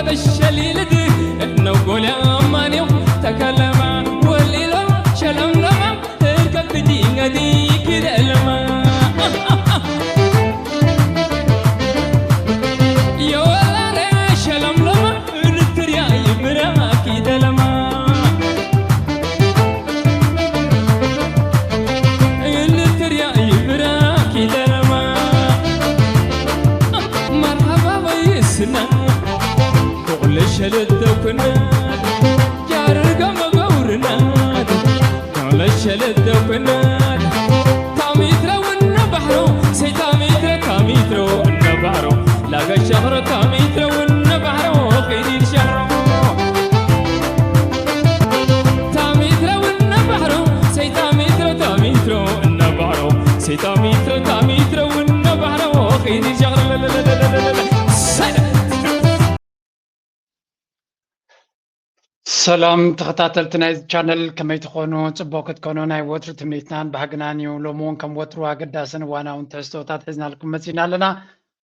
الشليلة النقول يا أمانيو تكلم وليلو شلملم اركب بدينتي كده لما يا ولا شلملم التريا يبراك يدلما التريا يبراك يدلما مرحبا بيسنا ሸለደኩናት ጃርጋ መገውርናት ሸለደኩናት ታሚትረውነ ባሕሮ ሰይታሚትረ ታሚትረውነ ባሕሮ ላገሻኽሮ ታሚትረውነ ባሕሮ ኺዲድ ሸሮ ታሚትረውነ ባሕሮ ሰይታሚትረ ታሚትረውነ ባሕሮ ሰይታሚትረ ታሚትረውነ ባሕሮ ኺዲድ ሸኽሮ ሰደ ሰላም ተኸታተልቲ ናይዚ ቻነል፣ ከመይ ትኾኑ? ጽቡቕ ክትኮኑ ናይ ወትሩ ትምኒትናን ባህግናን እዩ። ሎሚ እውን ከም ወትሩ ኣገዳስን እዋናውን ትሕዝቶታት ሒዝናልኩም መጺና ኣለና።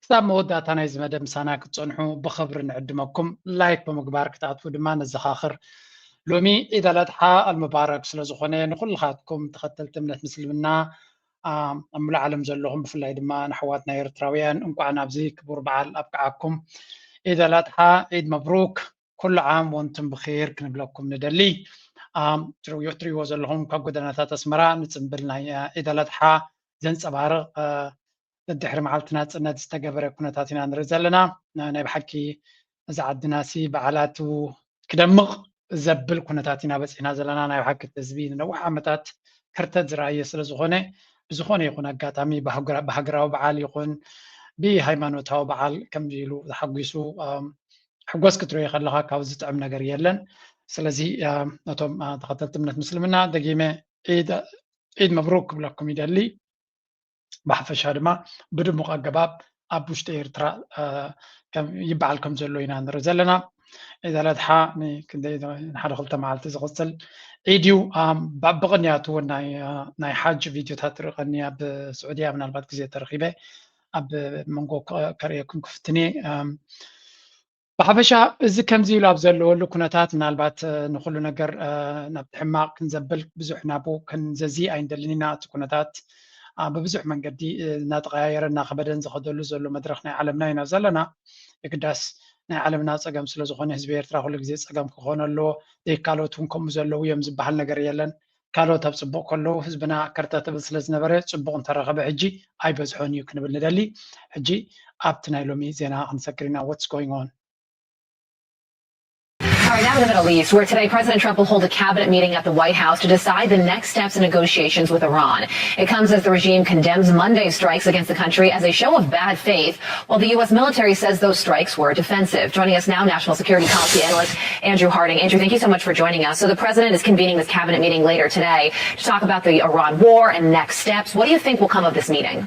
ክሳብ መወዳእታ ናይዚ መደብ ምሳና ክትጸንሑ ብኽብሪ ንዕድመኩም። ላይክ ብምግባር ክትኣትዉ ድማ ነዘኻኽር። ሎሚ ዒድ ኣልኣድሓ ኣልሙባረክ ስለ ዝኾነ ንኹልኻትኩም ተኸተልቲ እምነት ምስልምና ኣብ ሙሉእ ዓለም ዘለኹም ብፍላይ ድማ ንኣሕዋትና ኤርትራውያን እንቋዕ ናብዚ ክቡር በዓል ኣብቅዓኩም። ዒድ ኣልኣድሓ ዒድ መብሩክ ኩሉ ዓም ወንቱም ብኺር ክንብለኩም ንደሊ። ትሪእዎ ዘለኹም ካብ ጎደናታት ኣስመራ ንፅምብል ናይ ዒድ ኣልኣድሓ ዘንፀባርቕ ድሕሪ መዓልቲ ናፅነት ዝተገበረ ኩነታት ኢና ንርኢ ዘለና። ናይ ብሓቂ እዚ ዓድናሲ በዓላቱ ክደምቕ ዘብል ኩነታት ኢና በፂሕና ዘለና። ናይ ብሓቂ እቲ ህዝቢ ንነዊሕ ዓመታት ከርተት ዝረኣየ ስለ ዝኾነ ብዝኾነ ይኹን ኣጋጣሚ ብሃገራዊ በዓል ይኹን ብሃይማኖታዊ በዓል ከምዚ ኢሉ ተሓጒሱ ሕጎስ ክትሪኦ ከለኻ ካብ ዝጥዕም ነገር የለን። ስለዚ ነቶም ተኸተልቲ እምነት ምስልምና ደጊመ ዒድ መብሩክ ክብለኩም ይደሊ። ብሓፈሻ ድማ ብድሙቕ ኣገባብ ኣብ ውሽጢ ኤርትራ ይበዓል ከም ዘሎ ኢና ንርኢ ዘለና። ዒድ ኣልኣድሓ ንክንደይ ንሓደ ክልተ መዓልቲ ዝቕፅል ዒድ እዩ። ብቕንያቱ እውን ናይ ሓጅ ቪድዮታት ርቐኒ ኣብ ስዑድያ ምናልባት ግዜ ተረኺበ ኣብ መንጎ ከርእየኩም ክፍትን እየ። ብሓፈሻ እዚ ከምዚ ኢሉ ኣብ ዘለወሉ ኩነታት ምናልባት ንኩሉ ነገር ናብቲ ሕማቕ ክንዘብል ብዙሕ ናብኡ ክንዘዚ ኣይንደልን ኢና። እቲ ኩነታት ብብዙሕ መንገዲ እናተቐያየረ እናኸበደን ዝኸደሉ ዘሎ መድረኽ ናይ ዓለምና ኢና ዘለና። የግዳስ ናይ ዓለምና ፀገም ስለ ዝኾነ ህዝቢ ኤርትራ ኩሉ ግዜ ፀገም ክኾነ ኣለዎ። ዘይካሎት እውን ከምኡ ዘለዉ እዮም ዝበሃል ነገር የለን። ካልኦት ኣብ ፅቡቕ ከለዉ ህዝብና ከርተትብል ስለ ዝነበረ ፅቡቕ እንተረኸበ ሕጂ ኣይበዝሖን እዩ ክንብል ንደሊ። ሕጂ ኣብቲ ናይ ሎሚ ዜና ክንሰግር ኢና። What's going on? All right, now to the Middle East, where today President Trump will hold a cabinet meeting at the White House to decide the next steps in negotiations with Iran. It comes as the regime condemns Monday's strikes against the country as a show of bad faith, while the U S military says those strikes were defensive. Joining us now, national security policy analyst Andrew Harding. Andrew, thank you so much for joining us. So the president is convening this cabinet meeting later today to talk about the Iran war and next steps. What do you think will come of this meeting?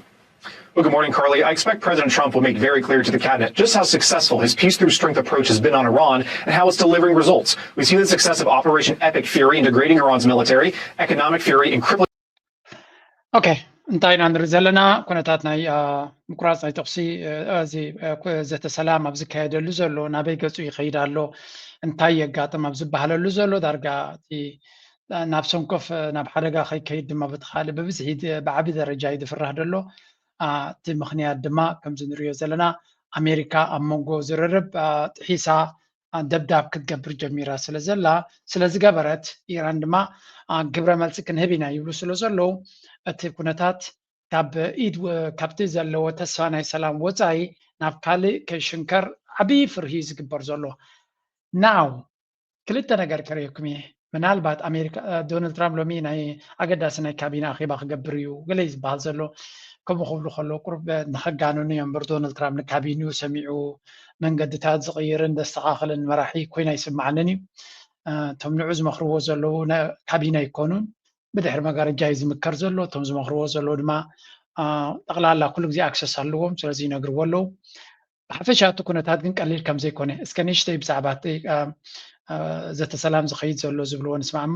Well, good morning, Carly. I expect President Trump will make very clear to the cabinet just how successful his peace through strength approach has been on Iran and how it's delivering results. We've seen the success of Operation Epic Fury in degrading Iran's military, Economic Fury in crippling. ኦኬ፣ እንታይ ኢና ንርኢ ዘለና? ኩነታት ናይ ምቁራፅ ናይ ተኩሲ፣ እዚ ዘተ ሰላም ኣብ ዝካየደሉ ዘሎ ናበይ ገፁ ይኸይድ ኣሎ፣ እንታይ የጋጥም ኣብ ዝበሃለሉ ዘሎ ዳርጋ እቲ ናብ ሰንኮፍ ናብ ሓደጋ ከይከይድ ድማ ብቲ ካልእ ብብዝሒ ብዓቢ ደረጃ እዩ ዝፍራህ ዘሎ። እቲ ምኽንያት ድማ ከምዚ ንሪኦ ዘለና ኣሜሪካ ኣብ መንጎ ዝርርብ ጥሒሳ ደብዳብ ክትገብር ጀሚራ ስለ ዘላ ስለ ዝገበረት ኢራን ድማ ግብረ መልሲ ክንህብ ኢና ይብሉ ስለ ዘለዉ እቲ ኩነታት ካብ ኢድ ካብቲ ዘለዎ ተስፋ ናይ ሰላም ወፃኢ ናብ ካልእ ከይሽንከር ዓብዪ ፍርሂ ዝግበር ዘሎ ናው ክልተ ነገር ከርእየኩም እየ። ምናልባት ኣሜሪካ ዶናልድ ትራምፕ ሎሚ ናይ ኣገዳሲ ናይ ካቢነ ኣኼባ ክገብር እዩ ገለ እዩ ዝበሃል ዘሎ። ከምኡ ክብሉ ከለዉ ቁሩብ ንኸጋንኑ እዮም እምበር ዶናልድ ትራምፕ ንካቢንኡ ሰሚዑ መንገድታት ዝቕይርን ዘስተኻኽልን መራሒ ኮይኑ ኣይስምዓንን እዩ። እቶም ንዑ ዝመኽርዎ ዘለዉ ካቢነ ኣይኮኑን። ብድሕሪ መጋረጃ እዩ ዝምከር ዘሎ። እቶም ዝመኽርዎ ዘለዉ ድማ ጠቕላላ ኩሉ ግዜ ኣክሰስ ኣለዎም፣ ስለዚ ይነግርዎ ኣለዉ። ብሓፈሻ እቲ ኩነታት ግን ቀሊል ከም ዘይኮነ እስከ ንእሽተይ ብዛዕባ እቲ ዘተ ሰላም ዝኸይድ ዘሎ ዝብልዎ ንስማዕ እሞ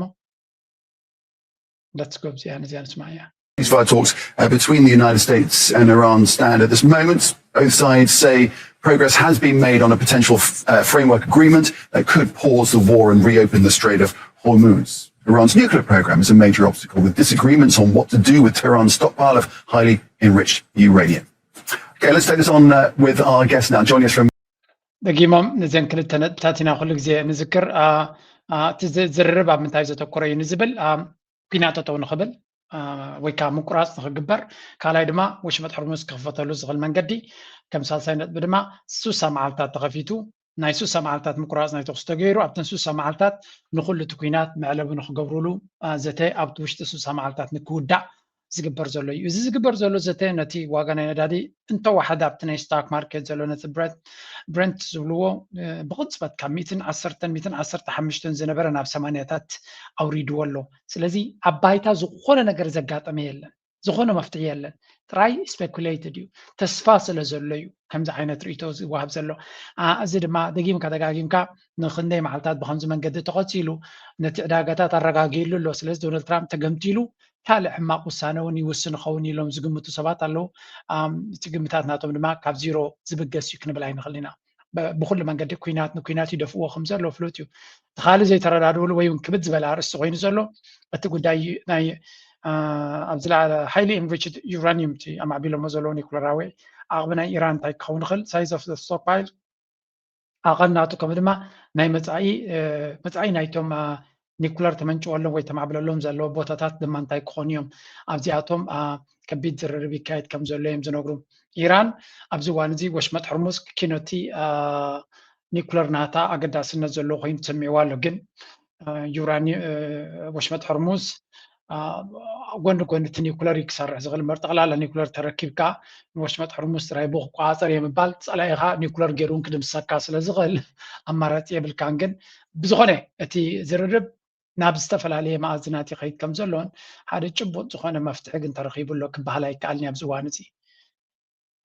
let's go እዚኣ ነዚኣ ንስማዕ እያ። ceasefire talks uh, between the United States and Iran stand at this moment. Both sides say progress has been made on a potential uh, framework agreement that could pause the war and reopen the Strait of Hormuz. Iran's nuclear program is a major obstacle, with disagreements on what to do with Tehran's stockpile of highly enriched uranium. Okay, let's take this on uh, with our guest now. Joining us from ደጊሞም ነዘን ክልተ ነጥብታት ኢና ኩሉ ግዜ ንዝክር። እቲ ዝርርብ ኣብ ምንታይ ዘተኮረ እዩ ንዝብል፣ ኲናት ጠጠው ንኽብል ወይ ከዓ ምቁራፅ ንክግበር፣ ካልኣይ ድማ ወሽመጥ ሕርሙዝ ክኽፈተሉ ዝኽእል መንገዲ፣ ከም ሳልሳይ ነጥቢ ድማ ሱሳ መዓልታት ተኸፊቱ ናይ ሱሳ መዓልታት ምቁራፅ ናይ ተኩሲ ተገይሩ፣ ኣብተን ሱሳ መዓልታት ንኩሉ እቲ ኲናት መዕለቢ ንክገብሩሉ ዘተ ኣብቲ ውሽጢ ሱሳ መዓልታት ንክውዳእ ዝግበር ዘሎ እዩ። እዚ ዝግበር ዘሎ ዘተ ነቲ ዋጋ ናይ ነዳዲ እንተወሓደ ኣብቲ ናይ ስታክ ማርኬት ዘሎ ነቲ ብረንት ዝብልዎ ብቕፅበት ካብ ሚትን ዓሰርተን ሚትን ዓሰርተ ሓሙሽተን ዝነበረ ናብ ሰማንያታት ኣውሪድዎ ኣሎ። ስለዚ ኣብ ባይታ ዝኾነ ነገር ዘጋጠመ የለን፣ ዝኾነ መፍትሒ የለን። ጥራይ ስፔኩሌትድ እዩ፣ ተስፋ ስለ ዘሎ እዩ ከምዚ ዓይነት ርእቶ ዝወሃብ ዘሎ። እዚ ድማ ደጊምካ ደጋጊምካ ንክንደይ መዓልታት ብከምዚ መንገዲ ተቐፂሉ ነቲ ዕዳጋታት ኣረጋጊሉ ኣሎ። ስለዚ ዶናልድ ትራምፕ ተገምቲሉ ካልእ ሕማቕ ውሳነ እውን ይውስን ይኸውን ኢሎም ዝግምቱ ሰባት ኣለዉ። እቲ ግምታት ናቶም ድማ ካብ ዚሮ ዝብገስ እዩ ክንብል ኣይንኽእል ኢና። ብኩሉ መንገዲ ኩናት ንኩናት ይደፍእዎ ከም ዘሎ ፍሉጥ እዩ። እቲ ካልእ ዘይተረዳድእሉ ወይ እውን ክብድ ዝበለ ኣርእስቲ ኮይኑ ዘሎ እቲ ጉዳይ ናይ ኣብ ዝለዓለ highly enriched uranium እቲ ኣማዕቢሎሞ ዘለዉ ኒኩለራዊ ዓቕሚ ናይ ኢራን እንታይ ክኸውን ይኽእል፣ size of the stockpile ኣቐናቱ ከምኡ ድማ ናይ መፃኢ መፃኢ ናይቶም ኒኩለር ተመንጭወሎም ወይ ተማዕብለሎም ዘለዎ ቦታታት ድማ እንታይ ክኾኑ እዮም። ኣብዚኣቶም ከቢድ ዝርርብ ይካየድ ከም ዘሎ እዮም ዝነግሩ። ኢራን ኣብዚ እዋን እዚ ወሽመጥ ሕርሙዝ ኪኖቲ ኒኩለር ናታ ኣገዳስነት ዘለዎ ኮይኑ ተሰሚዕዋ ኣሎ። ግን ዩራኒ ወሽመጥ ሕርሙዝ ጎኒ ጎኒ እቲ ኒኩለር እዩ ክሰርሕ ዝኽእል እምበር ጠቕላላ ኒኩለር ተረኪብካ ንወሽመጥ ሕርሙዝ ጥራይ ብክቆፃፀር እየ ምባል ፀላኢኻ ኒኩለር ገይሩ እውን ክድምሰካ ስለ ዝኽእል ኣማራፂ የብልካን። ግን ብዝኾነ እቲ ዝርርብ ናብ ዝተፈላለየ መኣዝናት ይኸይድ ከም ዘሎን ሓደ ጭቡጥ ዝኾነ መፍትሒ ግን ተረኺቡ ኣሎ ክበሃል ኣይከኣልን ኣብዚ እዋን እዚ።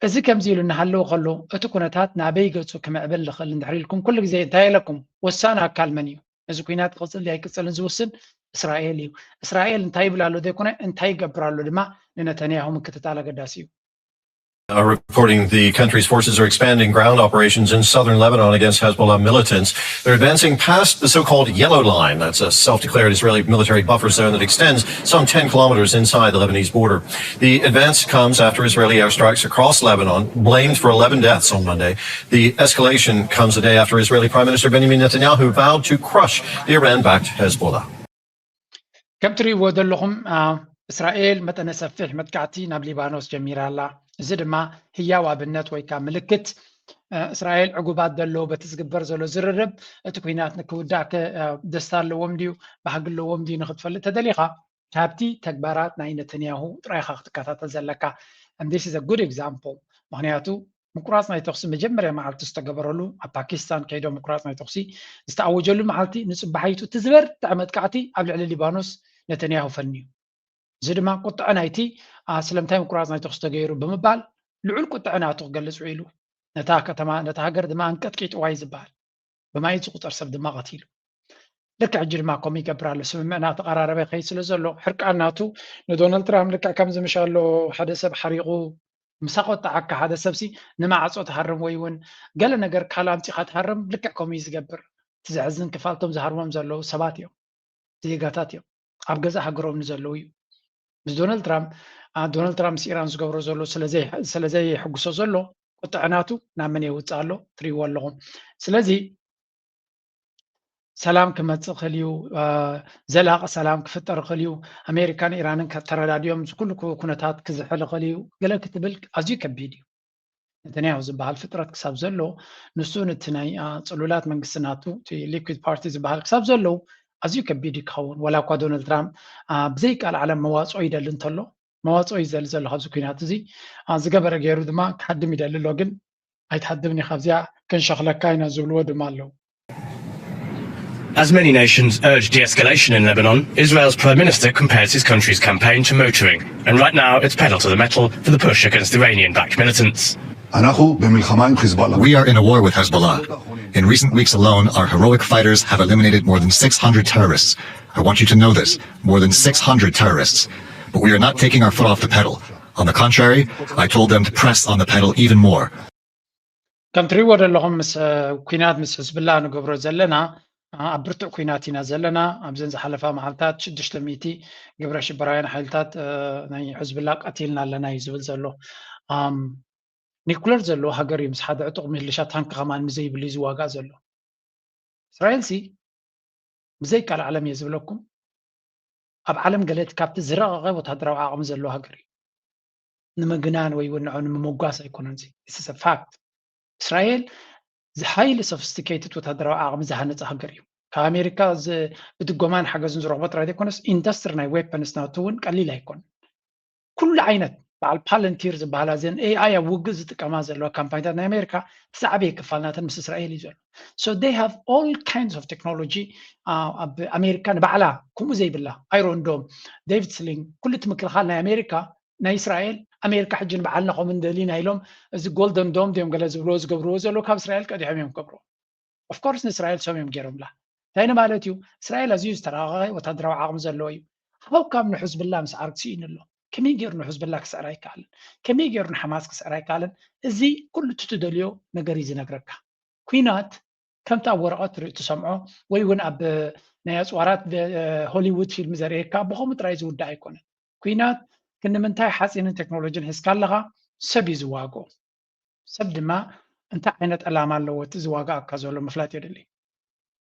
እዚ ከምዚ ኢሉ እናሃለወ ከሎ እቲ ኩነታት ናበይ ገፁ ክምዕብል ዝኽእል እንድሕር ኢልኩም ኩሉ ግዜ እንታይ ኢለኩም? ወሳኒ ኣካል መን እዩ? እዚ ኩናት ክቕፅል ድዩ ኣይቅፅልን ዝውስን እስራኤል እዩ። እስራኤል እንታይ ይብል ኣሎ ዘይኮነ እንታይ ይገብር ኣሎ ድማ ንነተንያሁ ምክትታል ኣገዳሲ እዩ። are reporting the country's forces are expanding ground operations in southern Lebanon against Hezbollah militants. They're advancing past the so-called Yellow Line. That's a self-declared Israeli military buffer zone that extends some ten kilometers inside the Lebanese border. The advance comes after Israeli airstrikes across Lebanon, blamed for eleven deaths on Monday. The escalation comes a day after Israeli Prime Minister Benjamin Netanyahu vowed to crush the Iran-backed Hezbollah. ከም ትርእይዎ ዘለኹም እስራኤል መጠነ ሰፊሕ መጥቃዕቲ ናብ ሊባኖስ ጀሚራ ኣላ። እዚ ድማ ህያው ኣብነት ወይ ከዓ ምልክት እስራኤል ዕጉባት ዘለዉ በቲ ዝግበር ዘሎ ዝርርብ እቲ ኩናት ንክውዳእ ደስታ ኣለዎም ድዩ ባህጊ ኣለዎም ድዩ ንክትፈልጥ ተደሊኻ ካብቲ ተግባራት ናይ ነተንያሁ ጥራይኻ ክትከታተል ዘለካ። And this is a good example። ምክንያቱ ምቁራፅ ናይ ተኹሲ መጀመርያ መዓልቲ ዝተገበረሉ ኣብ ፓኪስታን ከይዶ ምቁራፅ ናይ ተኹሲ ዝተኣወጀሉ መዓልቲ ንፅባሓይቱ እቲ ዝበርትዐ መጥቃዕቲ ኣብ ልዕሊ ሊባኖስ ነተንያሁ ፈንዩ። እዚ ድማ ቁጥዐ ናይቲ ስለምንታይ ምቁራፅ ናይ ተኹሲ ተገይሩ ብምባል ልዑል ቁጥዐ ናቱ ክገልፅ ውዒሉ። ነታ ከተማ ነታ ሃገር ድማ ኣንቀጥቂጥዋ እዩ ዝበሃል። ብማይ ዝቁፀር ሰብ ድማ ቀቲሉ። ልክዕ ሕጂ ድማ ከምኡ ይገብር ኣሎ። ስምምዕና ተቐራረበ ይኸይድ ስለ ዘሎ ሕርቃን ናቱ ንዶናልድ ትራምፕ ልክዕ ከምዚ ምሽ ኣሎ ሓደ ሰብ ሓሪቑ ምሳ ቆጣዓካ ሓደ ሰብሲ ንማዕፆ ትሃርም ወይ እውን ገለ ነገር ካል ኣምፂኻ ትሃርም ልክዕ ከምኡ እዩ ዝገብር። እቲ ዘሕዝን ክፋልቶም ዝሃርሞም ዘለዉ ሰባት እዮም፣ ዜጋታት እዮም፣ ኣብ ገዛእ ሃገሮም ንዘለዉ እዩ። ምስ ዶናልድ ትራምፕ ዶናልድ ትራምፕ ምስ ኢራን ዝገብሮ ዘሎ ስለዘይሕጉሶ ዘሎ ቁጥዐ ናቱ ናብ መን የውፅእ ኣሎ ትሪእዎ ኣለኹም። ስለዚ ሰላም ክመፅእ ክእል እዩ፣ ዘላቂ ሰላም ክፍጠር ክእል እዩ፣ ኣሜሪካን ኢራንን ተረዳዲኦም ዝኩሉ ኩነታት ክዝሕል ክእል እዩ ገለ ክትብል ኣዝዩ ከቢድ እዩ። ነተንያሁ ዝበሃል ፍጥረት ክሳብ ዘሎ ንሱ ነቲ ናይ ፅሉላት መንግስቲ ናቱ ሊኩድ ፓርቲ ዝበሃል ክሳብ ዘለዉ ኣዝዩ ከቢድ እዩ ክኸውን። ዋላ እኳ ዶናልድ ትራምፕ ብዘይቃል ዓለም መዋፅኦ ይደሊ እንተሎ መዋፅኦ ይዘሊ ዘሎ ካብዚ ኩናት እዚ ዝገበረ ገይሩ ድማ ክሃድም ይደሊ ኣሎ። ግን ኣይትሃድምን ኢኻ ኣብዚኣ ክንሸኽለካ ኢና ዝብልዎ ድማ ኣለዉ። As many nations urge de-escalation in Lebanon, Israel's prime minister compares his country's campaign to motoring, and right now it's pedal to the metal for the push against Iranian-backed militants. אנחנו במלחמה עם חיזבאללה. We are in a war with Hezbollah. In recent weeks alone, our heroic fighters have eliminated more than six hundred terrorists. I want you to know this, more than six hundred terrorists. But we are not taking our foot off the pedal. On the contrary, I told them to press on the pedal even more. ከም ትሪእዎ ዘለኹም ምስ ኩናት ምስ ሕዝብላ ንገብሮ ዘለና ኣብ ብርቱዕ ኩናት ኢና ዘለና። ኣብዘን ዝሓለፋ መዓልታት ሽዱሽተ ሚእቲ ግብረ ሽበራውያን ሓይልታት ናይ ሕዝብላ ቀቲልና ኣለና እዩ ዝብል ዘሎ። ኒኩለር ዘለዎ ሃገር እዩ ምስ ሓደ ዕጡቕ ሚሊሻ ታንክ ከማን ምዘይብሉ እዩ ዝዋጋእ ዘሎ። እስራኤል ሲ ብዘይ ቃል ዓለም እየ ዝብለኩም ኣብ ዓለም ገለ ካብቲ ዝረቐቐ ወታደራዊ ዓቕሚ ዘለዎ ሃገር እዩ። ንምግናን ወይ እውን ንዑ ንምምጓስ ኣይኮነን። እዚ ፋክት። እስራኤል ዝሃይሊ ሶፊስቲኬትድ ወታደራዊ ዓቕሚ ዝሃነፀ ሃገር እዩ። ካብ ኣሜሪካ ብድጎማን ሓገዝን ዝረኽቦ ጥራይ ዘይኮነስ ኢንዱስትሪ ናይ ዌፐንስ ናቱ እውን ቀሊል ኣይኮነን። ኩሉ ዓይነት በዓል ፓለንቲር ዝበሃላ ዘን ኤኣይ ኣብ ውግእ ዝጥቀማ ዘለዋ ካምፓኒታት ናይ ኣሜሪካ እቲ ዝዓበየ ክፋል ናተን ምስ እስራኤል እዩ ዘሎ። So they have all kinds of technology ኣብ ኣሜሪካ ንባዕላ ከምኡ ዘይብላ ኣይሮን ዶም፣ ዴቪድ ስሊንግ፣ ኩሉ እቲ ምክልኻል ናይ ኣሜሪካ ናይ እስራኤል ኣሜሪካ ሕጂ ንባዕልና ከም እንደሊና ኢሎም እዚ ጎልደን ዶም ድዮም ገለ ዝብልዎ ዝገብርዎ ዘለዉ ካብ እስራኤል ቀዲሖም እዮም ክገብርዎ። ኦፍኮርስ ንእስራኤል ሰም እዮም ገይሮምላ። እንታይ ንማለት እዩ? እስራኤል ኣዝዩ ዝተራቐቐ ወታደራዊ ዓቕሚ ዘለዎ እዩ። ሃው ካም ንሕዝብላ ምስ ዓርግ ስኢኑ ኣሎ። ከመይ ገይሩ ንሕዝብላ ክስዕር ኣይከኣልን? ከመይ ገይሩ ንሓማስ ክስዕር ኣይከኣልን? እዚ ኩሉ እቲ ትደልዮ ነገር እዩ ዝነግረካ። ኩናት ከምቲ ኣብ ወረቐት ትርኢ ትሰምዖ ወይ እውን ኣብ ናይ ኣፅዋራት ሆሊውድ ፊልም ዘርእየካ ብኸምኡ ጥራይ ዝውዳእ ኣይኮነን። ኩናት ክንምንታይ ሓፂንን ቴክኖሎጂን ሒዝካ ኣለኻ ሰብ እዩ ዝዋግኦ። ሰብ ድማ እንታይ ዓይነት ዕላማ ኣለዎ እቲ ዝዋግኣካ ዘሎ ምፍላጥ የድሊ።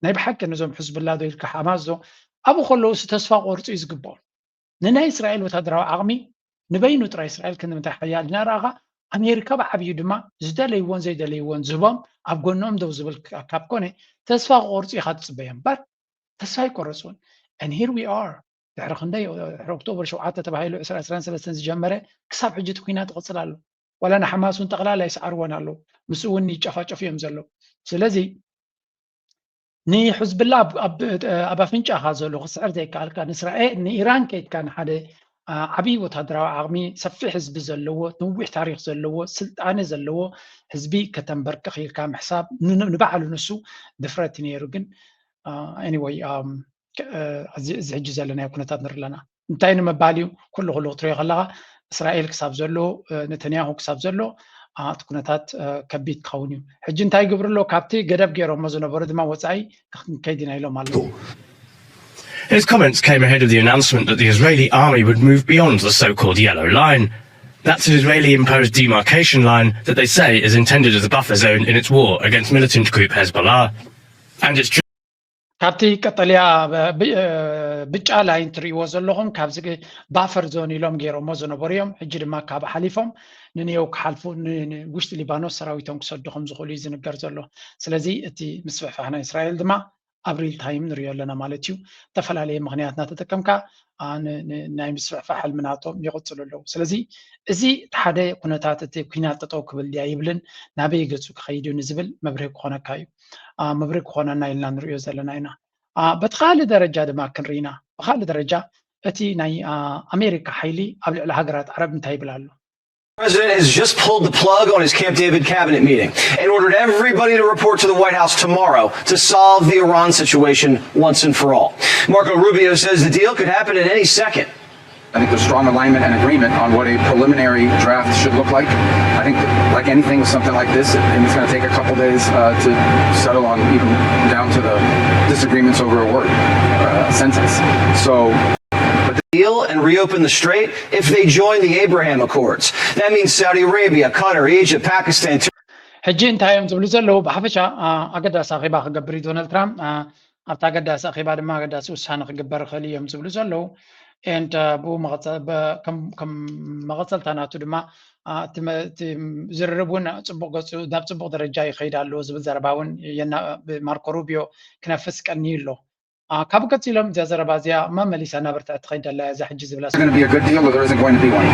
ናይ ብሓቂ ነዞም ሕዝብላ ዶ ኢልካ ሓማስ ዶ ኣብኡ ከለዉ ሲ ተስፋ ቆርፁ እዩ ዝግብኦም። ንናይ እስራኤል ወታደራዊ ዓቕሚ ንበይኑ ጥራይ እስራኤል ክንምንታይ ሓያል እናረኣኻ ኣሜሪካ ብዓብዩ ድማ ዝደለይዎን ዘይደለይዎን ዝህቦም ኣብ ጎኖም ደው ዝብል ካብ ኮነ ተስፋ ክቆርፁ ኢኻ ትፅበዮም በር ተስፋ ኣይቆረፁን። And here we are ድሕሪ ክንደይ ድሕሪ ኦክቶበር ሸውዓተ ተባሂሉ ዕስራ ዕስራን ሰለስተን ዝጀመረ ክሳብ ሕጂ እቲ ኩናት ይቕፅል ኣሎ። ዋላ ንሓማስ እውን ጠቕላላ ይስዓርወን ኣለዉ። ምስኡ እውን ይጨፋጨፉ እዮም ዘለዉ። ስለዚ ንሕዝብላ ኣብ ኣፍንጫኻ ዘሎ ክስዕር ዘይከኣልካ ንእስራኤል ንኢራን ከይድካ ንሓደ ዓብዪ ወታደራዊ ዓቕሚ ሰፊሕ ህዝቢ ዘለዎ ነዊሕ ታሪክ ዘለዎ ስልጣነ ዘለዎ ህዝቢ ከተንበርክኽ ኢልካ ምሕሳብ ንባዕሉ ንሱ ድፍረት ነይሩ ግን anyway እዚ ሕጂ ዘለናዮ ኩነታት ንርኢ ኣለና እንታይ ንምባል እዩ ኩሉ ኩሉ ክትሪኦ ከለካ እስራኤል ክሳብ ዘሎ ነተንያሁ ክሳብ ዘሎ እቲ ኩነታት ከቢድ ክኸውን እዩ ሕጂ እንታይ ይግብሩ ኣሎ ካብቲ ገደብ ገይሮሞ ዝነበሩ ድማ ወፃኢ ክንከይድ ኢና ኢሎም ኣለዉ His comments came ahead of the announcement that the Israeli army would move beyond the so-called yellow line. That's an Israeli-imposed demarcation line that they say is intended as a buffer zone in its war against militant group Hezbollah. And it's ካብቲ ቀጠልያ ብጫ ላይን ትርእይዎ ዘለኹም ካብዚ ባፈር ዞን ኢሎም ገይሮሞ ዝነበሩ እዮም ሕጂ ድማ ካብ ሓሊፎም ንንየው ክሓልፉ ውሽጢ ሊባኖስ ሰራዊቶም ክሰዱ ከም ዝኽእሉ እዩ ዝንገር ዘሎ ስለዚ እቲ ምስፍሕፋሕ ናይ እስራኤል ድማ ኣብ ሪል ታይም ንሪኦ ኣለና ማለት እዩ ዝተፈላለየ ምክንያት እናተጠቀምካ ናይ ምስፍሕፋሕ ሕልሚ ናቶም ይቕፅሉ ኣለዉ ስለዚ እዚ ሓደ ኩነታት እቲ ኩናት ጠጠው ክብል ድያ ይብልን ናበይ ገፁ ክኸይድ እዩ ንዝብል መብርሂ ክኾነካ እዩ መብርሂ ክኾነና ኢልና ንሪኦ ዘለና ኢና በቲ ካልእ ደረጃ ድማ ክንርኢና ብካልእ ደረጃ እቲ ናይ ኣሜሪካ ሓይሊ ኣብ ልዕሊ ሃገራት ዓረብ እንታይ ይብል ኣሎ president has just pulled the plug on his Camp David cabinet meeting and ordered everybody to report to the White House tomorrow to solve the Iran situation once and for all. Marco Rubio says the deal could happen at any second. I think there's strong alignment and agreement on what a preliminary draft should look like. I think, like anything with something like this, it's going to take a couple days uh, to settle on, even down to the disagreements over a word, uh, a sentence. So. But the deal and reopen the strait if they join the Abraham Accords. That means Saudi Arabia, Qatar, Egypt, Pakistan, Turkey. ሕጂ እንታይ እዮም ዝብሉ ዘለዉ ብሓፈሻ ኣገዳሲ ኣኼባ ክገብር እዩ ዶናልድ ትራምፕ ኣብቲ ኣገዳሲ ኣኼባ ድማ ኣገዳሲ ውሳነ ክግበር ይኽእል እዮም ዝብሉ ዘለዉ and ብኡ ከም መቐፀልታ ናቱ ድማ ዝርርብ እውን ፅቡቅ ገፁ ናብ ፅቡቅ ደረጃ ይኸይድ ኣለዎ ዝብል ዘረባ እውን ብማርኮ ሩቢዮ ክነፍስ ቀንዩ ኣሎ ካብ ቀፂሎም እዚኣ ዘረባ እዚኣ መመሊሳ እናበርትዐት ትኸይድ ኣላ እዛ ሕጂ ዝብላ It's going to be a good deal or there isn't going to be one.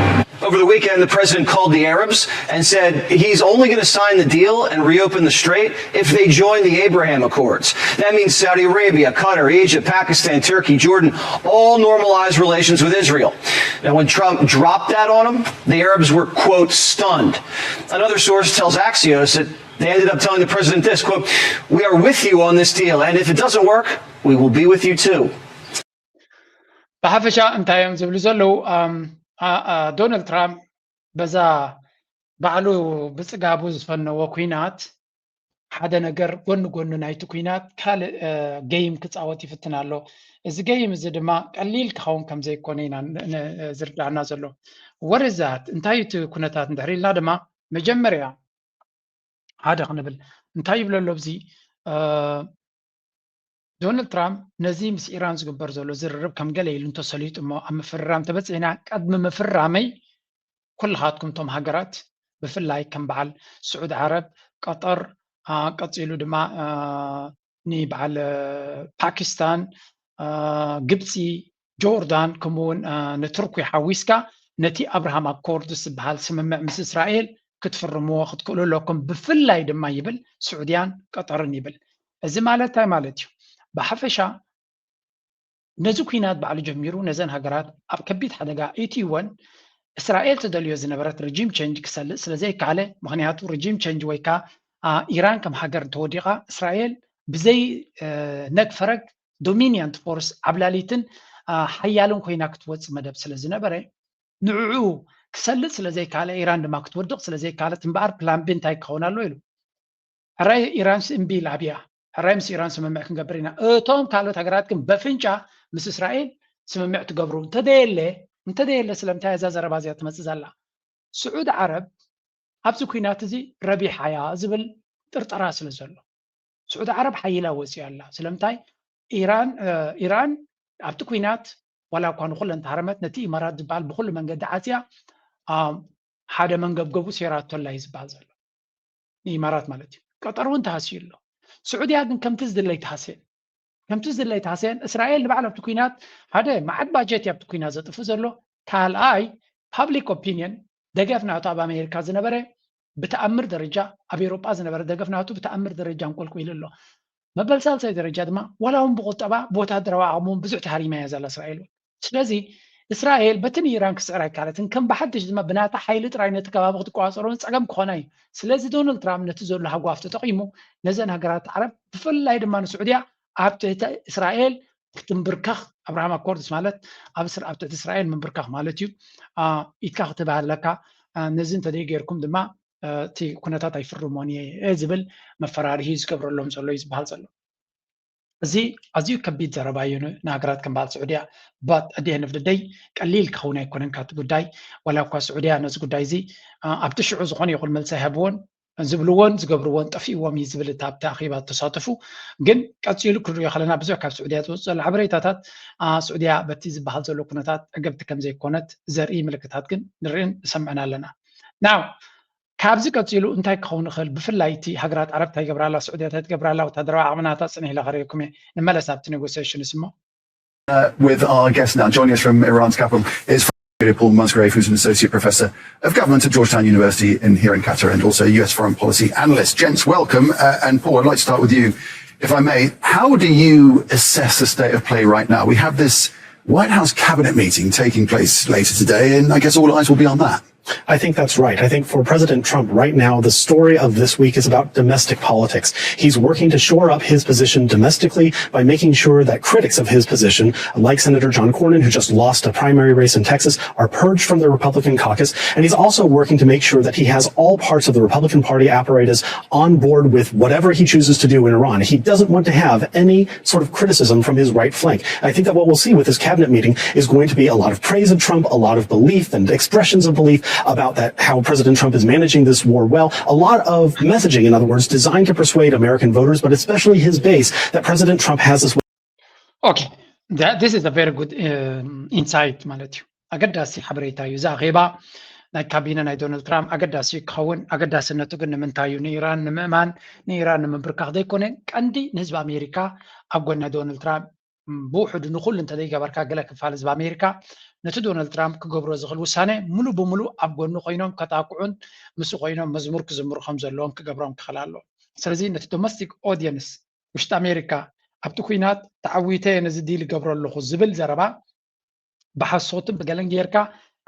Over the weekend, the president called the Arabs and said he's only going to sign the deal and reopen the strait if they join the Abraham Accords. That means Saudi Arabia, Qatar, Egypt, Pakistan, Turkey, Jordan all normalized relations with Israel. Now, when Trump dropped that on them, the Arabs were, quote, stunned. Another source tells Axios that they ended up telling the president this, quote, we are with you on this deal, and if it doesn't work, we will be with you too. ብሓፈሻ እንታይ እዮም ዝብሉ ዘለዉ? ዶናልድ ትራምፕ በዛ ባዕሉ ብፅጋቡ ዝፈነዎ ኩናት ሓደ ነገር ጎኒ ጎኒ ናይቲ ኩናት ካልእ ገይም ክፃወት ይፍትን ኣሎ። እዚ ገይም እዚ ድማ ቀሊል ክኸውን ከም ዘይኮነ ኢና ዝርዳእና ዘሎ። ወረዛት እንታይ እቲ ኩነታት እንድሕር ኢልና ድማ መጀመርያ ሓደ ክንብል እንታይ ይብሎ ኣሎ ኣብዚ ዶናልድ ትራምፕ ነዚ ምስ ኢራን ዝግበር ዘሎ ዝርርብ ከም ገለ ኢሉ እንተሰሊጡ እሞ ኣብ ምፍርራም ተበፂሕና ቅድሚ ምፍራመይ ኩልኻትኩም እቶም ሃገራት ብፍላይ ከም በዓል ስዑድ ዓረብ፣ ቀጠር፣ ቀፂሉ ድማ ንበዓል ፓኪስታን፣ ግብፂ፣ ጆርዳን ከምኡውን ንቱርኪ ሓዊስካ ነቲ ኣብርሃም ኣኮርድስ ዝበሃል ስምምዕ ምስ እስራኤል ክትፍርምዎ ክትክእሉ ኣለኩም ብፍላይ ድማ ይብል ስዑድያን ቀጠርን ይብል። እዚ ማለት እንታይ ማለት እዩ? ብሓፈሻ ነዚ ኩናት ባዕሉ ጀሚሩ ነዘን ሃገራት ኣብ ከቢድ ሓደጋ ኢትይወን እስራኤል ትደልዮ ዝነበረት ሪጂም ቸንጅ ክሰልጥ ስለዘይከኣለ፣ ምክንያቱ ሪጂም ቸንጅ ወይ ከዓ ኢራን ከም ሃገር እንተወዲቓ እስራኤል ብዘይ ነግ ፈረግ ዶሚኒያንት ፎርስ ዓብላሊትን ሓያልን ኮይና ክትወፅእ መደብ ስለዝነበረ ንዕኡ ክሰልጥ ስለዘይከኣለ ኢራን ድማ ክትወድቕ ስለዘይከኣለት እምበኣር ፕላን ቢ እንታይ ክኸውን ኣሎ ኢሉ ሕራይ ኢራን እምቢ ኢላ ኣብያ ሕራይ ምስ ኢራን ስምምዕ ክንገብር ኢና እቶም ካልኦት ሃገራት ግን በፍንጫ ምስ እስራኤል ስምምዕ ትገብሩ እንተደየለ እንተደየለ ስለምንታይ እዛ ዘረባ እዚኣ ትመፅእ ዘላ ስዑድ ዓረብ ኣብዚ ኩናት እዚ ረቢሓ እያ ዝብል ጥርጠራ ስለ ዘሎ ስዑድ ዓረብ ሓይላ ወፂኣ ኣላ ስለምንታይ ኢራን ኢራን ኣብቲ ኩናት ዋላ እኳ ንኩለን ተሃረመት ነቲ ኢማራት ዝበሃል ብኩሉ መንገዲ ዓፅያ ሓደ መንገብገቡ ሴራቶ ኣላ እዩ ዝበሃል ዘሎ ንኢማራት ማለት እዩ ቀጠር እውን ተሃስዩ ኣሎ ስዑድያ ግን ከምቲ ዝድለይ ተሃስየን ከምቲ ዝድለይ ተሃስየን እስራኤል ንባዕል ኣብቲ ኩናት ሓደ መዓት ባጀት እዩ ኣብቲ ኩናት ዘጥፍ ዘሎ ካልኣይ ፓብሊክ ኦፒኒየን ደገፍ ናቱ ኣብ ኣሜሪካ ዝነበረ ብተኣምር ደረጃ ኣብ ኤሮጳ ዝነበረ ደገፍ ናቱ ብተኣምር ደረጃ እንቆልቁ ኢሉ ኣሎ መበል ሳልሳይ ደረጃ ድማ ዋላ እውን ብቁጠባ ብወታደራዊ ዓቕሙ ብዙሕ ተሃሪማ እያ ዘላ እስራኤል እውን ስለዚ እስራኤል በቲ ንኢራን ክስዕር ኣይካለትን ከም ብሓድሽ ድማ ብናታ ሓይሊ ጥራይ ነቲ ከባቢ ክትቆፃፀሮን ፀገም ክኾና እዩ ስለዚ ዶናልድ ትራምፕ ነቲ ዘሎ ሃጓፍ ተጠቒሙ ነዘን ሃገራት ዓረብ ብፍላይ ድማ ንስዑድያ ኣብ ትሕቲ እስራኤል ክትንብርከኽ ኣብርሃም ኣኮርድስ ማለት ኣብ ትሕቲ እስራኤል ምንብርከኽ ማለት እዩ ኢድካ ክትበሃለካ ነዚ እንተደይ ገይርኩም ድማ እቲ ኩነታት ኣይፍርሞን እየ ዝብል መፈራርሂ ዝገብረሎም ዘሎ እዩ ዝበሃል ዘሎ እዚ ኣዝዩ ከቢድ ዘረባ እዩ ንሃገራት ከም በዓል ስዑድያ but at the end of the day ቀሊል ክኸውን ኣይኮነን ካብቲ ጉዳይ ዋላ እኳ ስዑድያ ነዚ ጉዳይ እዚ ኣብቲ ሽዑ ዝኾነ ይኹን መልሲ ኣይሃብዎን ዝብልዎን ዝገብርዎን ጠፊእዎም እዩ ዝብል ኣብቲ ኣኼባ ዝተሳተፉ ግን ቀፂሉ ክንሪኦ ከለና ብዙሕ ካብ ስዑድያ ዝወፁ ዘሎ ሓበሬታታት ስዑድያ በቲ ዝበሃል ዘሎ ኩነታት ዕገብቲ ከም ዘይኮነት ዘርኢ ምልክታት ግን ንርእን ንሰምዕን ኣለና now ካብዚ ቀፂሉ እንታይ ክኸውን ይኽእል ብፍላይ እቲ ሃገራት ዓረብ እንታይ ይገብራ ኣላ ስዑድያ እንታይ ትገብራ ኣላ ወታደራዊ ዓቕምናታ ፅንሕ ኢለ ከርእየኩም እየ ንመለስ ኣብቲ negotiation እሞ with our guest now. Joining us from Iran's capital is Paul Musgrave, who's an associate professor of government at Georgetown University in here in Qatar and also a U S foreign policy analyst. Gents, welcome. Uh, and Paul, I'd like to start with you, if I may. How do you assess the state of play right now? We have this White House cabinet meeting taking place later today, and I guess all eyes will be on that. I think that's right. I think for President Trump right now, the story of this week is about domestic politics. He's working to shore up his position domestically by making sure that critics of his position, like Senator John Cornyn, who just lost a primary race in Texas, are purged from the Republican caucus. And he's also working to make sure that he has all parts of the Republican Party apparatus on board with whatever he chooses to do in Iran. He doesn't want to have any sort of criticism from his right flank. I think that what we'll see with this cabinet meeting is going to be a lot of praise of Trump, a lot of belief and expressions of belief about that, how President Trump is managing this war well. A lot of messaging, in other words, designed to persuade American voters, but especially his base, that President Trump has this. Okay, that, this is a very good um, insight ማለት እዩ። ኣገዳሲ ሓበሬታ እዩ። እዚ ኣኼባ ናይ ካቢነ ናይ ዶናልድ ትራምፕ ኣገዳሲ ክኸውን ኣገዳስነቱ ግን ንምንታይ እዩ ንኢራን ንምእማን ንኢራን ንምብርካኽ ዘይኮነ ቀንዲ ንህዝቢ ኣሜሪካ ኣብ ጎና ዶናልድ ትራምፕ ብውሕዱ ንኩሉ እንተዘይገበርካ ገለ ክፋል ህዝቢ ኣሜሪካ ነቲ ዶናልድ ትራምፕ ክገብሮ ዝኽእል ውሳነ ሙሉ ብሙሉ ኣብ ጎኑ ኮይኖም ከጣቅዑን ምስ ኮይኖም መዝሙር ክዝምሩ ከም ዘለዎም ክገብሮም ክኽእል ኣሎ ስለዚ ነቲ ዶሜስቲክ ኦዲየንስ ውሽጢ ኣሜሪካ ኣብቲ ኩናት ተዓዊተ ነዚ ዲል ይገብሮ ኣለኹ ዝብል ዘረባ ብሓሶትን ብገለን ጌርካ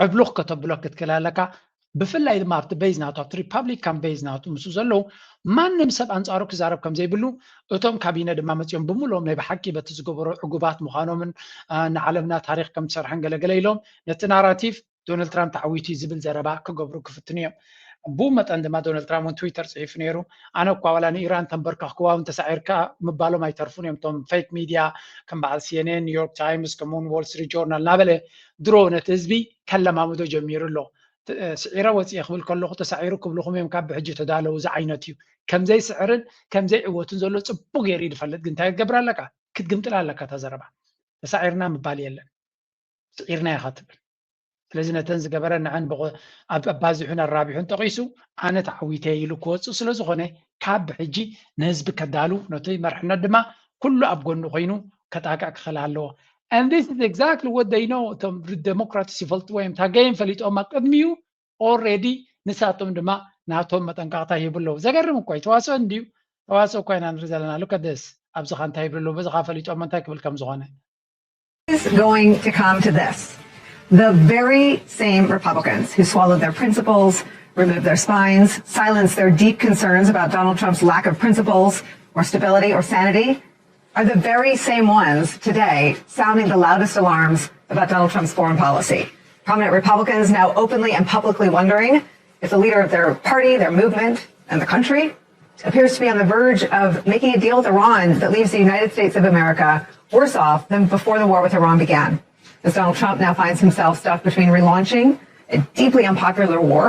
ዕብሉኽ ከተብሎ ክትክእል ኣለካ ብፍላይ ድማ ኣብቲ ቤዝ ናቱ ኣብቲ ሪፓብሊካን ቤዝ ናቱ ምስ ዘለዉ ማንም ሰብ ኣንፃሩ ክዛረብ ከም ዘይብሉ እቶም ካቢነ ድማ መፂኦም ብምሎም ናይ ብሓቂ በቲ ዝገበሮ ዕጉባት ምዃኖምን ንዓለምና ታሪክ ከም ትሰርሐን ገለገለ ኢሎም ነቲ ናራቲቭ ዶናልድ ትራምፕ ተዓዊቱ ዝብል ዘረባ ክገብሩ ክፍትኑ እዮም። ብኡ መጠን ድማ ዶናልድ ትራምፕ እውን ትዊተር ፅሒፉ ነይሩ። ኣነ እኳ ዋላ ንኢራን ተንበርከኽክዋ እውን ተሳዒርካ ምባሎም ኣይተርፉን እዮም። እቶም ፌክ ሚድያ ከም በዓል ሲኤንኤን፣ ኒውዮርክ ታይምስ ከምኡውን ዎል ስትሪት ጆርናል እናበለ ድሮ ነቲ ህዝቢ ከለማምዶ ጀሚሩ ኣሎ። ስዒረ ወፅኤ ክብል ከለኹ ተሳዒሩ ክብልኹም እዮም ካብ ብሕጂ ተዳለዉ ዝዓይነት እዩ። ከምዘይስዕርን ከምዘይዕወትን ዘሎ ፅቡቅ ገይሩ እዩ ዝፈልጥ። ግን እንታይ ክትገብር ኣለካ? ክትግምጥል ኣለካ እታ ዘረባ። ተሳዒርና ምባል የለን። ስዒርና ኢኻ ትብል። ስለዚ ነተን ዝገበረ ንዐን ኣባዚሑን ኣራቢሑን ጠቒሱ ኣነ ተዓዊተ ኢሉ ክወፅእ ስለዝኾነ ካብ ብሕጂ ንህዝቢ ከዳሉ ነቲ መርሕነት ድማ ኩሉ ኣብ ጎኑ ኮይኑ ከጣቅዕ ክኽእል ኣለዎ። And this is exactly what they know። እቶም ዴሞክራትስ ይፈልጥዎ እዮም። ታገይም ፈሊጦማ ቅድሚኡ already ንሳቶም ድማ ናቶም መጠንቀቕታ ይህቡ ኣለዉ። ዘገርም እኮ እዩ። ተዋስኦ እንድዩ ተዋስኦ እኳ ኢና ንርኢ ዘለና። Look at this። ኣብዚኻ እንታይ ይብሉ ኣለዉ? በዚኻ ፈሊጦም እንታይ ክብል ከም ዝኾነ is going to come to this. The very same Republicans who swallowed their principles, removed their spines, silenced their deep concerns about Donald Trump's lack of principles or stability or sanity are the very same ones today sounding the loudest alarms about Donald Trump's foreign policy. Prominent Republicans now openly and publicly wondering if the leader of their party, their movement, and the country appears to be on the verge of making a deal with Iran that leaves the United States of America worse off than before the war with Iran began. As Donald Trump now finds himself stuck between relaunching a deeply unpopular war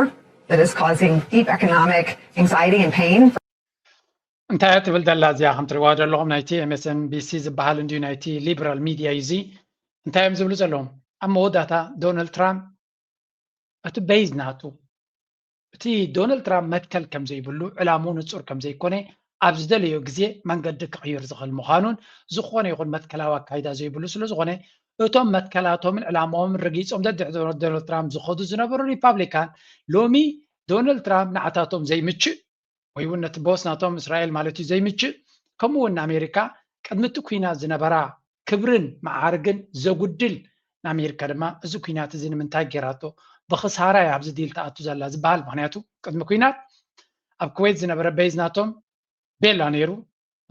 that is causing deep economic anxiety and pain. እንታይ እያ ትብል ዘላ እዚኣ? ከም ትሪዋ ዘለኹም ናይቲ ኤምኤስኤንቢሲ ዝበሃል እንድዩ ናይቲ ሊበራል ሚድያ እዩ። እዚ እንታይ እዮም ዝብሉ ዘለዎም? ኣብ መወዳእታ ዶናልድ ትራምፕ እቲ ቤዝ ናቱ እቲ ዶናልድ ትራምፕ መትከል ከም ዘይብሉ ዕላምኡ ንፁር ከም ዘይኮነ ኣብ ዝደለዮ ግዜ መንገዲ ክቕይር ዝኽእል ምዃኑን ዝኾነ ይኹን መትከላዊ ኣካይዳ ዘይብሉ ስለ ዝኾነ እቶም መትከላቶምን ዕላማኦምን ረጊፆም ደድሕሪ ዶናልድ ትራምፕ ዝኸዱ ዝነበሩ ሪፓብሊካን ሎሚ ዶናልድ ትራምፕ ንዓታቶም ዘይምችእ ወይ እውን ነቲ ቦስ ናቶም እስራኤል ማለት እዩ ዘይምችእ ከምኡ እውን ንኣሜሪካ ቅድሚ እቲ ኩናት ዝነበራ ክብርን መዓርግን ዘጉድል ንኣሜሪካ ድማ እዚ ኩናት እዚ ንምንታይ ገይራቶ ብኽሳራ እያ ኣብዚ ዲል ትኣቱ ዘላ ዝበሃል ምክንያቱ ቅድሚ ኩናት ኣብ ኩዌት ዝነበረ ቤዝ ናቶም ቤላ ነይሩ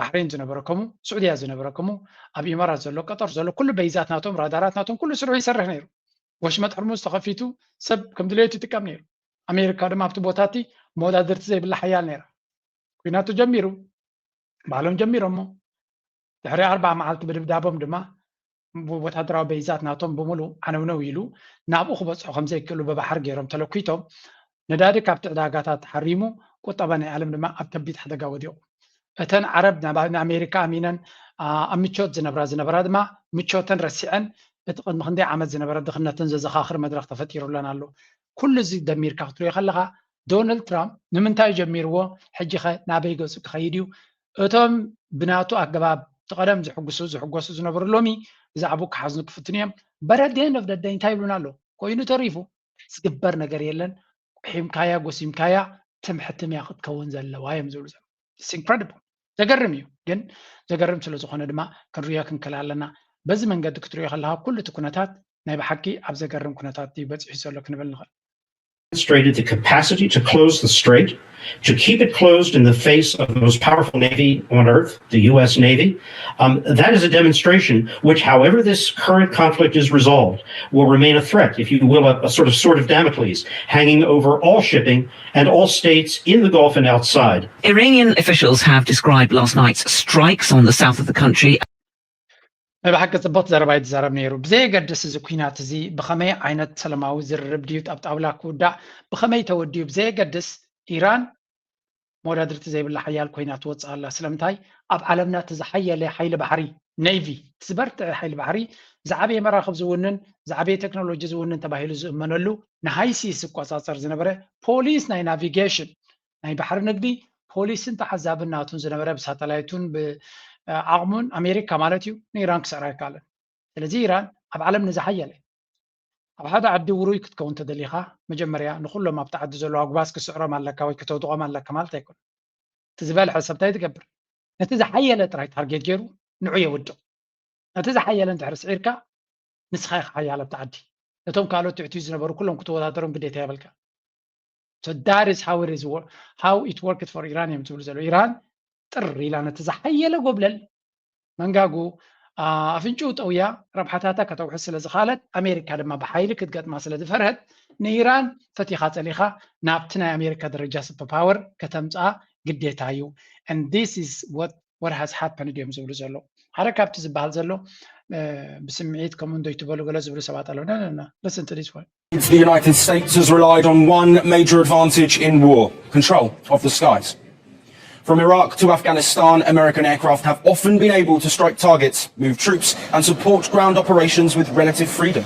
ባሕሬን ዝነበረ ከምኡ ስዑድያ ዝነበረ ከምኡ ኣብ ኢማራት ዘሎ ቀጠር ዘሎ ኩሉ በይዛት ናቶም ራዳራት ናቶም ኩሉ ስርሑ ይሰርሕ ነይሩ ወሽመጥ ሕርሙዝ ተኸፊቱ ሰብ ከም ድሌቱ ይጥቀም ነይሩ ኣሜሪካ ድማ ኣብቲ ቦታ እቲ መወዳድርቲ ዘይብላ ሓያል ነይራ ኩናቱ ጀሚሩ ባሎም ጀሚሮሞ ድሕሪ ኣርባ መዓልቲ ብድብዳቦም ድማ ወታደራዊ በይዛት ናቶም ብምሉ ዓነውነው ኢሉ ናብኡ ክበፅሑ ከም ዘይክእሉ ብባሕሪ ገይሮም ተለኲቶም ነዳዲ ካብቲ ዕዳጋታት ተሓሪሙ ቁጠባ ናይ ዓለም ድማ ኣብ ከቢድ ሓደጋ ወዲቑ እተን ዓረብ ንኣሜሪካ ኣሚነን ኣብ ምቾት ዝነብራ ዝነበራ ድማ ምቾተን ረሲዐን እቲ ቅድሚ ክንደይ ዓመት ዝነበረ ድኽነተን ዘዘኻኽር መድረኽ ተፈጢሩለን ኣሎ ኩሉ እዚ ደሚርካ ክትሪኦ ከለኻ ዶናልድ ትራምፕ ንምንታይ ጀሚርዎ ሕጂ ኸ ናበይ ገፁ ክኸይድ እዩ እቶም ብናቱ ኣገባብ እቲ ቀደም ዝሕጉሱ ዝሕጎሱ ዝነበሩ ሎሚ ብዛዕባኡ ክሓዝኑ ክፍትኑ እዮም በረዴን ኦፍ ደደይ እንታይ ይብሉና ኣሎ ኮይኑ ተሪፉ ዝግበር ነገር የለን ቁሒምካያ ጎሲምካያ ትም ሕትም እያ ክትከውን ዘለዋ እዮም ዝብሉ ዘለዉ incredible ዘገርም እዩ ግን ዘገርም ስለ ዝኾነ ድማ ክንሪኦ ክንክእል ኣለና በዚ መንገዲ ክትሪኦ ከለካ ኩሉ እቲ ኩነታት ናይ ብሓቂ ኣብ ዘገርም ኩነታት እዩ በፂሑ ዘሎ ክንብል ንኽእል demonstrated the capacity to close the strait, to keep it closed in the face of the most powerful navy on earth, the U S Navy. Um, that is a demonstration which, however this current conflict is resolved, will remain a threat, if you will, a, a sort of sword of Damocles hanging over all shipping and all states in the Gulf and outside. Iranian officials have described last night's strikes on the south of the country ናይ ብሓቂ ፅቡቅ ዘረባ እዩ ዝዛረብ ነይሩ ብዘየገድስ እዚ ኩናት እዚ ብኸመይ ዓይነት ሰላማዊ ዝርርብ ድዩ ኣብ ጣውላ ክውዳእ ብኸመይ ተወዲኡ ብዘየገድስ ኢራን መወዳድርቲ ዘይብላ ሓያል ኮይና ትወፅእ ኣላ ስለምንታይ ኣብ ዓለምና እቲ ዝሓየለ ሓይሊ ባሕሪ ኔቪ ዝበርትዐ ሓይሊ ባሕሪ ዝዓበየ መራኽብ ዝውንን ዝዓበየ ቴክኖሎጂ ዝውንን ተባሂሉ ዝእመነሉ ንሃይሲስ ዝቆፃፀር ዝነበረ ፖሊስ ናይ ናቪጌሽን ናይ ባሕሪ ንግዲ ፖሊስን ተዓዛብን ናቱን ዝነበረ ብሳተላይቱን ብዓቕሙን ኣሜሪካ ማለት እዩ ንኢራን ክስዕራ ኣይከኣለን ስለዚ ኢራን ኣብ ዓለም ንዝሓየለ ኣብ ሓደ ዓዲ ውሩይ ክትከውን ተደሊኻ መጀመርያ ንኩሎም ኣብቲ ዓዲ ዘለዉ ኣጉባዝ ክስዕሮም ኣለካ ወይ ከተውድቖም ኣለካ ማለት ኣይኮነ እቲ ዝበልሐ ሰብ እንታይ ትገብር ነቲ ዝሓየለ ጥራይ ታርጌት ገይሩ ንዑ የውድቕ ነቲ ዝሓየለ እንድሕር ስዒርካ ንስኻ ኢኻ ሓያል ኣብቲ ዓዲ ነቶም ካልኦት ትሕትኡ ዝነበሩ ኩሎም ክትወዳደሮም ግዴታ የብልካ So that is how it is how it worked for Iran እዮም ዝብሉ ዘለዉ። ኢራን ጥር ኢላ ነቲ ዝሓየለ ጎብለል መንጋጉ ኣፍንጭኡ ጠውያ ረብሓታታ ከተውሕስ ስለ ዝኽኣለት ኣሜሪካ ድማ ብሓይሊ ክትገጥማ ስለ ዝፈርሀት ንኢራን ፈቲኻ ጸሊኻ ናብቲ ናይ ኣሜሪካ ደረጃ super power ከተምጽኣ ግዴታ እዩ። And this is what what has happened እዮም ዝብሉ ዘለዉ። ሓደ ካብቲ ዝበሃል ዘሎ ብስምዒት ከምኡ እንዶ ይትበሉ ገለ ዝብሉ ሰባት ኣለዉ። Listen to this one. The United States has relied on one major advantage in war: control of the skies. From Iraq to Afghanistan, American aircraft have often been able to strike targets, move troops, and support ground operations with relative freedom.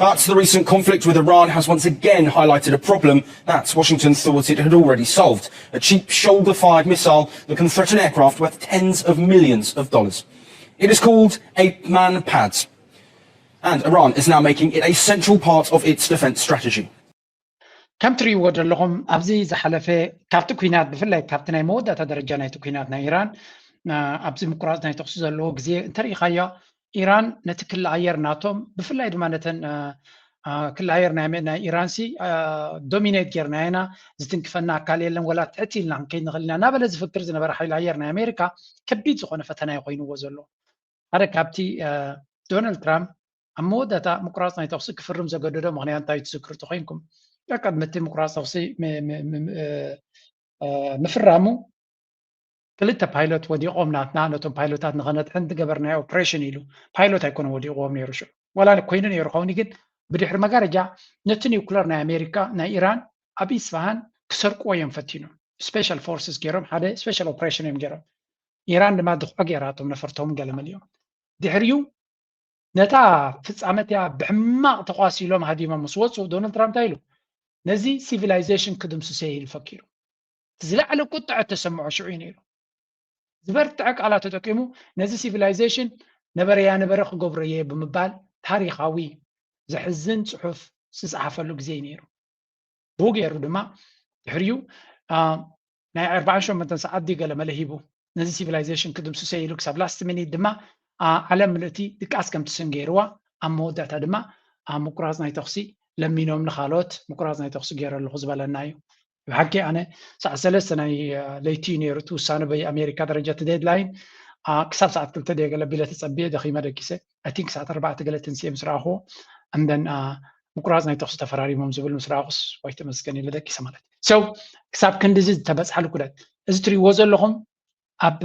But the recent conflict with Iran has once again highlighted a problem that Washington thought it had already solved: a cheap shoulder fired missile that can threaten aircraft worth tens of millions of dollars. It is called a MANPADS. And Iran is now making it a central part of its defense strategy. ከም ትርእይዎ ዘለኹም ኣብዚ ዝሓለፈ ካብቲ ኩናት ብፍላይ ካብቲ ናይ መወዳእታ ደረጃ ናይቲ ኩናት ናይ ኢራን ኣብዚ ምቁራፅ ናይ ተኽሲ ዘለዎ ግዜ እንተርኢኻዮ ኢራን ነቲ ክሊ ኣየር ናቶም ብፍላይ ድማ ነተን ክሊ ኣየር ናይ ኢራን ሲ dominate ጌርና ኢና ዝትንክፈና ኣካል የለን ወላ ትሕት ኢልና ክንከይድ ንኽእል ኢና እናበለ ዝፍክር ዝነበረ ሓይሊ ኣየር ናይ ኣሜሪካ ከቢድ ዝኾነ ፈተና እዩ ኮይንዎ ዘሎ ሓደ ካብቲ ዶናልድ ትራምፕ ኣብ መወዳእታ ምቁራፅ ናይ ተኽሲ ክፍርም ዘገደዶ ምኽንያት እንታይ ትዝክሩ ተኮይንኩም ቀድሚ እቲ ምቁራፅ ተኽሲ ምፍራሙ ክልተ ፓይሎት ወዲቖም ናትና ነቶም ፓይሎታት ንኸነድሕን ዝገበርናዮ ኦፕሬሽን ኢሉ ፓይሎት ኣይኮነ ወዲቕዎም ነይሩ ሽዑ ዋላ ኮይኑ ነይሩ ከውኒ ግን ብድሕሪ መጋረጃ ነቲ ኒውክለር ናይ ኣሜሪካ ናይ ኢራን ኣብ ኢስፋሃን ክሰርቅዎ እዮም ፈቲኖም special forces ገይሮም ሓደ special operation እዮም ገይሮም ኢራን ድማ ድኽዖ ገይራቶም ነፈርቶም ገለመሊኦም ድሕሪኡ ነታ ፍጻመት እያ ብሕማቕ ተኳሲሎም ሃዲሞም ምስ ወፁ ዶናልድ ትራምፕ እንታይ ኢሉ ነዚ ሲቪላይዜሽን ክድምስሰ ኢሉ ፈኪሩ ዝለዓለ ቁጥዐ ተሰምዖ ሽዑ እዩ ነይሩ ዝበርትዐ ቃላት ተጠቂሙ ነዚ ሲቪላይዜሽን ነበረያ ነበረ ክገብሮ እየ ብምባል ታሪኻዊ ዘሕዝን ፅሑፍ ዝፀሓፈሉ ግዜ እዩ ነይሩ ብኡ ገይሩ ድማ ድሕሪኡ ናይ ኣርባዓን ሸሞንተን ሰዓት ድዩ ገለ መለ ሂቡ ነዚ ሲቪላይዜሽን ክድምስሰ ኢሉ ክሳብ last minute ድማ ዓለም ምልእቲ ድቃስ ከም ትስን ገይርዋ ኣብ መወዳእታ ድማ ኣብ ምቁራፅ ናይ ተኽሲ ለሚኖም ንካልኦት ምቁራፅ ናይ ተኽሲ ገይረ ኣለኹ ዝበለና እዩ ብሓቂ ኣነ ሰዓት ሰለስተ ናይ ለይቲ እዩ ነይሩ እቲ ውሳነ በይ ኣሜሪካ ደረጃ እቲ deadline ክሳብ ሰዓት ክልተ ደየ ገለ ቢለ ተፀብየ ደኺመ ደቂሰ I think ሰዓት ኣርባዕተ ገለ ትንስኤ ምስ ረኣኽዎ and then ምቁራፅ ናይ ተኽሲ ተፈራሪሞም ዝብል ምስ ረኣኹስ ወይ ተመስገን ኢለ ደቂሰ ማለት so ክሳብ ክንድዚ ዝተበፅሓሉ ኩነት እዚ ትሪእዎ ዘለኹም ኣብ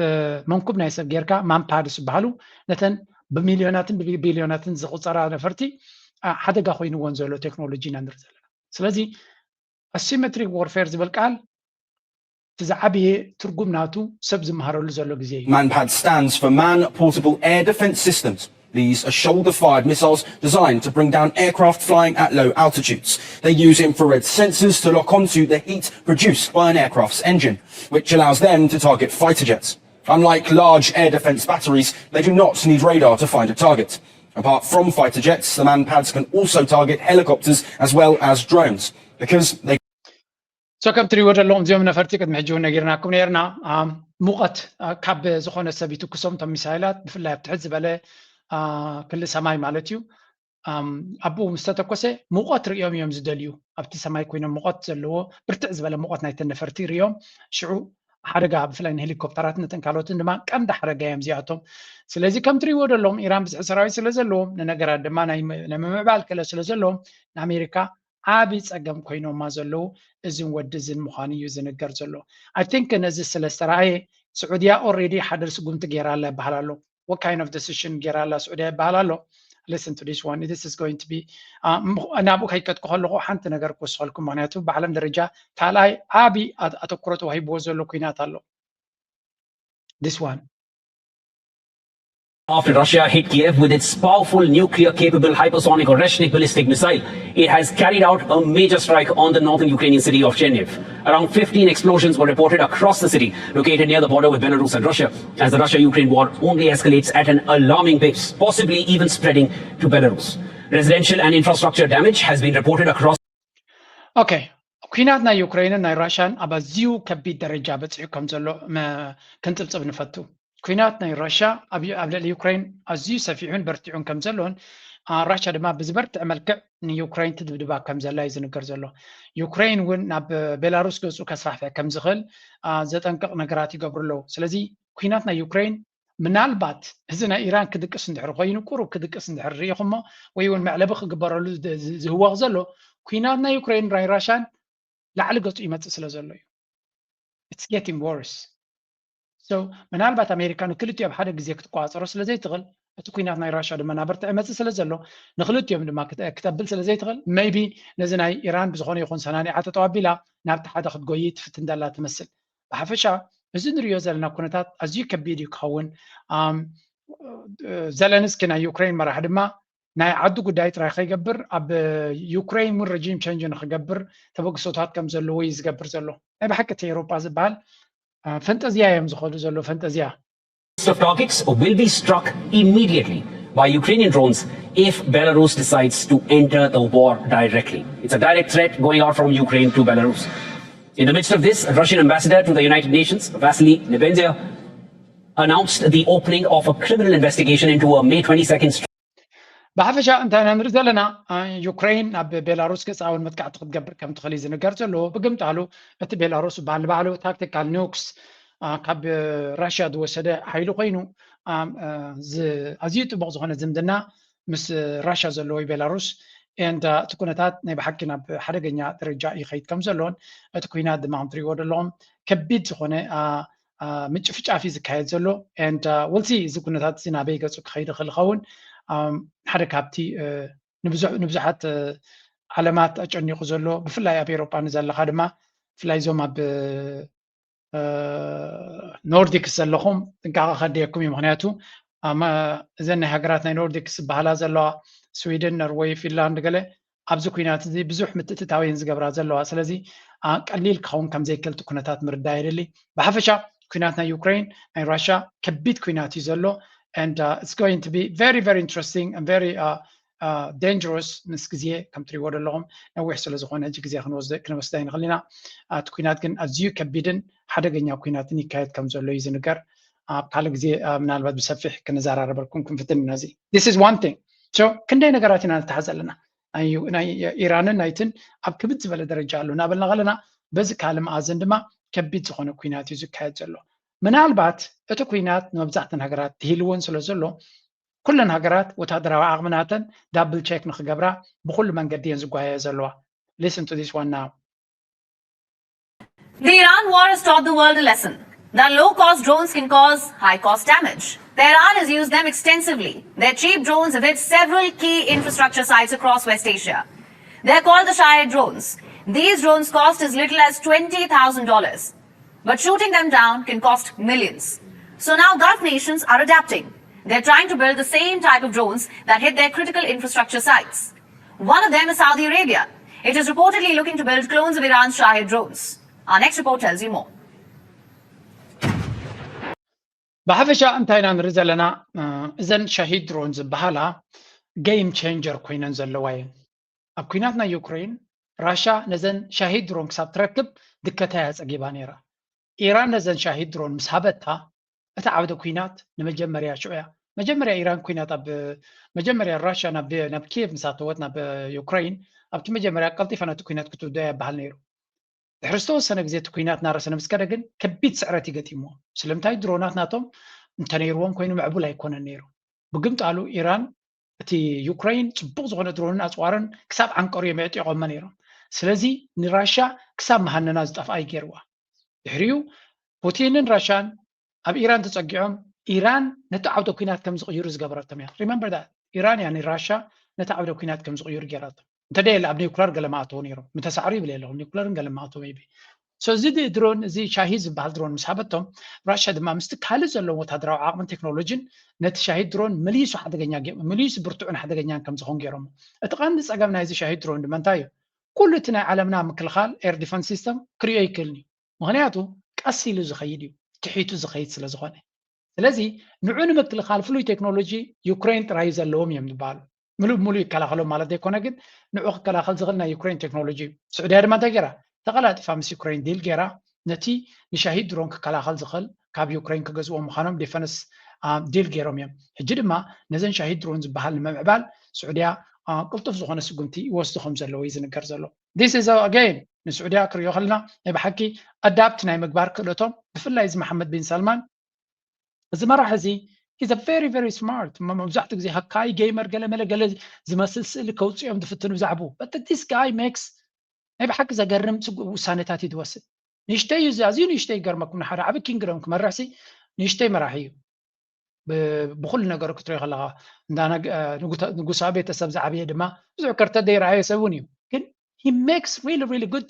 መንኩብ ናይ ሰብ ጌርካ MANPADS ዝበሃሉ ነተን ብሚልዮናትን ብቢልዮናትን ዝቁፀራ ነፈርቲ ሓደጋ ኮይንዎን ዘሎ ቴክኖሎጂ ኢና ንርኢ ዘለና ስለዚ asymmetric warfare ዝብል ቃል እቲ ዝዓበየ ትርጉም ናቱ ሰብ ዝመሃረሉ ዘሎ ግዜ እዩ MANPADS stands for Man Portable Air Defense Systems. These are shoulder fired missiles designed to bring down aircraft flying at low altitudes. They use infrared sensors to lock onto the heat produced by an aircraft's engine, which allows them to target fighter jets. Unlike large air defense batteries, they do not need radar to find a target. Apart from fighter jets, the MANPADS can also target helicopters as well as drones because they so ከም ትሪእዎ ዘለኹም እዚኦም ነፈርቲ ቅድሚ ሕጂ እውን ነጊርናኩም ነርና ሙቐት ካብ ዝኾነ ሰብ ይትኩሶም እቶም ሚሳይላት ብፍላይ ኣብ ትሕት ዝበለ ክሊ ሰማይ ማለት እዩ ኣብኡ ምስ ተተኮሰ ሙቐት ርእዮም እዮም ዝደልዩ ኣብቲ ሰማይ ኮይኖም ሙቐት ዘለዎ ብርትዕ ዝበለ ሙቐት ናይተን ነፈርቲ ርእዮም ሽዑ ሓደጋ ብፍላይ ንሄሊኮፕተራትን ነተን ካልኦትን ድማ ቀንዲ ሓደጋ እዮም እዚኣቶም ስለዚ ከም ትሪእዎ ዘለዎም ኢራን ብዝሒ ሰራዊት ስለ ዘለዎም ንነገራት ድማ ናይ ምምዕባል ክእለት ስለ ዘለዎም ንኣሜሪካ ዓቢ ጸገም ኮይኖማ ዘለዉ እዝን ወዲ እዝን ምዃኑ እዩ ዝንገር ዘሎ። I think ነዚ ስለ ዝተረኣየ ስዑድያ already ሓደ ስጉምቲ ገይራ ኣላ ይበሃል ኣሎ። What kind of decision ገይራ ኣላ ስዑድያ ይበሃል ኣሎ። Listen to this one. This is going to be ናብኡ ከይከድኩ ከለኹ ሓንቲ ነገር ክወስኸልኩም ምክንያቱ ብዓለም ደረጃ ካልኣይ ዓቢ ኣተኩሮ ተዋሂብዎ ዘሎ ኩናት ኣሎ። This one. After Russia hit Kiev with its powerful nuclear capable hypersonic Oreshnik ballistic missile, it has carried out a major strike on the northern Ukrainian city of Cherniv. Around fifteen explosions were reported across the city, located near the border with Belarus and Russia, as the Russia Ukraine war only escalates at an alarming pace, possibly even spreading to Belarus. Residential and infrastructure damage has been reported across. Okay. ኩናት ናይ ዩክሬንን ናይ ራሽያን ኣብ ኣዝዩ ከቢድ ደረጃ በፂሑ ከም ዘሎ ክንፅብፅብ ንፈቱ። ኩናት ናይ ራሽያ ኣብ ልዕሊ ዩክሬን ኣዝዩ ሰፊሑን በርቲዑን ከም ዘሎን ራሻ ድማ ብዝበርትዕ መልክዕ ንዩክሬን ትድብድባ ከም ዘላ እዩ ዝንገር ዘሎ። ዩክሬን እውን ናብ ቤላሩስ ገጹ ከስፋሕፍሕ ከም ዝኽእል ዘጠንቅቕ ነገራት ይገብሩ ኣለዉ። ስለዚ ኩናት ናይ ዩክሬን ምናልባት እዚ ናይ ኢራን ክድቅስ እንድሕር ኮይኑ፣ ቁሩብ ክድቅስ እንድሕር ርኢኹሞ፣ ወይ እውን መዕለቢ ክግበረሉ ዝህወቕ ዘሎ ኩናት ናይ ዩክሬን ናይ ራሻን ላዕሊ ገጹ ይመጽእ ስለ ዘሎ እዩ። It's getting worse. So ምናልባት ኣሜሪካ ንክልቲኦም ሓደ ግዜ ክትቆጻጸሮ ስለ ዘይትኽእል፣ እቲ ኩናት ናይ ራሻ ድማ እናበርትዐ ይመጽእ ስለ ዘሎ፣ ንክልቲኦም ድማ ክተ- ክተብል ስለ ዘይትኽእል፣ maybe ነዚ ናይ ኢራን ብዝኾነ ይኹን ሰናኒዓ ተጠዋቢላ ናብቲ ሓደ ክትጎይ ትፍትን ዘላ ትመስል። ብሓፈሻ እዚ ንሪኦ ዘለና ኩነታት ኣዝዩ ከቢድ እዩ ክኸውን። ኣም፣ ዘለንስኪ ናይ ዩክሬን መራሒ ድማ ናይ ዓዱ ጉዳይ ጥራይ ከይገብር ኣብ ዩክሬን እውን ረጂም ቸንጅ ንክገብር ተበግሶታት ከም ዘለዎ እዩ ዝገብር ዘሎ። ናይ ብሓቂ እቲ ኤውሮጳ ዝበሃል ፈንጠዝያ እዮም ዝኸዱ ዘሎ ፈንጠዝያ። Of targets will be struck immediately by Ukrainian drones if Belarus decides to enter the war directly. It's a direct threat going out from Ukraine to Belarus. In the midst of this, Russian ambassador to the United Nations, Vasily Nebenzia, announced the opening of a criminal investigation into a May twenty-second. ብሓፈሻ እንታይ ኢና ንርኢ ዘለና? ዩክሬን ናብ ቤላሩስ ገጻ እውን መጥቃዕቲ ክትገብር ከም ትኽእል እዩ ዝንገር ዘሎ። ብግምጣሉ እቲ ቤላሩስ ባል ባዕሉ ታክቲካል ኒውክስ ካብ ራሽያ ዝወሰደ ሓይሊ ኮይኑ ኣዝዩ ጥቡቕ ዝኾነ ዝምድና ምስ ራሽያ ዘለዎ እዩ ቤላሩስ። And እቲ ኩነታት ናይ ብሓቂ ናብ ሓደገኛ ደረጃ ይኸይድ ከም ዘሎን እቲ ኩናት ድማ ከም ትሪእዎ ዘለኹም ከቢድ ዝኾነ ምጭፍጫፍ እዩ ዝካየድ ዘሎ። And we'll see እዚ ኩነታት እዚ ናበይ ገጹ ክኸይድ ይኽእል ይኸውን። ሓደ ካብቲ ንብዙሓት ዓለማት ኣጨኒቑ ዘሎ ብፍላይ ኣብ ኤውሮጳ ንዘለኻ ድማ ብፍላይ እዞም ኣብ ኖርዲክስ ዘለኹም ጥንቃቐ ከድልየኩም እዩ። ምኽንያቱ እዘን ናይ ሃገራት ናይ ኖርዲክስ ዝበሃላ ዘለዋ ስዊድን፣ ኖርወይ፣ ፊንላንድ ገለ ኣብዚ ኩናት እዚ ብዙሕ ምትእትታው እየን ዝገብራ ዘለዋ። ስለዚ ቀሊል ክኸውን ከም ዘይክእል እቲ ኩነታት ምርዳእ የድሊ። ብሓፈሻ ኩናት ናይ ዩክሬን ናይ ራሽያ ከቢድ ኩናት እዩ ዘሎ። And it's going to be very very interesting and very dangerous ምስ ግዜ ከም ትሪእዎ ዘለኹም ነዊሕ ስለ ዝኾነ ሕጂ ግዜ ክንወስዳ ይንኽእል ኢና። እቲ ኩናት ግን ኣዝዩ ከቢድን ሓደገኛ ኩናትን ይካየድ ከም ዘሎ እዩ ዝንገር። ኣብ ካልእ ግዜ ምናልባት ብሰፊሕ ክንዘራረበልኩም ክንፍትን ኢና። እዚ this is one thing። So ክንደይ ነገራት ኢና ንተሓዝ ኣለና። ናይ ኢራንን ናይትን ኣብ ክብድ ዝበለ ደረጃ ኣሎ እናበልና ከለና በዚ ካልእ መኣዝን ድማ ከቢድ ዝኾነ ኩናት እዩ ዝካየድ ዘሎ። ምናልባት እቲ ኩናት ንመብዛሕተን ሃገራት ትሂልወን ስለ ዘሎ ኩለን ሃገራት ወታደራዊ ዓቕሚ ናተን ዳብል ቸክ ንክገብራ ብኩሉ መንገዲ እየን ዝጓየያ ዘለዋ። Listen to this one now. The Iran war has taught the world a lesson that low cost drones can cause high cost damage. Tehran has used them extensively. Their cheap drones have hit several key infrastructure sites across West Asia. They're called the Shahed drones. These drones cost as little as twenty thousand dollars. But shooting them down can cost millions. So now Gulf nations are adapting. They're trying to build the same type of drones that hit their critical infrastructure sites. One of them is Saudi Arabia. It is reportedly looking to build clones of Iran's Shahed drones. Our next report tells you more. ብሓፈሻ እንታይ ኢና ንርኢ ዘለና? እዘን ሻሂድ ድሮን ዝበሃላ ጌም ቼንጀር ኮይነን ዘለዋ እየን። ኣብ ኩናት ናይ ዩክሬን ራሻ ነዘን ሻሂድ ድሮን ክሳብ ትረክብ ድከታ እያ ጸጊባ ነይራ። ኢራን ነዘን ሻሂድ ድሮን ምስ ሃበታ እቲ ዓውደ ኩናት ንመጀመርያ ሽዑ እያ። መጀመርያ ኢራን ኩናት ኣብ መጀመርያ ራሻ ናብ ናብ ኪየቭ ምስ ኣተወት ናብ ዩክሬን ኣብቲ መጀመርያ ቀልጢፋ ነቲ ኩናት ክትውድኦ እያ ይበሃል ነይሩ። ድሕሪ ዝተወሰነ ግዜ እቲ ኩናት እናረሰነ ምስ ከደ ግን ከቢድ ስዕረት እዩ ገጢምዎ። ስለምንታይ ድሮናት ናቶም እንተነይርዎም ኮይኑ ምዕቡል ኣይኮነን ነይሩ። ብግምጣሉ ኢራን እቲ ዩክሬን ጽቡቕ ዝኾነ ድሮንን ኣጽዋርን ክሳብ ዓንቀሩ እዮም የዕጢቖሞ ነይሮም። ስለዚ ንራሻ ክሳብ መሃነና ዝጠፍኣ እዩ ገይርዋ። ድሕሪኡ ፑቲንን ራሻን ኣብ ኢራን ተጸጊዖም ኢራን ነቲ ዓውደ ኩናት ከም ዝቕይሩ ዝገበረቶም እያ። Remember that ኢራን እያ ንራሻ ነቲ ዓውደ ኩናት ከም ዝቕይሩ ገይራቶም። እንተደየለ ኣብ ኒውክለር ገለ ምኣተው ነይሮም ምተሳዕሩ ይብል የለኹም ኒውክለርን ገለ ምኣተው maybe so እዚ ድሮን እዚ ሻሂድ ዝበሃል ድሮን ምስ ሃበቶም ራሻ ድማ ምስቲ ካልእ ዘለዎም ወታደራዊ ዓቕምን ቴክኖሎጂን ነቲ ሻሂድ ድሮን መሊሱ ሓደገኛ መሊሱ ብርቱዕን ሓደገኛን ከም ዝኾን ገይሮም። እቲ ቀንዲ ጸገም ናይዚ ሻሂድ ድሮን ድማ እንታይ እዩ? ኩሉ እቲ ናይ ዓለምና ምክልኻል air defense system ክሪኦ ይክእልን እዩ። ምኽንያቱ ቀስ ኢሉ ዝኸይድ እዩ ትሒቱ ዝኸይድ ስለ ዝኾነ። ስለዚ ንዑ ንምክልኻል ፍሉይ ቴክኖሎጂ ዩክሬን ጥራይ ዘለዎም እዮም ዝበሃሉ። ምሉእ ብምሉእ ይከላኸሎም ማለት ዘይኮነ ግን ንዑ ክከላኸል ዝኽእል ናይ ዩክሬን ቴክኖሎጂ እዩ። ስዑድያ ድማ እንታይ ገይራ? ተቐላጢፋ ምስ ዩክሬን ዲል ገይራ ነቲ ንሻሂድ ድሮን ክከላኸል ዝኽእል ካብ ዩክሬን ክገዝእዎ ምዃኖም ዲፈንስ ዲል ገይሮም እዮም። ሕጂ ድማ ነዘን ሻሂድ ድሮን ዝበሃል ንምምዕባል ስዑድያ ቅልጡፍ ዝኾነ ስጉምቲ ይወስዱ ከም ዘለዉ እዩ ዝንገር ዘሎ። This is again ንስዑድያ ክሪኦ ከለና ናይ ብሓቂ ኣዳፕት ናይ ምግባር ክእለቶም፣ ብፍላይ እዚ መሓመድ ቢን ሰልማን፣ እዚ መራሒ እዚ is a very very smart፣ መብዛሕትኡ ግዜ ሃካይ ጌመር ገለ መለ ገለ ዝመስል ስእሊ ከውፅኦም ዝፍትኑ ብዛዕቡ። But this guy makes ናይ ብሓቂ ዘገርም ውሳኔታት እዩ ዝወስድ። ንእሽተይ እዩ፣ ኣዝዩ ንእሽተይ ይገርመኩም። ንሓደ ዓቢ ኪንግደም ክመርሕሲ ንእሽተይ መራሒ እዩ። ብኩሉ ነገሩ ክትሪኦ ከለኻ እንዳ ንጉሳዊ ቤተሰብ ዝዓበየ ድማ ብዙሕ ከርተት ዘይረኣየ ሰብ እውን እዩ። ግን he makes really really good።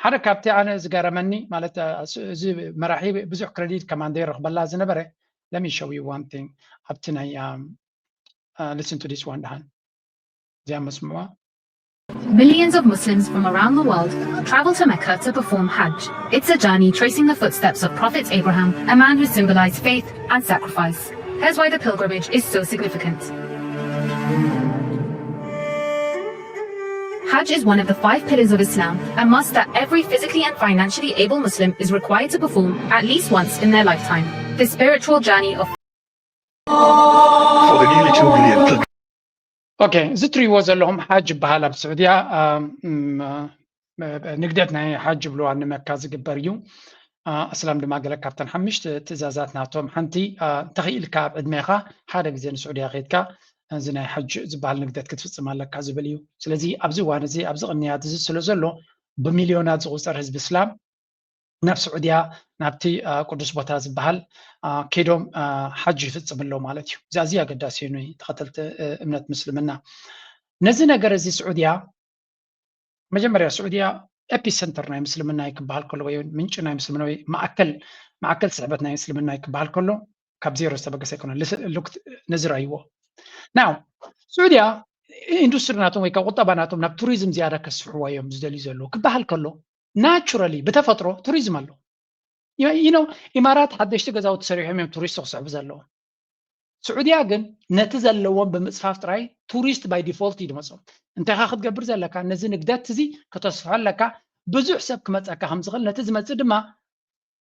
ሓደ ካብቲ ኣነ ዝገረመኒ ማለት እዚ መራሒ ብዙሕ ክረዲት ከማን ዘይረኽበላ ዝነበረ፣ let me show you one thing። ኣብቲ ናይ listen to this one ደሓን እዚኣ መስምዋ። Millions of Muslims from around the world travel to Mecca to perform Hajj. It's a journey tracing the footsteps of Prophet Abraham, a man who symbolized faith and sacrifice. Here's why the pilgrimage is so significant. Hajj is one of the five pillars of Islam, a must that every physically and financially able Muslim is required to perform at least once in their lifetime. The spiritual journey of For the nearly two million pilgrims. ኦኬ፣ እዚ ትሪእዎ ዘለኹም ሓጅ ይበሃል ኣብ ስዑድያ። ንግደት ናይ ሓጅ ይብልዋ ንመካ ዝግበር እዩ። ኣስላም ድማ ገለ ካብተን ሓሙሽተ ትእዛዛት ናቶም ሓንቲ እንተኽኢልካ ኣብ ዕድሜኻ ሓደ ግዜ ንስዑድያ ከይድካ እዚ ናይ ሓጅ ዝበሃል ንግደት ክትፍፅም ኣለካ ዝብል እዩ። ስለዚ ኣብዚ እዋን እዚ ኣብዚ ቅንያት እዚ ስለ ዘሎ ብሚልዮናት ዝቑፀር ህዝቢ እስላም ናብ ስዑድያ ናብቲ ቅዱስ ቦታ ዝበሃል ከይዶም ሓጅ ይፍፅም ኣሎ ማለት እዩ። እዚ ኣዝዩ ኣገዳሲ እዩ ንተኸተልቲ እምነት ምስልምና። ነዚ ነገር እዚ ስዑድያ መጀመርያ ስዑድያ ኤፒሰንተር ናይ ምስልምና እዩ ክበሃል ከሎ ወይ ምንጪ ናይ ምስልምና ወይ ማእከል ማእከል ስዕበት ናይ ምስልምና እዩ ክበሃል ከሎ ካብ ዜሮ ዝተበገሰ ኣይኮነ። ሉክት ነዚ ረእይዎ ናው ስዑድያ ኢንዱስትሪ ናቶም ወይ ካብ ቁጠባ ናቶም ናብ ቱሪዝም ዝያዳ ከስፍሕዎ እዮም ዝደልዩ ዘለዉ ክበሃል ከሎ ናቹራሊ ብተፈጥሮ ቱሪዝም ኣሎ። You know ኢማራት ሓደሽቲ ገዛውቲ ሰሪሖም እዮም ቱሪስት ክስሕቡ ዘለዎም። ስዑድያ ግን ነቲ ዘለዎም ብምፅፋፍ ጥራይ ቱሪስት ባይ ዲፎልት እዩ ድመፅኦም። እንታይ ኢኻ ክትገብር ዘለካ? ነዚ ንግደት እዚ ከተስፍሖ ኣለካ። ብዙሕ ሰብ ክመፀካ ከም ዝኽእል ነቲ ዝመፅእ ድማ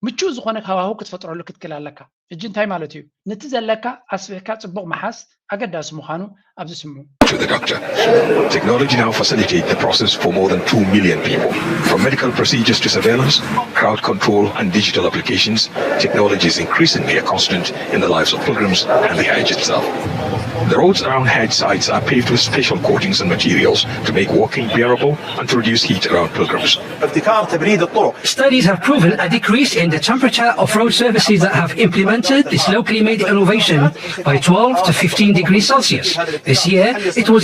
ምቹእ ዝኾነ ሃዋሁ ክትፈጥረሉ ክትክእል ኣለካ። ሕጂ እንታይ ማለት እዩ? ነቲ ዘለካ ኣስፊሕካ ፅቡቕ ምሓዝ ኣገዳሲ ምዃኑ ኣብዚ ስምዑ። To the doctor. Technology now facilitates the process for more than two million people. From medical procedures to surveillance, crowd control, and digital applications, technology is increasingly a constant in the lives of pilgrims and the Hajj itself. The roads around Hajj sites are paved with special coatings and materials to make walking bearable and to reduce heat around pilgrims. ابتكار تبريد الطرق. Studies have proven a decrease in the temperature of road surfaces that have implemented this locally made innovation by twelve to fifteen degrees Celsius. This year, it was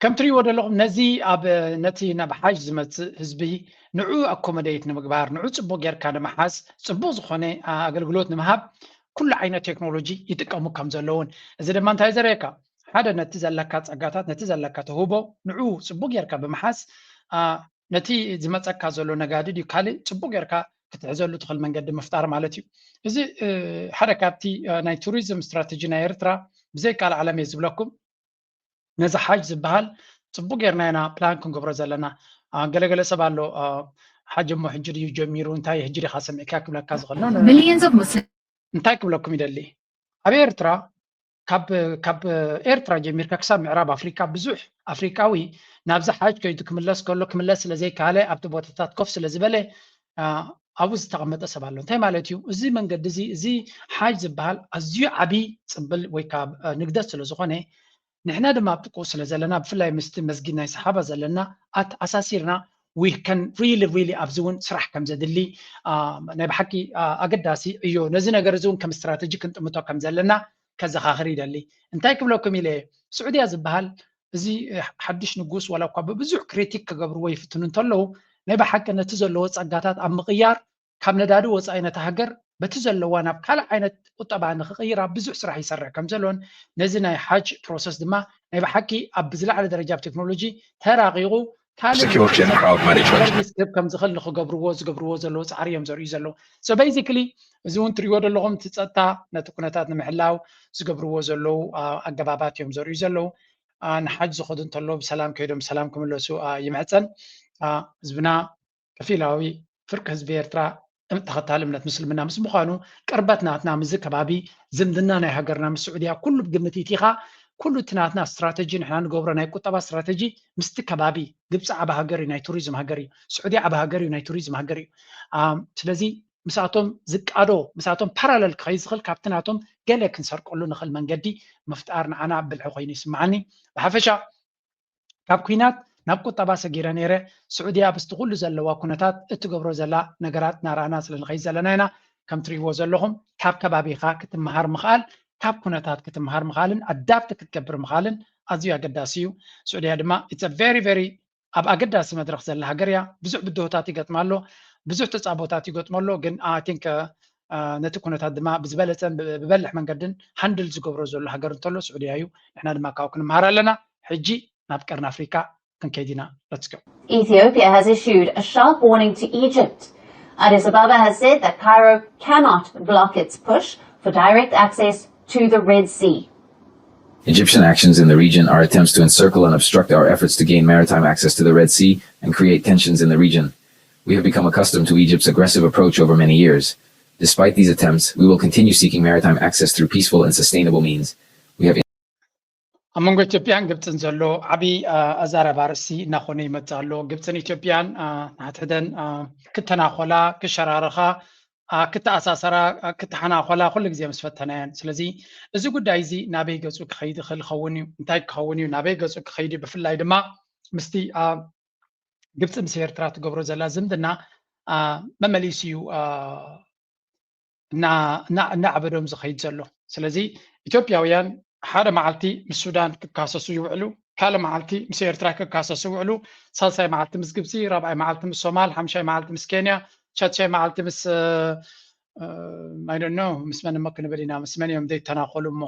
ከም ትሪእዎ ዘለኹም ነዚ ኣብ ነቲ ናብ ሓጅ ዝመፅእ ህዝቢ ንዑ ኣኮመደይት ንምግባር ንዑ ፅቡቅ ጌርካ ንምሓዝ ፅቡቅ ዝኾነ ኣገልግሎት ንምሃብ ኩሉ ዓይነት ቴክኖሎጂ ይጥቀሙ ከም ዘለውን እዚ ድማ እንታይ ዘርእየካ ሓደ ነቲ ዘለካ ፀጋታት ነቲ ዘለካ ተህቦ ንዑ ፅቡቅ ጌርካ ብምሓዝ ነቲ ዝመፀካ ዘሎ ነጋዲ ድዩ ካልእ ፅቡቅ ጌርካ ክትሕዘሉ ትኽእል መንገዲ ምፍጣር ማለት እዩ። እዚ ሓደ ካብቲ ናይ ቱሪዝም ስትራተጂ ናይ ኤርትራ ብዘይካል ዓለም እየ ዝብለኩም ነዚ ሓጅ ዝበሃል ፅቡቅ ጌርና ኢና ፕላን ክንገብሮ ዘለና። ገለገለ ሰብ ኣሎ ሓጅ እሞ ሕጂ ድዩ ጀሚሩ እንታይ ሕጂ ዲኻ ሰሚዕካ ክብለካ ዝኽእል Millions of Muslims እንታይ ክብለኩም ይደሊ ኣብ ኤርትራ ካብ ካብ ኤርትራ ጀሚርካ ክሳብ ምዕራብ ኣፍሪካ ብዙሕ ኣፍሪካዊ ናብዚ ሓጅ ከይዱ ክምለስ ከሎ ክምለስ ስለ ዘይከኣለ ኣብቲ ቦታታት ኮፍ ስለ ዝበለ ኣብኡ ዝተቐመጠ ሰብ ኣሎ እንታይ ማለት እዩ እዚ መንገዲ እዚ እዚ ሓጅ ዝበሃል ኣዝዩ ዓብዪ ፅብል ወይ ከዓ ንግደት ስለ ዝኾነ ንሕና ድማ ኣብ ጥቅኡ ስለ ዘለና ብፍላይ ምስቲ መስጊድ ናይ ሰሓባ ዘለና ኣተኣሳሲርና we can really really ኣብዚ እውን ስራሕ ከም ዘድሊ ናይ ብሓቂ ኣገዳሲ እዩ ነዚ ነገር እዚ እውን ከም ስትራተጂ ክንጥምቶ ከም ዘለና ከዘኻኽር ይደሊ እንታይ ክብለኩም ኢለ ስዑድያ ዝበሃል እዚ ሓድሽ ንጉስ ዋላ እኳ ብብዙሕ ክሪቲክ ክገብርዎ ይፍትኑ እንተለዉ ናይ ብሓቂ ነቲ ዘለዎ ፀጋታት ኣብ ምቕያር ካብ ነዳዲ ወፃኢ ነታ ሃገር በቲ ዘለዋ ናብ ካልእ ዓይነት ቁጠባ ንክቕይራ ብዙሕ ስራሕ ይሰርሕ ከም ዘሎን ነዚ ናይ ሓጅ ፕሮሰስ ድማ ናይ ብሓቂ ኣብ ብዝለዓለ ደረጃ ኣብ ቴክኖሎጂ ተራቂቑ ካልእ Security and crowd management. ክህብ ከም ዝኽእል ንክገብርዎ ዝገብርዎ ዘለዉ ፃዕሪ እዮም ዘርእዩ ዘለዉ so basically እዚ እውን ትሪእዎ ዘለኹም እቲ ፀጥታ ነቲ ኩነታት ንምሕላው ዝገብርዎ ዘለዉ ኣገባባት እዮም ዘርእዩ ዘለዉ ንሓጅ ዝኸዱ እንተሎ ብሰላም ከይዶም ብሰላም ክምለሱ ይምሕፀን ህዝብና ከፊላዊ ፍርቂ ህዝቢ ኤርትራ ተኸታሊ እምነት ምስልምና ምስ ምዃኑ ቅርበት ናትና ምስዚ ከባቢ ዝምድና ናይ ሃገርና ምስ ስዑድያ ኩሉ ብግምት ኢቲኻ ኩሉ እቲ ናትና ስትራተጂ ንሕና ንገብሮ ናይ ቁጠባ ስትራተጂ ምስቲ ከባቢ ግብፂ ዓብ ሃገር እዩ ናይ ቱሪዝም ሃገር እዩ ስዑድያ ዓብ ሃገር እዩ ናይ ቱሪዝም ሃገር እዩ ስለዚ ምስኣቶም ዝቃዶ ምስኣቶም ፓራለል ክኸይ ዝኽእል ካብቲ ናቶም ገለ ክንሰርቀሉ ንኽእል መንገዲ ምፍጣር ንዓና ብልሒ ኮይኑ ይስምዓኒ ብሓፈሻ ካብ ኩናት ናብ ቁጠባ ሰጊረ ነይረ ስዑድያ ብስቲ ኩሉ ዘለዋ ኩነታት እትገብሮ ዘላ ነገራት ናራእና ስለ ንኸይድ ዘለና ኢና ከም ትሪእዎ ዘለኹም ካብ ከባቢኻ ክትመሃር ምኽኣል ካብ ኩነታት ክትመሃር ምኽኣልን ኣዳፕት ክትገብር ምኽኣልን ኣዝዩ ኣገዳሲ እዩ ስዑድያ ድማ it's very very ኣብ ኣገዳሲ መድረኽ ዘላ ሃገር እያ ብዙሕ ብድሆታት ይገጥማ ኣሎ ብዙሕ ተፃቦታት ይገጥሞ ኣሎ ግን I think ነቲ ኩነታት ድማ ብዝበለፀን ብበልሕ መንገድን ሃንድል ዝገብሮ ዘሎ ሃገር እንተሎ ስዑድያ እዩ ንሕና ድማ ካብኡ ክንመሃር ኣለና ሕጂ ናብ ቀርኒ ኣፍሪካ ክንከይድ ኢና let's go Ethiopia has issued a sharp warning to Egypt. Addis Ababa has said that Cairo cannot block its push for direct access to the Red Sea. Egyptian actions in the region are attempts to encircle and obstruct our efforts to gain maritime access to the Red Sea and create tensions in the region. We have become accustomed to Egypt's aggressive approach over many years. Despite these attempts, we will continue seeking maritime access through peaceful and sustainable means. We have ኣብ መንጎ ኢትዮጵያን ግብፅን ዘሎ ዓብዪ ኣዛረባ ርእሲ እናኾነ ይመፅእ ኣሎ ግብፅን ኢትዮጵያን ንሓትሕደን ክተናኾላ ክሸራርኻ ክተኣሳሰራ ክተሓናኾላ ኩሉ ግዜ ምስ ፈተናየን ስለዚ እዚ ጉዳይ እዚ ናበይ ገፁ ክኸይድ ይኽእል ይኸውን እዩ እንታይ ክኸውን እዩ ናበይ ገፁ ክኸይድ እዩ ብፍላይ ድማ ምስቲ ግብፂ ምስ ኤርትራ ትገብሮ ዘላ ዝምድና መመሊሱ እዩ እናዓበዶም ዝኸይድ ዘሎ ስለዚ ኢትዮጵያውያን ሓደ መዓልቲ ምስ ሱዳን ክካሰሱ ይውዕሉ ካልእ መዓልቲ ምስ ኤርትራ ክካሰሱ ይውዕሉ ሳልሳይ መዓልቲ ምስ ግብፂ ራብዓይ መዓልቲ ምስ ሶማል ሓምሻይ መዓልቲ ምስ ኬንያ ሻድሻይ መዓልቲ ምስ I don't know ምስ መን እሞ ክንብል ኢና ምስ መን እዮም ዘይተናኸሉ እሞ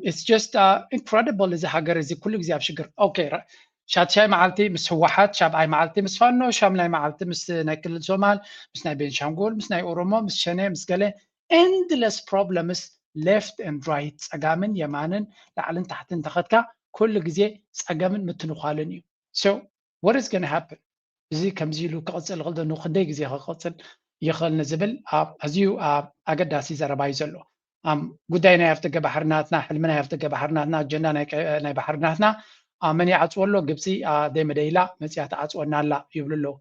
it's just incredible እዚ ሃገር እዚ ኩሉ ግዜ ኣብ ሽግር okay ሻድሻይ መዓልቲ ምስ ህወሓት ሻብዓይ መዓልቲ ምስ ፋኖ ሻምናይ መዓልቲ ምስ ናይ ክልል ሶማል ምስ ናይ ቤንሻንጉል ምስ ናይ ኦሮሞ ምስ ሸኔ ምስ ገለ endless problems left and right ፀጋምን የማንን ላዕልን ታሕትን ተኸትካ ኩሉ ግዜ ፀገምን ምትንኳልን እዩ so what is gonna happen እዚ ከምዚ ኢሉ ክቕፅል ይኽእል ዶ ንክንደይ ግዜ ክቕፅል ይኽእል ንዝብል ኣዝዩ ኣገዳሲ ዘረባ እዩ ዘሎ ጉዳይ ናይ ኣፍደገ ባሕሪ ናትና ሕልሚ ናይ ኣፍደገ ባሕሪ ናትና ኣጀንዳ ናይ ባሕሪ ናትና መን ይዓፅዎ ኣሎ ግብፂ ደይመደይላ መፅያ ትዓፅወና ኣላ ይብሉ ኣለዉ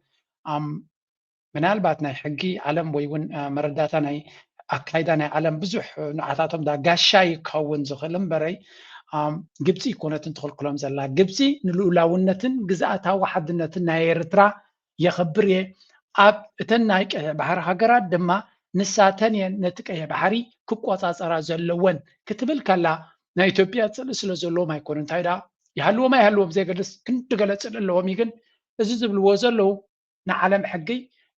ምናልባት ናይ ሕጊ ዓለም ወይ እውን መረዳታ ናይ ኣካይዳ ናይ ዓለም ብዙሕ ንዓታቶም ዳ ጋሻ ይከውን ዝኽእል እምበረይ ግብፂ ይኮነትን ትኽልክሎም ዘላ ግብፂ ንልኡላውነትን ግዝኣታዊ ሓድነትን ናይ ኤርትራ የኽብር እየ ኣብ እተን ናይ ቀይሕ ባሕሪ ሃገራት ድማ ንሳተን እየን ነቲ ቀይሕ ባሕሪ ክቆፃፀራ ዘለወን ክትብል ከላ ናይ ኢትዮጵያ ፅልኢ ስለ ዘለዎም ኣይኮነ እንታይ ዳ ይሃልዎም ኣይሃልዎም ዘይገድስ ክንዲ ገለ ፅልኢ ኣለዎም እዩ ግን እዚ ዝብልዎ ዘለዉ ንዓለም ሕጊ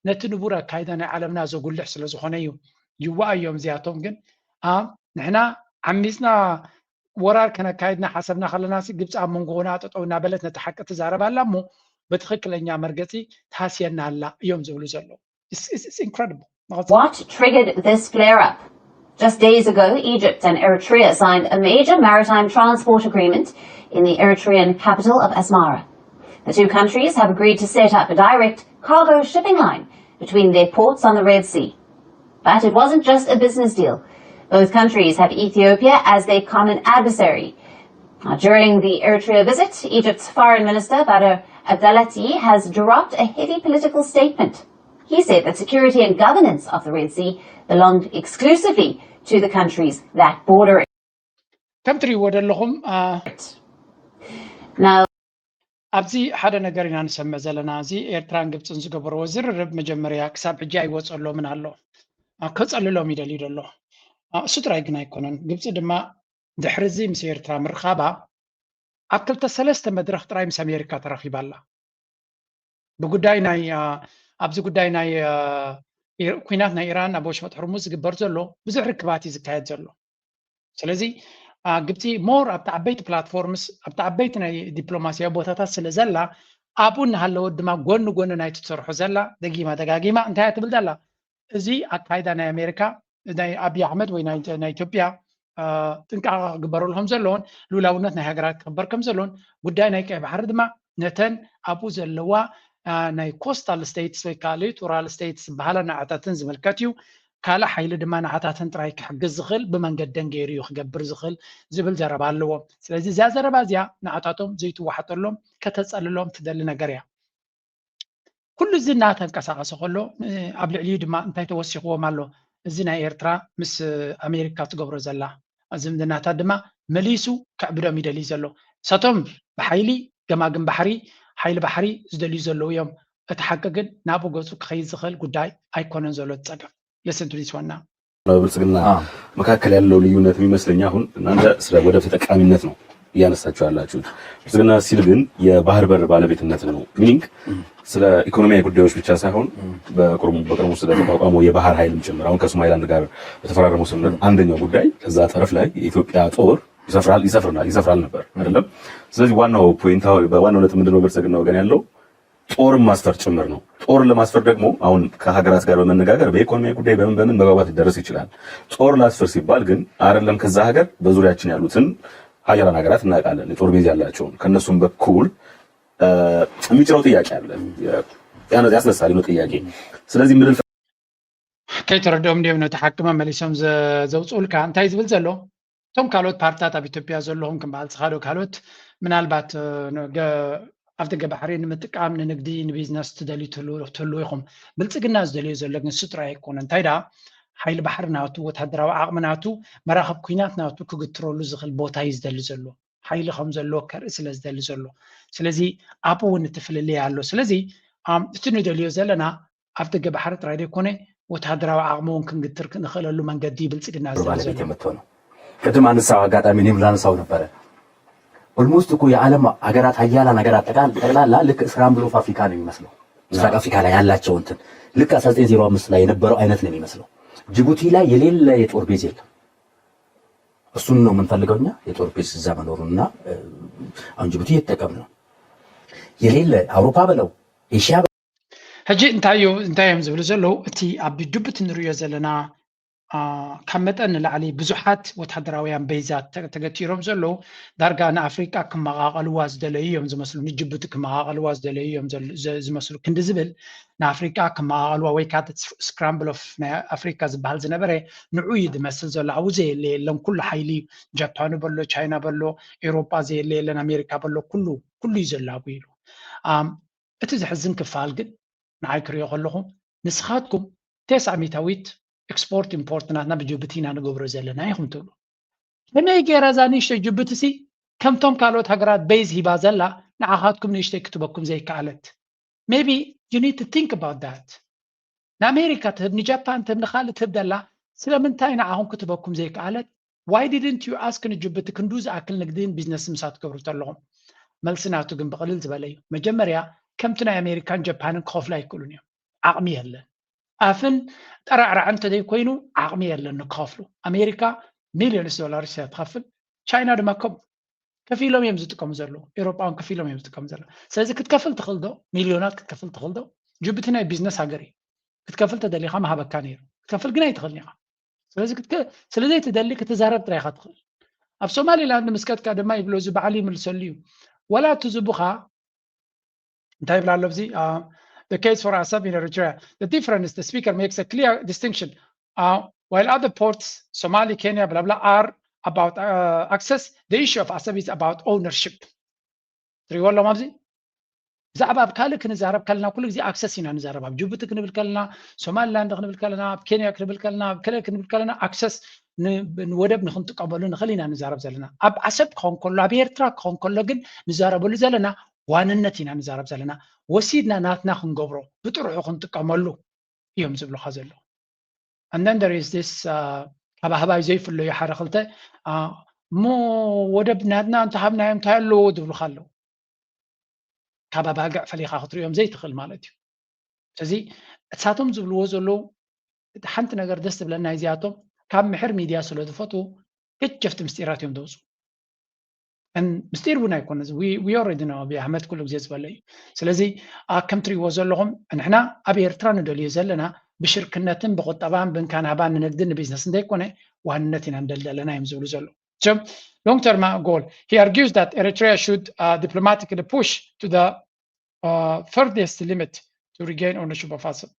ነቲ ንቡር ኣካይዳ ናይ ዓለምና ዘጉልሕ ስለ ዝኾነ እዩ ይዋኣዮም እዚኣቶም ግን ንሕና ዓሚፅና ወራር ከነካይድና ሓሰብና ከለና ግብፂ ኣብ መንጎና ጠጠው እናበለት ነቲ ሓቂ ትዛረብ ኣላ እሞ ብትክክለኛ መርገፂ ትሃስየና ኣላ እዮም ዝብሉ ዘለዉ incredible What triggered this flare up? Just days ago, Egypt and Eritrea signed a major maritime transport agreement in the Eritrean capital of Asmara. The two countries have agreed to set up a direct cargo shipping line between their ports on the Red Sea. But it wasn't just a business deal. Both countries have Ethiopia as their common adversary. Now, during the Eritrea visit, Egypt's Foreign Minister Badr Abdelatty has dropped a heavy political statement. He said that security and governance of the Red Sea belonged exclusively to the countries that border it. ከም ትሪእዎ ዘለኹም Now, ኣብዚ ሓደ ነገር ኢና ንሰምዕ ዘለና እዚ ኤርትራን ግብፅን ዝገበርዎ ዝርርብ መጀመርያ ክሳብ ሕጂ ኣይወፀሎምን ኣሎ ከፀልሎም ይደልዩ ዘሎ እሱ ጥራይ ግን ኣይኮነን ግብፂ ድማ ድሕሪ እዚ ምስ ኤርትራ ምርኻባ ኣብ ክልተ ሰለስተ መድረኽ ጥራይ ምስ ኣሜሪካ ተራኺባ ኣላ ብጉዳይ ናይ ኣብዚ ጉዳይ ናይ ኩናት ናይ ኢራን ኣብ ወሽመጥ ሕርሙዝ ዝግበር ዘሎ ብዙሕ ርክባት እዩ ዝካየድ ዘሎ ስለዚ ግብፂ more ኣብቲ ዓበይቲ platforms ኣብቲ ዓበይቲ ናይ ዲፕሎማሲያዊ ቦታታት ስለ ዘላ ኣብኡ እናሃለወት ድማ ጎኒ ጎኒ ናይ ትሰርሖ ዘላ ደጊማ ደጋጊማ እንታይ እያ ትብል ዘላ እዚ ኣካይዳ ናይ ኣሜሪካ ናይ ኣብይ ኣሕመድ ወይ ናይ ኢትዮጵያ ጥንቃቐ ክግበረሉ ከም ዘለዎን ልኡላውነት ናይ ሃገራት ክኽበር ከም ዘለዎን ጉዳይ ናይ ቀይ ባሕሪ ድማ ነተን ኣብኡ ዘለዋ ናይ coastal states ወይ ከዓ littoral states ዝበሃላ ንዓታተን ዝምልከት እዩ። ካልእ ሓይሊ ድማ ንዓታተን ጥራይ ክሕግዝ ዝኽእል ብመንገደን ገይሩ እዩ ክገብር ዝኽእል ዝብል ዘረባ ኣለዎ። ስለዚ እዚኣ ዘረባ እዚኣ ንዓታቶም ዘይትዋሓጠሎም ከተፀልሎም ትደሊ ነገር እያ። ኩሉ እዚ እናተንቀሳቐሰ ከሎ ኣብ ልዕሊኡ ድማ እንታይ ተወሲኽዎም ኣሎ? እዚ ናይ ኤርትራ ምስ ኣሜሪካ ትገብሮ ዘላ ዝምድናታት ድማ መሊሱ ከዕብዶም ይደልዩ ዘሎ። እሳቶም ብሓይሊ ገማግም ባሕሪ ሓይሊ ባሕሪ ዝደልዩ ዘለዉ እዮም። እቲ ሓቂ ግን ናብኡ ገፁ ክኸይድ ዝኽእል ጉዳይ ኣይኮነን ዘሎ እቲ ፀገም። Listen to this one now. ብልጽግና መካከል ያለው ልዩነት የሚመስለኝ አሁን እናንተ ስለ ወደብ ተጠቃሚነት ነው እያነሳችሁ ያላችሁት። ብልጽግና ሲል ግን የባህር በር ባለቤትነት ነው። Meaning ስለ ኢኮኖሚያዊ ጉዳዮች ብቻ ሳይሆን በቅርቡ ስለተቋቋመው የባህር ኃይልም ጭምር አሁን ከሶማሊላንድ ጋር በተፈራረመው ስምምነት አንደኛው ጉዳይ እዛ ጠረፍ ላይ የኢትዮጵያ ጦር ይሰፍራል ይሰፍራል ይሰፍራል ነበር አይደለም። ስለዚህ ዋናው point ዋናው ነጥብ ምንድነው ብልጽግና ወገን ያለው ጦርን ማስፈር ጭምር ነው። ጦርን ለማስፈር ደግሞ አሁን ከሀገራት ጋር በመነጋገር በኢኮኖሚያዊ ጉዳይ በምን በምን መግባባት ሊደረስ ይችላል። ጦር ላስፈር ሲባል ግን አይደለም ከዛ ሀገር በዙሪያችን ያሉትን ሀያላን ሀገራት እናውቃለን፣ የጦር ቤዝ ያላቸውን። ከእነሱም በኩል የሚጭረው ጥያቄ አለ፣ ያስነሳል ነው ጥያቄ። ስለዚህ ምድር ከይተረድኦም ድዮም ነቲ ሓቂ መመሊሶም ዘውፅኡልካ? እንታይ ዝብል ዘሎ? እቶም ካልኦት ፓርትታት ኣብ ኢትዮጵያ ዘለኹም ከም በዓል ጽኻዶ ካልኦት ምናልባት ኣብ ደገ ባሕሪ ንምጥቃም ንንግዲ ንቢዝነስ ትደልዩ ትህልዉ ኢኹም። ብልጽግና ዝደልዮ ዘሎ ግን እሱ ጥራይ ኣይኮነ። እንታይ ደኣ ሓይሊ ባሕሪ ናቱ፣ ወታደራዊ ዓቕሚ ናቱ፣ መራኽብ ኲናት ናቱ ክግትረሉ ዝኽእል ቦታ እዩ ዝደሊ ዘሎ። ሓይሊ ከም ዘለዎ ከርኢ ስለ ዝደሊ ዘሎ። ስለዚ ኣብኡ እውን እቲ ፍልልይ ኣሎ። ስለዚ እቲ ንደልዮ ዘለና ኣብ ደገ ባሕሪ ጥራይ ዘይኮነ ወተሃደራዊ ዓቕሚ እውን ክንግትር ክንኽእለሉ መንገዲ ብልጽግና ዝደሊ ባለቤት ዘሎ። የምትሆነው። ቅድም አነሳው አጋጣሚ እኔም ላነሳው ነበረ። Almost እኮ የዓለም ሀገራት ሀያላን ሀገራት ጠቃል- ጠቅላላ ልክ scramble of Africa ነው የሚመስለው። ምስራቅ አፍሪካ ላይ ያላቸው እንትን ልክ አስራ ዘጠኝ ዜሮ አምስት ላይ የነበረው አይነት ነው የሚመስለው። ጅቡቲ ላይ የሌለ የጦር ቤዝ የለም። እሱን ነው የምንፈልገው እኛ፣ የጦር ቤዝ እዛ መኖሩን እና አሁን ጅቡቲ እየተጠቀምን ነው። የሌለ አውሮፓ በለው ኤሽያ ሕጂ እንታይ እዩ እንታይ እዮም ዝብሉ ዘለዉ? እቲ ኣብ ጅቡቲ ንሪኦ ዘለና ካብ መጠን ንላዕሊ ብዙሓት ወታደራውያን በይዛት ተገቲሮም ዘለዉ ዳርጋ ንኣፍሪቃ ክመቓቐልዋ ዝደለዩ እዮም ዝመስሉ፣ ንጅቡቲ ክመቓቐልዋ ዝደለዩ እዮም ዝመስሉ። ክንዲ ዝብል ንኣፍሪቃ ክመቓቐልዋ ወይ ከዓ scramble of ናይ ኣፍሪካ ዝበሃል ዝነበረ ንዑ እዩ ዝመስል ዘሎ። ኣብኡ ዘየለ የለን። ኩሉ ሓይሊ ጃፓኑ በሎ፣ ቻይና በሎ፣ ኤውሮጳ ዘየለ የለን፣ ኣሜሪካ በሎ፣ ኩሉ ኩሉ እዩ ዘሎ ኣብኡ ኢሉ። እቲ ዘሕዝን ክፋል ግን ንዓይ ክሪኦ ከለኹ ንስኻትኩም ተስዓ ሚእታዊት export import ናትና ብጅቡቲ ኢና ንገብሮ ዘለና ኢኹም ትብሉ። ከመይ ገይራ እዛ ንእሽተይ ጅቡቲ ሲ ከምቶም ካልኦት ሃገራት በይዝ ሂባ ዘላ ንዓኻትኩም ንእሽተይ ክትበኩም ዘይከኣለት? Maybe you need to think about that. ንኣሜሪካ ትህብ፣ ንጃፓን ትህብ፣ ንኻልእ ትህብ ደላ ስለምንታይ ንዓኹም ክትበኩም ዘይከኣለት? Why didn't you ask ንጅቡቲ ክንዱ ዝኣክል ንግድን ቢዝነስ ምሳት ትገብሩ ተለኹም? መልሲ ናቱ ግን ብቕልል ዝበለ እዩ። መጀመርያ ከምቲ ናይ ኣሜሪካን ጃፓንን ክኸፍሉ ኣይክእሉን እዮም። ዓቕሚ የለን። ኣፍን ጠራዕራዕን እንተዘይኮይኑ ዓቕሚ የለን ንክኸፍሉ። ኣሜሪካ ሚሊዮንስ ዶላርስ እያ ትኸፍል። ቻይና ድማ ከምኡ ከፊሎም እዮም ዝጥቀሙ ዘለዉ። ኤውሮጳውን ከፊሎም እዮም ዝጥቀሙ ዘለዉ። ስለዚ ክትከፍል ትኽእል ዶ? ሚሊዮናት ክትከፍል ትኽእል ዶ? ጅቡቲ ናይ ቢዝነስ ሃገር እዩ። ክትከፍል ተደሊኻ ምሃበካ ነይሩ። ክትከፍል ግን ኣይትኽእልን ኢኻ። ስለዚ ክትከ- ስለዘይትደሊ ክትዛረብ ጥራይ ኢኻ ትኽእል። ኣብ ሶማሊላንድ ምስ ከድካ ድማ ይብሎ እዚ በዓል ይምልሰሉ እዩ። ወላ እቲ ዝቡኻ እንታይ ይብል ኣሎ ኣብዚ? The case for Assab in Eritrea. The difference, the speaker makes a clear distinction. While other ports, Somali, Kenya, blah blah, are about access, the issue of Assab is about ownership. ትሪእዎ ኣለኹም ኣብዚ? ብዛዕባ ኣብ ካልእ ክንዛረብ ከለና ኩሉ ግዜ ኣክሰስ ኢና ንዛረብ። ኣብ ጅቡቲ ክንብል ከለና፣ ሶማሊላንድ ክንብል ከለና፣ ኣብ ኬንያ ክንብል ከለና፣ ኣብ ከለ ክንብል ከለና ኣክሰስ ንወደብ ንክንጥቀመሉ ንኽእል ኢና ንዛረብ ዘለና። ኣብ ዓሰብ ክኸውን ከሎ፣ ኣብ ኤርትራ ክኸውን ከሎ ግን ንዛረበሉ ዘለና ዋንነት ኢና ንዛረብ ዘለና። ወሲድና ናትና ክንገብሮ፣ ብጥርሑ ክንጥቀመሉ እዮም ዝብሉኻ ዘለዉ። And then there is this ሃባህባይ ዘይፍለዩ ሓደ ክልተ እሞ ወደብ ናትና እንተሃብናዮም እንታይ ኣለዎ ዝብሉኻ ኣለዉ። ካብ ኣባግዕ ፈሊኻ ክትሪኦም ዘይትኽእል ማለት እዩ። ስለዚ እሳቶም ዝብልዎ ዘለዉ እቲ ሓንቲ ነገር ደስ ትብለና እዚኣቶም ካብ ምሕር ሚድያ ስለ ዝፈትዉ ገጀፍቲ ምስጢራት እዮም ዘውፅኡ። ምስጢር እውን ኣይኮነ። We already know ኣብይ ኣሕመድ ኩሉ ግዜ ዝበለ እዩ። ስለዚ ከም ትሪእዎ ዘለኹም ንሕና ኣብ ኤርትራ ንደልዮ ዘለና ብሽርክነትን ብቁጠባን ብንካናባን ንንግድን ንቢዝነስ እንተይኮነ ዋንነት ኢና ንደሊ ዘለና እዮም ዝብሉ ዘለዉ። Long term goal. He argues that Eritrea should diplomatically push to the furthest limit to regain ownership of Azeeb።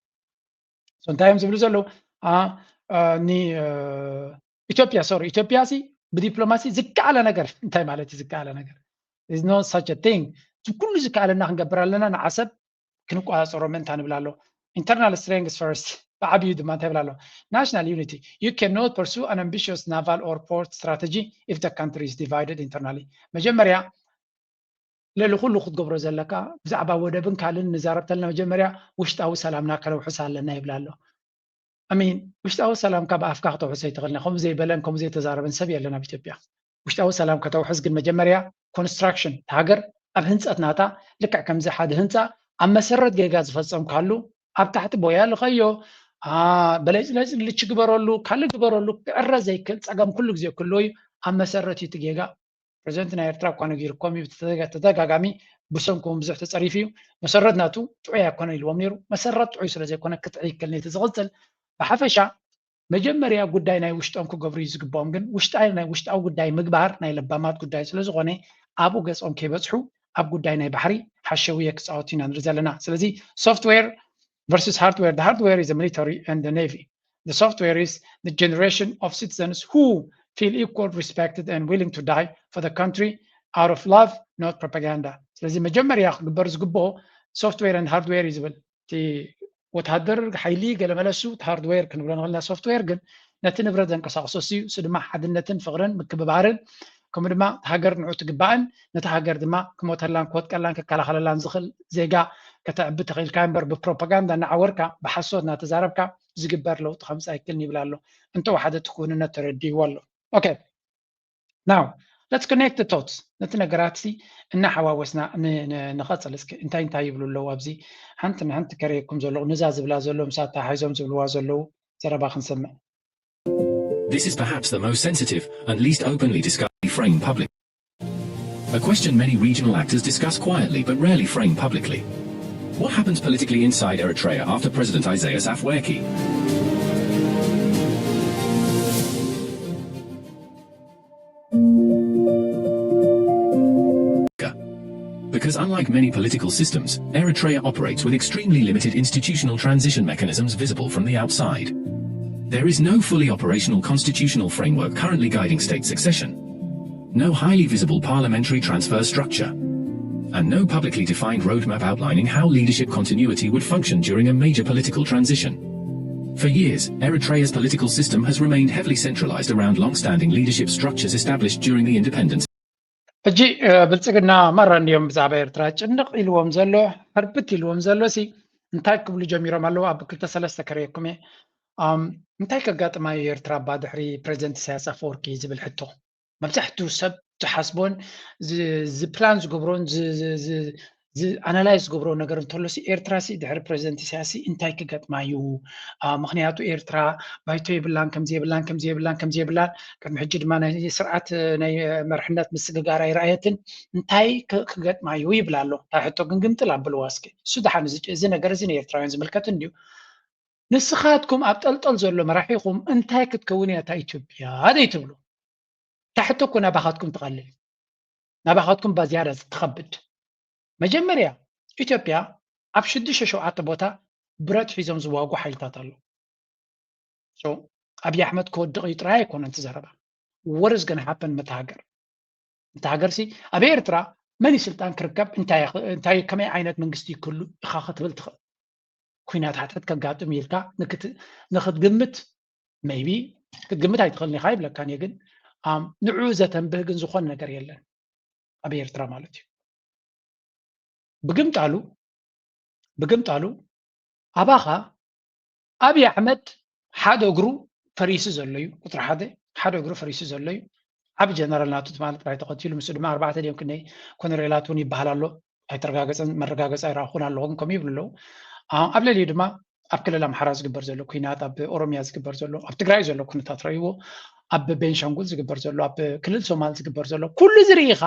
So እንታይ እዮም ዝብሉ ዘለዉ? አ፣ አ፣ ኒ፣ አ፣ ኢትዮጵያ፣ ሶሪ፣ ኢትዮጵያ ሲ ብዲፕሎማሲ ዝከኣለ ነገር፣ እንታይ ማለት እዩ ዝከኣለ ነገር? There's no such a thing። እዚ ኩሉ ዝከኣለና ክንገብር ኣለና፣ ንዓሰብ ክንቆፃፀሮ ምእንታ ንብል ኣሎ። Internal strength first፣ ብዓብዩ ድማ እንታይ ይብል ኣሎ? National unity። You cannot pursue an ambitious naval or port strategy if the country is divided internally። መጀመርያ ልዕሊ ኩሉ ክትገብሮ ዘለካ፣ ብዛዕባ ወደብን ካልእን ንዛረብ ተለና፣ መጀመርያ ውሽጣዊ ሰላምና ከነውሕስ ኣለና ይብል ኣሎ። I mean፣ ውሽጣዊ ሰላምካ ብኣፍካ ክተውሕስ ኣይትኽእልን። ከምኡ ዘይበለን ከምኡ ዘይተዛረበን ሰብ የለን ኣብ ኢትዮጵያ። ውሽጣዊ ሰላም ከተውሕስ ግን መጀመርያ ኮንስትራክሽን፣ እታ ሃገር ኣብ ህንፀት ናታ፣ ልክዕ ከምዚ ሓደ ህንፃ ኣብ መሰረት ጌጋ ዝፈፀምካሉ፣ ኣብ ታሕቲ ቦያ ልኸዮ፣ አ፣ በለጭለጭ ልች ግበረሉ፣ ካልእ ግበረሉ፣ ክዕረ ዘይክእል ፀገም ኩሉ ግዜ ክህልዎ እዩ። ኣብ መሰረት እዩ እቲ ጌጋ። ፕሬዚደንት ናይ ኤርትራ እኳ ነጊርኩም እዩ፣ ብተደጋ-፣ ተደጋጋሚ ብሰንኩም ብዙሕ ተጸሪፉ እዩ። መሰረት ናቱ ጥዑይ ኣይኮነ ኢልዎም ነይሩ። መሰረት ጥዑይ ስለ ዘይኮነ ክጥዕይ ይክእል ነቲ ዝቕጽል። ብሓፈሻ መጀመርያ ጉዳይ ናይ ውሽጦም ክገብሩ እዩ ዝግብኦም፣ ግን ውሽጣዊ፣ ናይ ውሽጣዊ ጉዳይ ምግባር ናይ ለባማት ጉዳይ ስለ ዝኾነ ኣብኡ ገጾም ከይበጽሑ ኣብ ጉዳይ ናይ ባሕሪ ሓሸውየ ክጻወቱ ኢና ንርኢ ዘለና። ስለዚ ሶፍትዌር versus hardware, the hardware is the military and the navy. The software is the generation of citizens who feel equal, respected, and willing to die for the country out of love, not propaganda. ስለዚ መጀመርያ ክግበር ዝግብኦ ሶፍትዌር and ሃርድዌር እዩ ዝብል። እቲ ወታደር ሓይሊ ገለ መለሱ፣ እቲ ሃርድዌር ክንብሎ ንኽእል ኢና። ሶፍትዌር ግን ነቲ ንብረት ዘንቀሳቕሶ እሱ እዩ። እሱ ድማ ሓድነትን ፍቕርን ምክብባርን፣ ከምኡ ድማ ሃገር ንዑ ትግባእን ነቲ ሃገር ድማ ክሞተላን ክወጥቀላን ክከላኸለላን ዝኽእል ዜጋ ከተዕቢ ተኽኢልካ እምበር፣ ብፕሮፓጋንዳ እናዓወርካ ብሓሶት እናተዛረብካ ዝግበር ለውጢ ከምፅእ ኣይክልን ይብል ኣሎ። እንተወሓደ እቲ ክውንነት ተረዲእዎ ኣሎ። Okay, now let's connect the dots። ነቲ ነገራት ሲ እናሓዋወስና ን-፣ ን-፣ ንቐፅል። እስኪ እንታይ እንታይ ይብሉ ኣለዉ ኣብዚ? ሓንቲ ንሓንቲ ከርእየኩም ዘለኹ፣ ንዛ ዝብላ ዘለዉ፣ ምሳታ ሓይዞም ዝብልዋ ዘለዉ ዘረባ ክንሰምዕ። This is perhaps the most sensitive and least openly discussed frame public. A question many regional actors discuss quietly but rarely frame publicly. What happens politically inside Eritrea after President Isaias Afwerki? Because unlike many political systems, Eritrea operates with extremely limited institutional transition mechanisms visible from the outside. There is no fully operational constitutional framework currently guiding state succession. No highly visible parliamentary transfer structure. And no publicly defined roadmap outlining how leadership continuity would function during a major political transition. For years, Eritrea's political system has remained heavily centralized around long-standing leadership structures established during the independence. ሕጂ፣ እ፣ ብልጽግና ማራ እንድዮም ብዛዕባ ኤርትራ ጭንቕ ኢልዎም ዘሎ፣ ሕርብት ኢልዎም ዘሎ ሲ እንታይ ክብሉ ጀሚሮም ኣለዉ? ኣብ ክልተ ሰለስተ ከርእየኩም እየ። ኣም፣ እንታይ ከጋጥማ እዩ ኤርትራ እባ ድሕሪ ፕሬዚደንት ኢሳያስ ኣፈወርቂ ዝብል ሕቶ መብዛሕትኡ ሰብ ዝሓስቦን ዝ-፣ ዝፕላን ዝገብሮን ዝ-፣ ዝ-፣ ዝ-፣ ዝ-፣ ኣናላይዝ ዝገብሮ ነገር እንተሎ ሲ ኤርትራ ሲ ድሕሪ ፕሬዚደንት ኢሳያስ ሲ እንታይ ክገጥማ እዩ? አ፣ ምኽንያቱ ኤርትራ ባይቶ የብላን፣ ከምዚ የብላን፣ ከምዚ የብላን፣ ከምዚ የብላን፣ ቅድሚ ሕጂ ድማ ናይ ስርዓት ናይ መርሕነት ምስግጋር ኣይረኣየትን፣ እንታይ ክ-፣ ክገጥማ እዩ ይብል ኣሎ። እታ ሕቶ ግን ግምጥል ኣብልዋ እስኪ። እሱ ደሓን እዚ፣ እዚ ነገር እዚ ንኤርትራውያን ዝምልከት እንድዩ። ንስኻትኩም ኣብ ጠልጠል ዘሎ መራሒኹም እንታይ ክትከውን እያ እታ ኢትዮጵያ ደይ ትብሉ? እታ ሕቶ እኮ ናባኻትኩም ትቐልል፣ ናባኻትኩም ባዝያዳ ትኸብድ። መጀመርያ ኢትዮጵያ ኣብ ሽዱሽተ ሸውዓተ ቦታ ብረት ሒዞም ዝዋጉ ሓይልታት ኣለዉ። So ኣብይ ኣሕመድ ክወድቕ እዩ ጥራይ ኣይኮነን እቲ ዘረባ። What is gonna happen ምታ ሃገር? እንተ ሃገርሲ ኣብ ኤርትራ መን እዩ ስልጣን ክርከብ? እንታይ ይኽ-፣ እንታይ፣ ከመይ ዓይነት መንግስቲ ይክሉ ኢኻ ክትብል ትኽእል? ኩናት ሓድሕድ ከጋጥም ኢልካ ንክት-፣ ንክትግምት፣ maybe ክትግምት ኣይትኽእልን ኢኻ ይብለካን እየ፣ ግን፣ ኣም፣ ንዕኡ ዘተንብህ ግን ዝኾነ ነገር የለን ኣብ ኤርትራ ማለት እዩ። ብግምጣሉ፣ ብግምጣሉ ኣባኻ ኣብይ ኣሕመድ ሓደ እግሩ ፈሪሱ ዘሎ እዩ፣ ቁጽሪ ሓደ፣ ሓደ እግሩ ፈሪሱ ዘሎ እዩ። ዓቢ ጀነራል ናቱ ትማሊ ጥራይ ተቐቲሉ፣ ምስኡ ድማ ኣርባዕተ ድዮም ክንደይ ኮነሬላት እውን ይበሃል ኣሎ። ኣይተረጋገጸን፣ መረጋገጺ ኣይረኣኹን ኣለኹ፣ ግን ከምኡ ይብሉ ኣለዉ። ኣ-፣ ኣብ ልዕሊኡ ድማ ኣብ ክልል ኣምሓራ ዝግበር ዘሎ ኲናት፣ ኣብ ኦሮምያ ዝግበር ዘሎ፣ ኣብ ትግራይ ዘሎ ኩነታት ረእይዎ፣ ኣብ ቤንሻንጉል ዝግበር ዘሎ፣ ኣብ ክልል ሶማል ዝግበር ዘሎ፣ ኩሉ እዚ ርኢኻ፣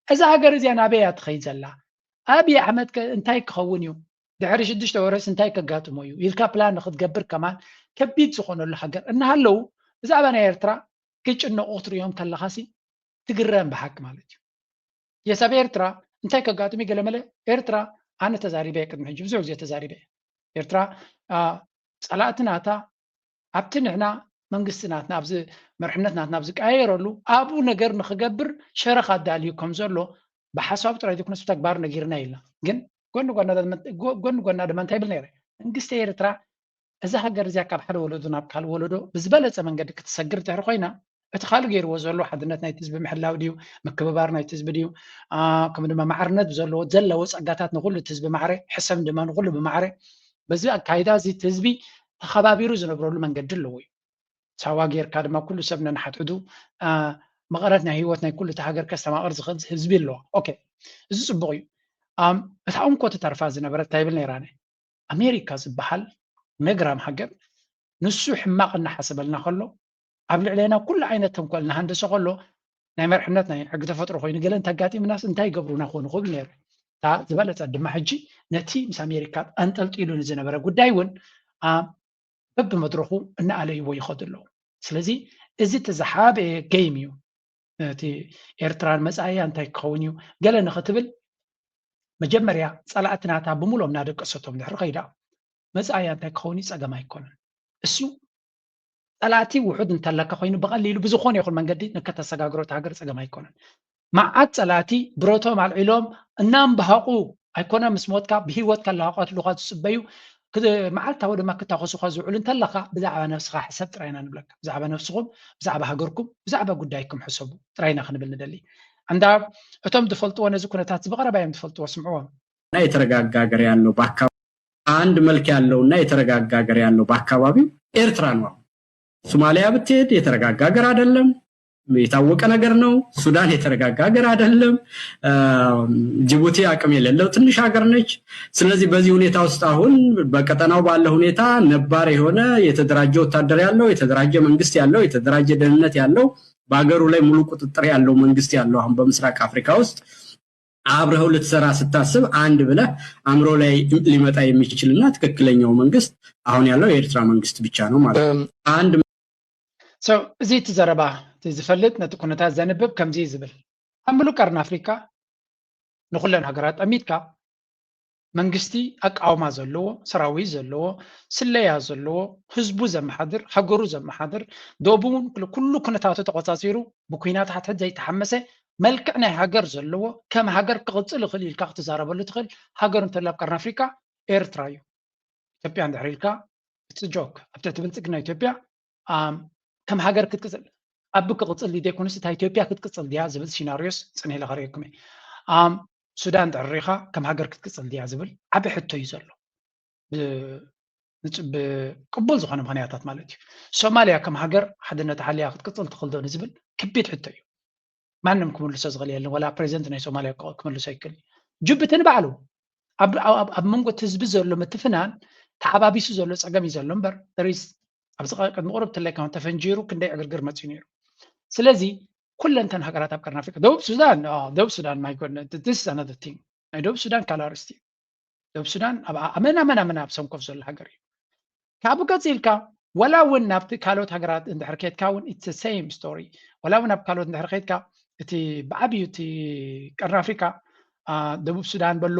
እዛ ሃገር እዚኣ ናበይ እያ ትኸይድ ዘላ? ኣብይ ኣሕመድ ከ እንታይ ክኸውን እዩ? ድሕሪ ሽዱሽተ ወርሕስ እንታይ ከጋጥሞ እዩ? ኢልካ ፕላን ንክትገብር ከማን ከቢድ ዝኾነሉ ሃገር እናሃለዉ፣ ብዛዕባ ናይ ኤርትራ ክጭነቑ ክትርእዮም ከለኻሲ ትግረም ብሓቂ ማለት እዩ። የስ፣ ኣብ ኤርትራ እንታይ ከጋጥም እዩ? ገለመለ ኤርትራ ኣነ ተዛሪበ እየ፣ ቅድሚ ሕጂ ብዙሕ ግዜ ተዛሪበ እየ። ኤርትራ ጸላእቲ ናታ ኣብቲ ንሕና መንግስቲ ናትና ኣብዚ መርሕነት ናትና ኣብ ዝቀያየረሉ ኣብኡ ነገር ንክገብር ሸረኽ ኣዳልዩ ከም ዘሎ ብሓሳብ ጥራይ ዘይኮነስ ብተግባር ነጊርና ኢልና። ግን ጎኒ ጎና ድማ እንታይ ይብል ነይረ? መንግስቲ ኤርትራ እዛ ሃገር እዚኣ ካብ ሓደ ወለዶ ናብ ካልእ ወለዶ ብዝበለፀ መንገዲ ክትሰግር ድሕሪ ኮይና እቲ ካልእ ገይርዎ ዘሎ ሓድነት ናይቲ ህዝቢ ምሕላው ድዩ? ምክብባር ናይቲ ህዝቢ ድዩ? ከምኡ ድማ ማዕርነት ዘለዎ ዘለዎ ፀጋታት ንኩሉ እቲ ህዝቢ ማዕረ ሕሰም ድማ ንኩሉ ብማዕረ በዚ ኣካይዳ እዚ እቲ ህዝቢ ተኸባቢሩ ዝነብረሉ መንገዲ ኣለዎ እዩ። ሳዋ ጌርካ ድማ ኩሉ ሰብ ነንሓድሕዱ መቐረት ናይ ህይወት ናይ ኩሉ እቲ ሃገር ከስተማቕር ዝኽእል ህዝቢ ኣለዋ። ኦኬ፣ እዚ ፅቡቕ እዩ። እታ እንኮ ተተርፋ ዝነበረት እንታይ ይብል ነይራ? ኣሜሪካ ዝበሃል ነግራም ሃገር ንሱ ሕማቕ እናሓሰበልና ከሎ ኣብ ልዕሌና ኩሉ ዓይነት ተንኮል እናሃንደሰ ከሎ ናይ መርሕነት ናይ ሕጊ ተፈጥሮ ኮይኑ ገለ እንተጋጢምናስ እንታይ ይገብሩና ክኾኑ ክብል ነይሩ። እታ ዝበለጸ ድማ ሕጂ ነቲ ምስ ኣሜሪካ ኣንጠልጢሉ ንዝነበረ ጉዳይ እውን በብመድረኹ እናኣለይዎ ይኸዱ ኣለዉ። ስለዚ እዚ እቲ ዝሓበየ ገይም እዩ። እቲ ኤርትራን መጻኢያ እንታይ ክኸውን እዩ ገለ ንኽትብል መጀመርያ ጸላእቲ ናታ ብምሎም እናደቀሰቶም ድሕሪ ከይዳ መጻኢያ እንታይ ክኸውን እዩ ጸገም ኣይኮነን። እሱ ጸላእቲ ውሑድ እንተለካ ኮይኑ ብቐሊሉ ብዝኾነ ይኹን መንገዲ ንከተሰጋግሮ እቲ ሃገር ጸገም ኣይኮነን። መዓት ጸላእቲ ብረቶም ኣልዒሎም እናንበሃቑ ኣይኮነ ምስ ሞትካ ብህይወትካ ለሃቋትሉኻ ዝጽበዩ መዓልታዊ ድማ ክታኸሱኻ ዝውዕሉ እንተለኻ ብዛዕባ ነብስኻ ሕሰብ ጥራይና ንብለካ። ብዛዕባ ነብስኹም፣ ብዛዕባ ሃገርኩም፣ ብዛዕባ ጉዳይኩም ሕሰቡ ጥራይና ክንብል ንደሊ። እንዳ እቶም ዝፈልጥዎ ነዚ ኩነታት ብቐረባ እዮም ዝፈልጥዎ፣ ስምዕዎም። እና የተረጋጋ ሀገር ያለው በአካባቢ አንድ መልክ ያለውና የተረጋጋ ሀገር ያለው በአካባቢው ኤርትራ ነው። ሶማሊያ ብትሄድ የተረጋጋ ሀገር አይደለም፣ የታወቀ ነገር ነው። ሱዳን የተረጋጋ ሀገር አይደለም። ጅቡቲ አቅም የሌለው ትንሽ ሀገር ነች። ስለዚህ በዚህ ሁኔታ ውስጥ አሁን በቀጠናው ባለ ሁኔታ ነባር የሆነ የተደራጀ ወታደር ያለው፣ የተደራጀ መንግስት ያለው፣ የተደራጀ ደህንነት ያለው፣ በሀገሩ ላይ ሙሉ ቁጥጥር ያለው መንግስት ያለው አሁን በምስራቅ አፍሪካ ውስጥ አብረኸው ልትሰራ ስታስብ አንድ ብለህ አእምሮ ላይ ሊመጣ የሚችልና ትክክለኛው መንግስት አሁን ያለው የኤርትራ መንግስት ብቻ ነው ማለት ነው። አንድ እዚ እቲ ዘረባ ዝፈልጥ ነቲ ኩነታት ዘንብብ ከምዚ ዝብል ኣብ ምሉእ ቀርኒ ኣፍሪካ ንኩለን ሃገራት ጠሚትካ መንግስቲ ኣቃውማ ዘለዎ፣ ሰራዊት ዘለዎ፣ ስለያ ዘለዎ፣ ህዝቡ ዘመሓድር፣ ሃገሩ ዘመሓድር፣ ዶቡ ኩሉ ኩነታቱ ተቆጻጺሩ ብኩናት ሓድሕድ ዘይተሓመሰ መልክዕ ናይ ሃገር ዘለዎ ከም ሃገር ክቕጽል ይኽእል ኢልካ ክትዛረበሉ ትኽእል ሃገር እንተሎ ኣብ ቀርኒ ኣፍሪካ ኤርትራ እዩ። ኢትዮጵያ እንድሕር ኢልካ እቲ ጆክ ኣብ ትሕቲ ብልጽግና ኢትዮጵያ ከም ሃገር ክትቅጽል ኣብ ክቕጽል ድዩ ዘይኮነስ እታ ኢትዮጵያ ክትቅጽል ድያ ዝብል ሲናሪዮስ ጽንሕ ኢለ ከርእየኩም እየ። ሱዳን እንድሕር ሪኢኻ ከም ሃገር ክትቅጽል ድያ ዝብል ዓቢ ሕቶ እዩ ዘሎ። ብቅቡል ዝኾነ ምኽንያታት ማለት እዩ። ሶማሊያ ከም ሃገር ሓድነታ ሓልያ ክትቅጽል ትኽእል ዶ ንዝብል ከቢድ ሕቶ እዩ። ማንም ክምልሶ ዝኽእል የለን። ወላ ፕሬዚደንት ናይ ሶማሊያ ክመልሶ ኣይክእል። ጅቡቲ ንባዕሉ ኣብ መንጎ እቲ ህዝቢ ዘሎ ምትፍናን ተሓባቢሱ ዘሎ ፀገም እዩ ዘሎ እምበር ሪስ ኣብዚ ቅድሚ ቁሩብ ትለካ ተፈንጂሩ ክንደይ ዕግርግር መፅዩ ነይሩ። ስለዚ ኩለንተን ሃገራት ኣብ ቀርኒ ኣፍሪካ ደቡብ ሱዳን ደቡብ ሱዳን ማይ ጎድነ ስ ኣናደር ቲንግ ናይ ደቡብ ሱዳን ካልእ ኣርእስቲ እዩ። ደቡብ ሱዳን ኣመና መና መና ኣብ ሰንኮፍ ዘሎ ሃገር እዩ። ካብኡ ቀፂልካ ወላ እውን ናብቲ ካልኦት ሃገራት እንድሕር ከድካ እውን it's same story። ወላ እውን ኣብ ካልኦት እንድሕር ከድካ እቲ ብዓብዩ እቲ ቀርኒ ኣፍሪካ ደቡብ ሱዳን በሎ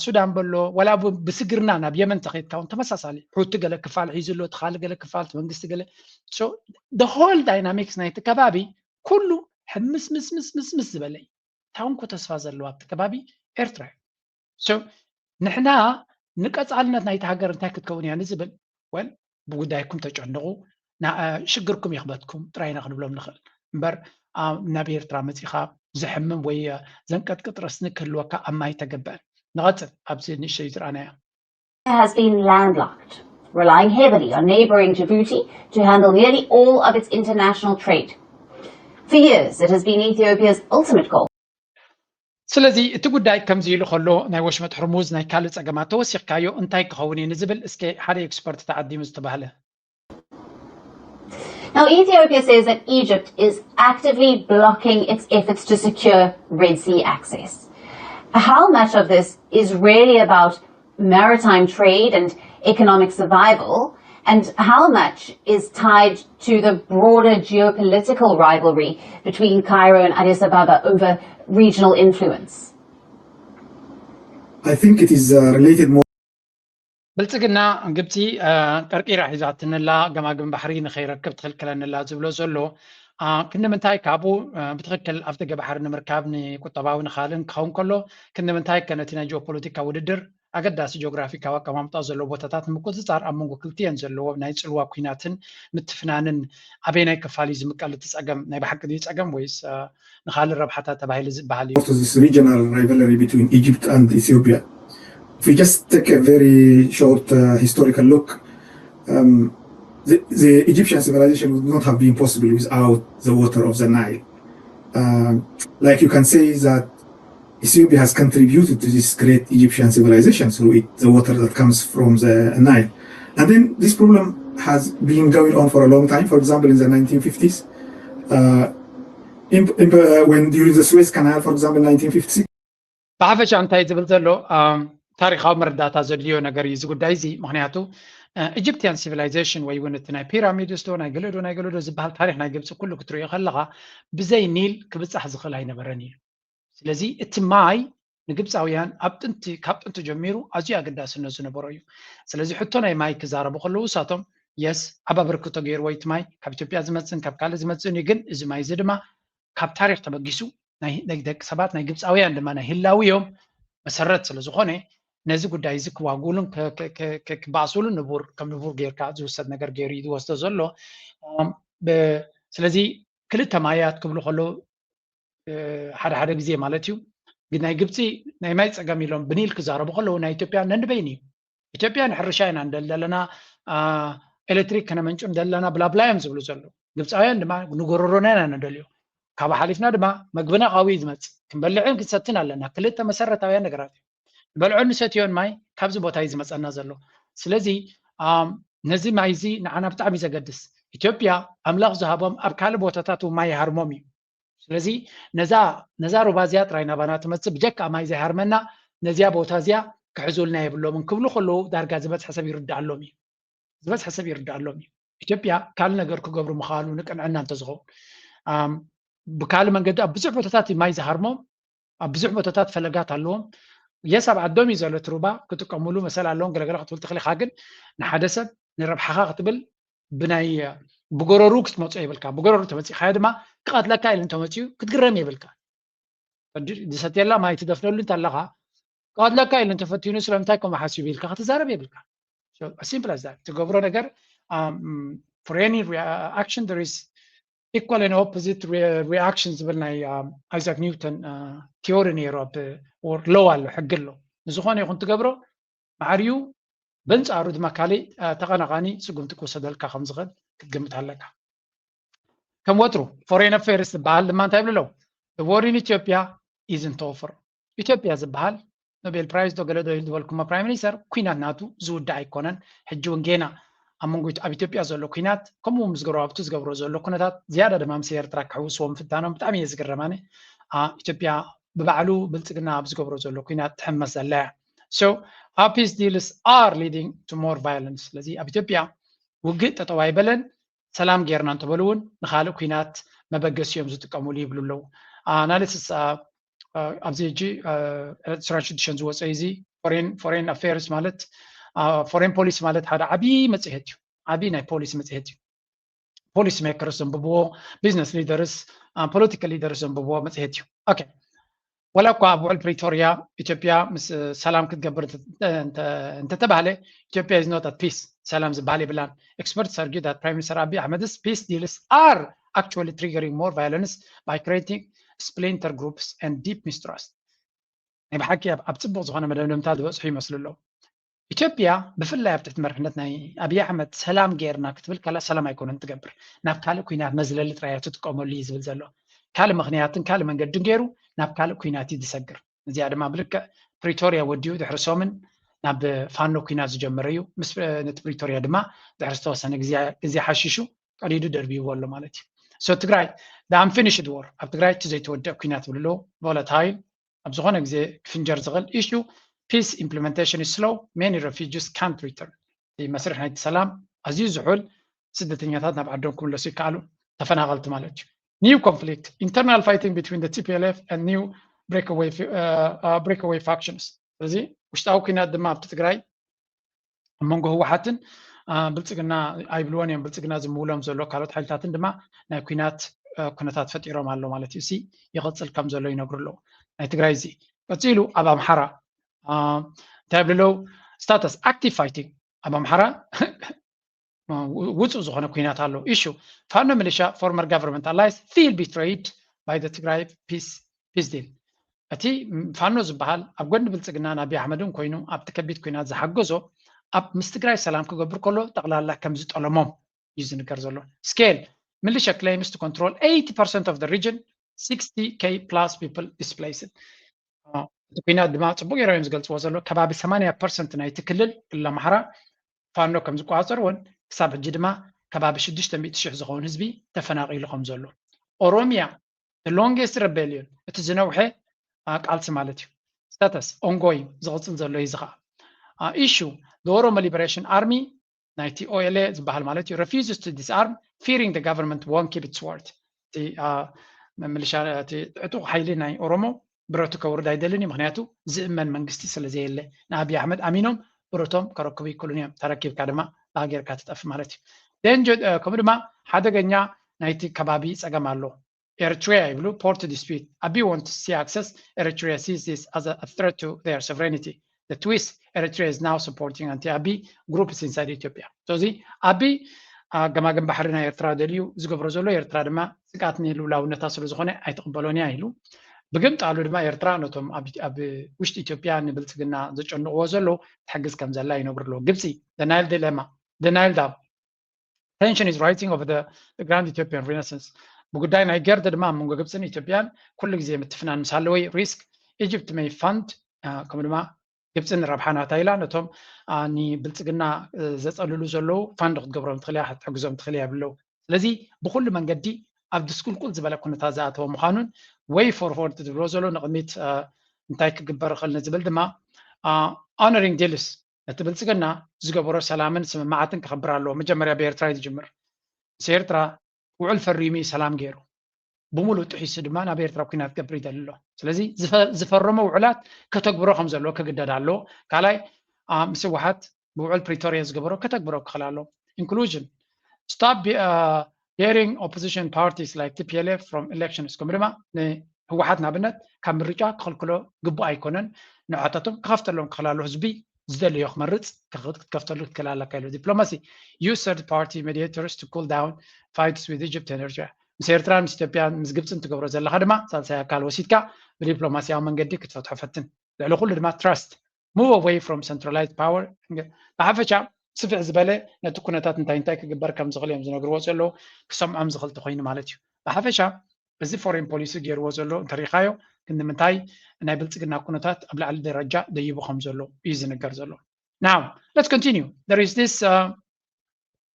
ሱዳን በሎ ወላ ብስግርና ናብ የመን ተኸድካ እውን ተመሳሳሊ ሑቲ ገለ ክፋል ሒዙ ኣሎ፣ ትኻሊ ገለ ክፋል መንግስቲ ገለ the whole dynamics ናይቲ ከባቢ ኩሉ ሕምስምስምስምስምስ ዝበለ እዩ። ታውንኮ ተስፋ ዘለዎ ኣብቲ ከባቢ ኤርትራ እዩ። ንሕና ንቀፃልነት ናይቲ ሃገር እንታይ ክትከውን እያ ንዝብል ወል ብጉዳይኩም ተጨንቑ ሽግርኩም ይኽበትኩም ጥራይና ክንብሎም ንኽእል እምበር ናብ ኤርትራ መፂኻ ዘሕምም ወይ ዘንቀጥቅጥ ረስኒ ክህልወካ ኣብ ማይ ተገብአን። ንቐፅል ኣብዚ ንእሽተይ ዝረኣናዮ has been landlocked, relying heavily on neighboring Djibouti to handle nearly all of its international trade. For years, it has been Ethiopia's ultimate goal. ስለዚ እቲ ጉዳይ ከምዚ ኢሉ ከሎ ናይ ወሽመጥ ሕርሙዝ ናይ ካልእ ጸገማት ተወሲኽካዮ እንታይ ክኸውን እዩ ንዝብል እስከ ሓደ ኤክስፐርት ተዓዲሙ ዝተባህለ Now, Ethiopia says that Egypt is actively blocking its efforts to secure Red Sea access. How much of this is really about maritime trade and economic survival, and how much is tied to the broader geopolitical rivalry between Cairo and Addis Ababa over regional influence? I think it is uh, related more ብልጽግና ግብፂ ቀርቂራ ሒዛትንላ፣ ገማግም ባሕሪ ንኸይረክብ ትኽልክለንላ ዝብሎ ዘሎ ክንዲ ምንታይ ካብኡ ብትኽክል ኣፍደገ ባሕሪ ንምርካብ ንቁጠባዊ ንኻልን ክኸውን ከሎ ክንዲ ምንታይ ከ ነቲ ናይ ጂኦፖለቲካ ውድድር ኣገዳሲ ጂኦግራፊካዊ ኣቀማምጣ ዘለዎ ቦታታት ንምቁፅፃር ኣብ መንጎ ክልቲኤን ዘለዎ ናይ ፅልዋ ኩናትን ምትፍናንን ኣበየናይ ክፋል እዩ ዝምቀል? እቲ ፀገም ናይ ብሓቂ ድዩ ፀገም ወይስ ንኻልእ ረብሓታት ተባሂሉ ዝበሃል እዩ? This regional rivalry between Egypt and Ethiopia. If we just take a very short uh, historical look, um, the, the Egyptian civilization would not have been possible without the water of the Nile. Um, like you can say that Ethiopia has contributed to this great Egyptian civilization through it, the water that comes from the Nile. And then this problem has been going on for a long time. For example, in the nineteen fifties, uh, in, in, uh, when during the Suez Canal, for example, nineteen fifty-six, ብሓፈሻ እንታይ ዝብል ዘሎ ታሪካዊ መረዳእታ ዘድልዮ ነገር እዩ እዚ ጉዳይ እዚ። ምክንያቱ ኢጅፕትያን ሲቪላይዜሽን ወይ እውን እቲ ናይ ፒራሚድስ ዶ ናይ ገለዶ ናይ ገለዶ ዝበሃል ታሪክ ናይ ግብፂ ኩሉ ክትሪኦ ከለካ ብዘይ ኒል ክብፃሕ ዝኽእል ኣይነበረን እዩ። ስለዚ እቲ ማይ ንግብፃውያን ኣብ ጥንቲ ካብ ጥንቲ ጀሚሩ ኣዝዩ ኣገዳስነት ዝነበሮ እዩ። ስለዚ ሕቶ ናይ ማይ ክዛረቡ ከለዉ እሳቶም የስ ኣብ ኣበርክቶ ገይርዎ እቲ ማይ ካብ ኢትዮጵያ ዝመፅእን ካብ ካልእ ዝመፅእን እዩ። ግን እዚ ማይ እዚ ድማ ካብ ታሪክ ተበጊሱ ናይ ደቂ ሰባት ናይ ግብፃውያን ድማ ናይ ህላውዮም መሰረት ስለ ዝኾነ ነዚ ጉዳይ እዚ ክዋጉሉን ክበኣሱሉን ንቡር ከም ንቡር ጌርካ ዝውሰድ ነገር ገይሩ እዩ ዝወስዶ ዘሎ። ስለዚ ክልተ ማያት ክብሉ ከለዉ ሓደ ሓደ ግዜ ማለት እዩ። ግን ናይ ግብፂ ናይ ማይ ፀገም ኢሎም ብኒል ክዛረቡ ከለዉ ናይ ኢትዮጵያ ነንበይን እዩ። ኢትዮጵያ ንሕርሻ ኢና ንደሊ ዘለና፣ ኤሌክትሪክ ከነመንጩ ንደሊ ኣለና ብላብላ እዮም ዝብሉ ዘለዉ። ግብፃውያን ድማ ንጎረሮና ኢና ንደልዮ። ካብ ሓሊፍና ድማ መግብና ካብኡ እዩ ዝመፅእ። ክንበልዕን ክንሰትን ኣለና። ክልተ መሰረታውያን ነገራት እዮም። ንበልዖን ንሰትዮን ማይ ካብዚ ቦታ እዩ ዝመፀና ዘሎ። ስለዚ ነዚ ማይ እዚ ንዓና ብጣዕሚ ዘገድስ። ኢትዮጵያ ኣምላኽ ዝሃቦም ኣብ ካልእ ቦታታት እውን ማይ ይሃርሞም እዩ። ስለዚ ነዛ ነዛ ሩባ እዚኣ ጥራይ ናባና ትመፅእ፣ ብጀካ ማይ ዘይሃርመና ነዚኣ ቦታ እዚኣ ክሕዙልና የብሎምን ክብሉ ከለዉ ዳርጋ ዝበዝሐ ሰብ ይርድኣሎም እዩ። ዝበዝሐ ሰብ ይርድኣሎም እዩ። ኢትዮጵያ ካልእ ነገር ክገብሩ ምኽኣሉ ንቅንዕና እንተዝኸውን ብካልእ መንገዲ ኣብ ብዙሕ ቦታታት ማይ ዝሃርሞም ኣብ ብዙሕ ቦታታት ፈለጋት ኣለዎም። የስ ኣብ ዓዶም እዩ ዘሎ እቲ ሩባ ክጥቀሙሉ መሰል ኣለዎም። ገለገለ ክትብል ትኽእል ኢኻ፣ ግን ንሓደ ሰብ ንረብሓኻ ክትብል ብናይ ብጎረሩ ክትመፅኦ የብልካ። ብጎረሩ ተመፂኻዮ ድማ ክቐትለካ ኢሉ እንተመፅኡ ክትግረም የብልካ። ዝሰትየላ ማይ ትደፍነሉ እንተለኻ ክቐትለካ ኢሉ እንተፈቲኑ ስለምንታይ ከምኡ ሓሲቡ ኢልካ ክትዛረብ የብልካ። Simple as that። ትገብሮ ነገር for any action there is equal and opposite reaction ዝብል ናይ ኣይዛክ ኒውተን ቲዮሪ ነይሩ። ኣብ ሎው ኣሎ፣ ሕጊ ኣሎ። ንዝኾነ ይኹን ትገብሮ ማዕሪኡ በንፃሩ ድማ ካሊእ ተቐናቓኒ ስጉምቲ ክወሰደልካ ከም ዝኽእል ክትግምት ኣለካ። ከም ወትሩ ፎሬን ኣፌርስ ዝበሃል ድማ እንታይ ይብሉ ኣለዉ? The war in Ethiopia isn't over። ኢትዮጵያ ዝበሃል ኖቤል ፕራይዝ ዶ ገለ ዶ ዝበልኩሞ ፕራይም ሚኒስተር ኩናት ናቱ ዝውዳእ ኣይኮነን። ሕጂ እውን ጌና ኣብ መንጎ ኣብ ኢትዮጵያ ዘሎ ኩናት ከምኡ ምስ ጎረባብቱ ዝገብሮ ዘሎ ኩነታት ዝያዳ ድማ ምስ ኤርትራ ክሕውስዎ ምፍታኖም ብጣዕሚ እየ ዝግረም ኣነ። ኢትዮጵያ ብባዕሉ ብልፅግና ኣብ ዝገብሮ ዘሎ ኩናት ትሕመስ ዘላ እያ። So our peace deals are leading to more violence። ስለዚ ኣብ ኢትዮጵያ ውግእ ጠጠው ኣይበለን። ሰላም ጌርና እንተበሉ እውን ንኻልእ ኩናት መበገሲ እዮም ዝጥቀሙሉ ይብሉ ኣለዉ። ኣናሊሲስ ኣብዚ ሕጂ ዕለት ዕስራን ሽዱሽተን ዝወፀ እዚ ፎሬን ኣፌርስ ማለት ፎሬን ፖሊሲ ማለት ሓደ ዓብዪ መፅሄት እዩ። ዓብዪ ናይ ፖሊሲ መፅሄት እዩ። ፖሊሲ ሜከርስ ዘንብብዎ፣ ቢዝነስ ሊደርስ፣ ፖለቲካል ሊደርስ ዘንብብዎ መፅሄት እዩ። ኦኬ፣ ወላ እኳ ኣብ ውዕል ፕሪቶርያ ኢትዮጵያ ምስ ሰላም ክትገብር እንተተባህለ ኢትዮጵያ is not at peace፣ ሰላም ዝበሃል የብላን። Experts argue that Prime Minister Abiy Ahmed's peace deals are actually triggering more violence by creating splinter groups and deep mistrust። ናይ ብሓቂ ኣብ ፅቡቅ ዝኾነ መደምደምታ ዝበፅሑ ይመስሉ ኣለዉ። ኢትዮጵያ ብፍላይ ኣብ ትሕቲ መሪሕነት ናይ ኣብይ ኣሕመድ ሰላም ጌርና ክትብል ከላ ሰላም ኣይኮነን ትገብር፣ ናብ ካልእ ኩናት መዝለሊ ጥራይ እያ ትጥቀመሉ እዩ ዝብል ዘሎ። ካልእ ምኽንያትን ካልእ መንገድን ገይሩ ናብ ካልእ ኩናት እዩ ዝሰግር። እዚኣ ድማ ብልክዕ ፕሪቶርያ ወዲኡ ድሕሪ ሰሙን ናብ ፋኖ ኩናት ዝጀመረ እዩ። ምስ ነቲ ፕሪቶርያ ድማ ድሕሪ ዝተወሰነ ግዜ ሓሺሹ ቀዲዱ ደርቢይዎ ኣሎ ማለት እዩ። So ትግራይ the unfinished war፣ ኣብ ትግራይ እቲ ዘይተወደአ ኩናት ይብሉ ኣለዉ። ቮለታይል ኣብ ዝኾነ ግዜ ክፍንጀር ዝኽእል ኢሹ። Peace implementation is slow, many refugees can't return። መስርሕ ናይቲ ሰላም ኣዝዩ ዝሑል፣ ስደተኛታት ናብ ዓዶም ክምለሱ ይከኣሉ፣ ተፈናቐልቲ ማለት እዩ። New conflict, internal fighting between the T P L F and new breakaway factions። ስለዚ ውሽጣዊ ኩናት ድማ ኣብቲ ትግራይ ኣብ መንጎ ህወሓትን ብልፅግና ኣይብልዎን እዮም፣ ብልፅግና ዝምውሎም ዘሎ ካልኦት ሓይልታትን ድማ ናይ ኩናት ኩነታት ፈጢሮም ኣሎ ማለት እዩ። ይቕፅል ከም ዘሎ ይነግሩ ኣለዉ። ናይ ትግራይ እዚ ቀፂሉ ኣብ ኣምሓራ እንታይ ይብሉ ኣለዉ? Status active fighting ኣብ ኣምሓራ ውፁእ ዝኾነ ኩናት ኣሎ። ኢሹ ፋኖ ሚሊሻ former government allies feel betrayed by the ትግራይ peace deal። እቲ ፋኖ ዝበሃል ኣብ ጎኒ ብልፅግናን ኣብይ ኣሕመድን ኮይኑ ኣብቲ ከቢድ ኩናት ዝሓገዞ ኣብ ምስ ትግራይ ሰላም ክገብር ከሎ ጠቕላላ ከም ዝጠለሞም እዩ ዝንገር ዘሎ። Scale፣ militia claims to control eighty percent of the region, sixty K plus people displaced። እቲ ኩናት ድማ ፅቡቅ ገይሮም እዮም ዝገልፅዎ ዘሎ። ከባቢ ሰማንያ ፐርሰንት ናይቲ ክልል ክልል ኣምሓራ ፋኖ ከም ዝቆፃፀር እውን ክሳብ ሕጂ ድማ ከባቢ ሽዱሽተ ሚእቲ ሽሕ ዝኸውን ህዝቢ ተፈናቂሉ ከም ዘሎ። ኦሮሚያ longest rebellion፣ እቲ ዝነውሐ ቃልሲ ማለት እዩ። Status ongoing፣ ዝቕፅል ዘሎ እዩ። እዚ ከዓ ኢሹ Oromo Liberation Army ናይቲ ኦኤልኤ ዝበሃል ማለት እዩ refuses to disarm, fearing the government won't keep its word። እቲ ሚሊሻ እቲ ዕጡቕ ሓይሊ ናይ ኦሮሞ ብረቱ ከውርድ ኣይደልን እዩ። ምክንያቱ ዝእመን መንግስቲ ስለ ዘየለ ንኣብይ ኣሕመድ ኣሚኖም ብረቶም ከረክቡ ይክእሉን እዮም። ተረኪብካ ድማ ብሃገርካ ትጠፍ ማለት እዩ። ከምኡ ድማ ሓደገኛ ናይቲ ከባቢ ፀገም ኣሎ። ኤርትሪያ ይብሉ port dispute። ኣቢ want to see access Eritrea sees this as a threat to their sovereignty. The twist, Eritrea is now supporting anti-Abiy groups inside Ethiopia። ስለዚ ኣቢ ገማግም ባሕሪ ናይ ኤርትራ ደልዩ ዝገብሮ ዘሎ ኤርትራ ድማ ስግኣት ንልውላውነታ ስለ ዝኾነ ኣይትቕበሎን እያ ኢሉ። ብግምጣሉ ድማ ኤርትራ ነቶም ኣብ ውሽጢ ኢትዮጵያ ንብልፅግና ዘጨንቕዎ ዘለዉ ትሕግዝ ከም ዘላ ይነግሩ ኣለዉ። ግብፂ፣ the Nile dilemma, the Nile dam, tension is rising over the grand Ethiopian renaissance። ብጉዳይ ናይ ገርድ ድማ ኣብ መንጎ ግብፅን ኢትዮጵያን ኩሉ ግዜ ምትፍናን ምስ ሃለወ risk Egypt may fund ከምኡ ድማ ግብፂ ንረብሓ ናታ ኢላ ነቶም ንብልፅግና ዘፀልሉ ዘለዉ ፋንድ ክትገብሮም ትኽእል እያ፣ ክትሕግዞም ትኽእል እያ ይብሉ ኣለዉ። ስለዚ ብኩሉ መንገዲ ኣብ ድስቁልቁል ዝበለ ኩነታት ዝኣተወ ምዃኑን way forward ዝብሎ ዘሎ ንቕድሚት እንታይ ክግበር ይኽእል ንዝብል ድማ honoring deals ነቲ ብልፅግና ዝገበሮ ሰላምን ስምምዓትን ከኽብር ኣለዎ። መጀመርያ ብኤርትራ እዩ ዝጅምር። ምስ ኤርትራ ውዕል ፈሪሙ እዩ ሰላም ገይሩ። ብምሉእ ጥሒሱ ድማ ናብ ኤርትራ ኩናት ክገብር ይደሊ ኣሎ። ስለዚ ዝፈረሞ ውዕላት ከተግብሮ ከም ዘለዎ ክግደድ ኣለዎ። ካልኣይ ምስ ህወሓት ብውዕል ፕሪቶርያ ዝገበሮ ከተግብሮ ክኽእል ኣለዎ። Inclusion, stop daring opposition parties like T P L F from elections። ከምኡ ድማ ንህወሓት ንኣብነት ካብ ምርጫ ክኽልክሎ ግቡእ ኣይኮነን። ንዕታቶም ክኸፍተሎም ክኽእል ኣለዎ። ህዝቢ ዝደለዮ ክመርፅ ክትከፍተሉ ክትክእል ኣለካ ኢሉ። Diplomacy, use third party mediators to cool down fights with Egypt and Eritrea። ምስ ኤርትራን ምስ ኢትዮጵያን ምስ ግብፅን ትገብሮ ዘለካ ድማ ሳልሳይ ኣካል ወሲድካ ብዲፕሎማሲያዊ መንገዲ ክትፈትሖ ፈትን። ልዕሊ ኩሉ ድማ trust, move away from centralized power። ብሓፈሻ ስፍሕ ዝበለ ነቲ ኩነታት እንታይ እንታይ ክግበር ከም ዝኽእል እዮም ዝነግርዎ ዘለዉ፣ ክሰምዖም ዝኽእል ተኮይኑ ማለት እዩ። ብሓፈሻ እዚ ፎሬን ፖሊሲ ገይርዎ ዘሎ እንተሪኢኻዮ ግን ንምንታይ ናይ ብልፅግና ኩነታት ኣብ ላዕሊ ደረጃ ደይቡ ከም ዘሎ እዩ ዝንገር ዘሎ። Now let's continue, there is this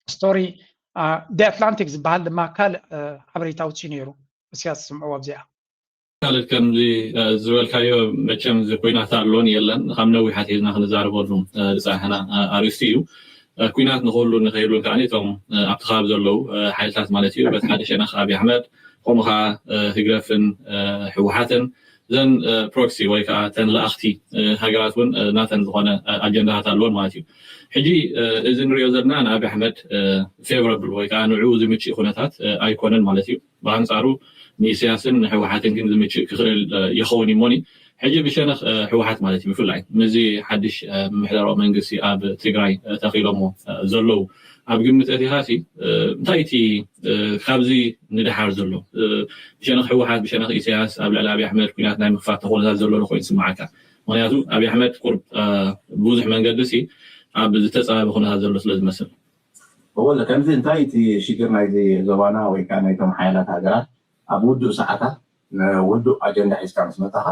story, the Atlantic ዝበሃል ድማ ካልእ ሓበሬታ ውፅኡ ነይሩ። እስያ ትስምዕዎ ኣብዚኣ። ካልድ ከምዚ ዝበልካዮ መቸም እዚ ኩናት ኣሎን የለን ካብ ነዊሕ ኣትሒዝና ክንዛረበሉ ዝፀናሕና ኣርእስቲ እዩ። ኩናት ንክህሉ ንከይህሉን ከዓ እቶም ኣብቲ ከባቢ ዘለዉ ሓይልታት ማለት እዩ በቲ ሓደ ሸነኽ ኣብይ ኣሕመድ ከምኡ ከዓ ህግደፍን ህወሓትን እዘን ፕሮክሲ ወይ ከዓ ተን ለኣኽቲ ሃገራት እውን ናተን ዝኾነ ኣጀንዳታት ኣለዎን ማለት እዩ። ሕጂ እዚ ንሪኦ ዘለና ንኣብይ ኣሕመድ ፌቨረብል ወይ ከዓ ንዕኡ ዝምችእ ኩነታት ኣይኮነን ማለት እዩ። ብኣንፃሩ ንኢሳያስን ንህወሓትን ግን ዝምችእ ክኽእል ይኸውን እዩ እሞኒ ሕጂ ብሸነኽ ህወሓት ማለት እዩ ብፍላይ ምስዚ ሓድሽ ምምሕዳራዊ መንግስቲ ኣብ ትግራይ ተኺሎሞ ዘለዉ ኣብ ግምት ኣእቲኻሲ እንታይ እቲ ካብዚ ንደሓር ዘሎ ብሸነኽ ህወሓት ብሸነኽ ኢሳያስ ኣብ ልዕሊ ኣብይ ኣሕመድ ኩናት ናይ ምክፋት ተኾነታት ዘሎ ኮይኑ ስምዓካ? ምክንያቱ ኣብይ ኣሕመድ ቁርብ ብዙሕ መንገዲ ሲ ኣብ ዝተፃበበ ኩነታት ዘሎ ስለ ዝመስል። እወ ከምዚ እንታይ እቲ ሽግር ናይዚ ዞባና ወይ ከዓ ናይቶም ሓያላት ሃገራት ኣብ ውዱእ ሰዓታት ንውዱእ ኣጀንዳ ሒዝካ ምስ መጣኻ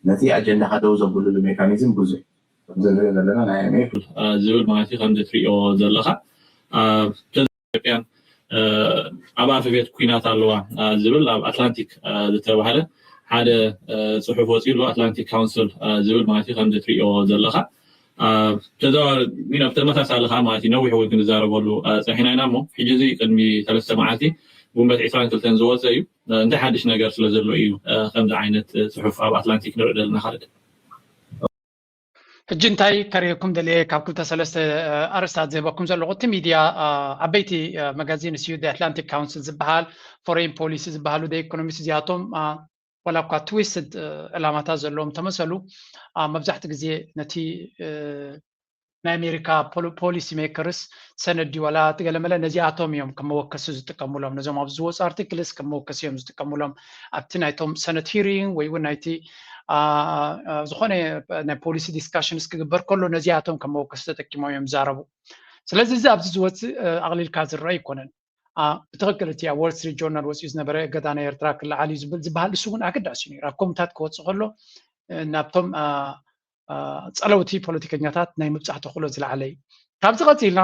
ነቲ ኣጀንዳኻ ደው ዘብልሉ ሜካኒዝም ብዙሕ ከምዚ ንሪኦ ዘለና ናይ IMF ዝብል ማለት እዩ ከምዚ ትሪኦ ዘለኻ ኢትዮጵያን ኣብ ኣፈቤት ኩናት ኣለዋ ዝብል ኣብ ኣትላንቲክ ዝተባህለ ሓደ ፅሑፍ ወፂኡ ኣሎ ኣትላንቲክ ካውንስል ዝብል ማለት እዩ ከምዚ ትሪኦ ዘለኻ ተዘዋዋሪ ተመሳሳሊ ከዓ ማለት እዩ ነዊሕ እውን ክንዛረበሉ ፀሒና ኢና እሞ ሕጂ እዚ ቅድሚ ሰለስተ መዓልቲ ጉንበት ዕስራን ክልተን ዝወፀ እዩ እንታይ ሓድሽ ነገር ስለ ዘሎ እዩ ከምዚ ዓይነት ፅሑፍ ኣብ ኣትላንቲክ ንርኢ ዘለና ካልድ ሕጂ እንታይ ከርእየኩም ደልየ፣ ካብ ክልተ ሰለስተ ኣርእስታት ዝህበኩም ዘለኹ፣ እቲ ሚድያ ዓበይቲ መጋዚን እዩ፣ ኣትላንቲክ ካውንስል ዝበሃል፣ ፎሬን ፖሊሲ ዝበሃሉ፣ ኢኮኖሚስት፣ እዚኣቶም ዋላ እኳ ትዊስትድ ዕላማታት ዘለዎም ተመሰሉ፣ መብዛሕትኡ ግዜ ነቲ ናይ ኣሜሪካ ፖሊሲ ሜከርስ ሰነድ ድዩ ዋላ ገለመለ፣ ነዚኣቶም እዮም ከም መወከሲ ዝጥቀሙሎም። ነዞም ኣብዚ ዝወፁ ኣርቲክልስ ከም መወከሲ እዮም ዝጥቀሙሎም። ኣብቲ ናይቶም ሰነድ ሂሪንግ ወይ እውን ናይቲ ዝኾነ ናይ ፖሊሲ ዲስካሽንስ ክግበር ከሎ ነዚኣቶም ከም መወከሲ ተጠቂሞም እዮም ዝዛረቡ። ስለዚ እዚ ኣብዚ ዝወፅእ ኣቕሊልካ ዝረአ ኣይኮነን። ብትኽክል እቲ ኣብ ዎል ስትሪት ጆርናል ወፂኡ ዝነበረ እገዳ ናይ ኤርትራ ክለዓል እዩ ዝብል ዝበሃል እሱ እውን ኣገዳሲ እዩ ነይሩ። ኣብ ከምታት ክወፅእ ከሎ ናብቶም ፀለውቲ ፖለቲከኛታት ናይ ምብፃሕ ተኽእሎ ዝለዓለ እዩ። ካብዚ ቀፂልና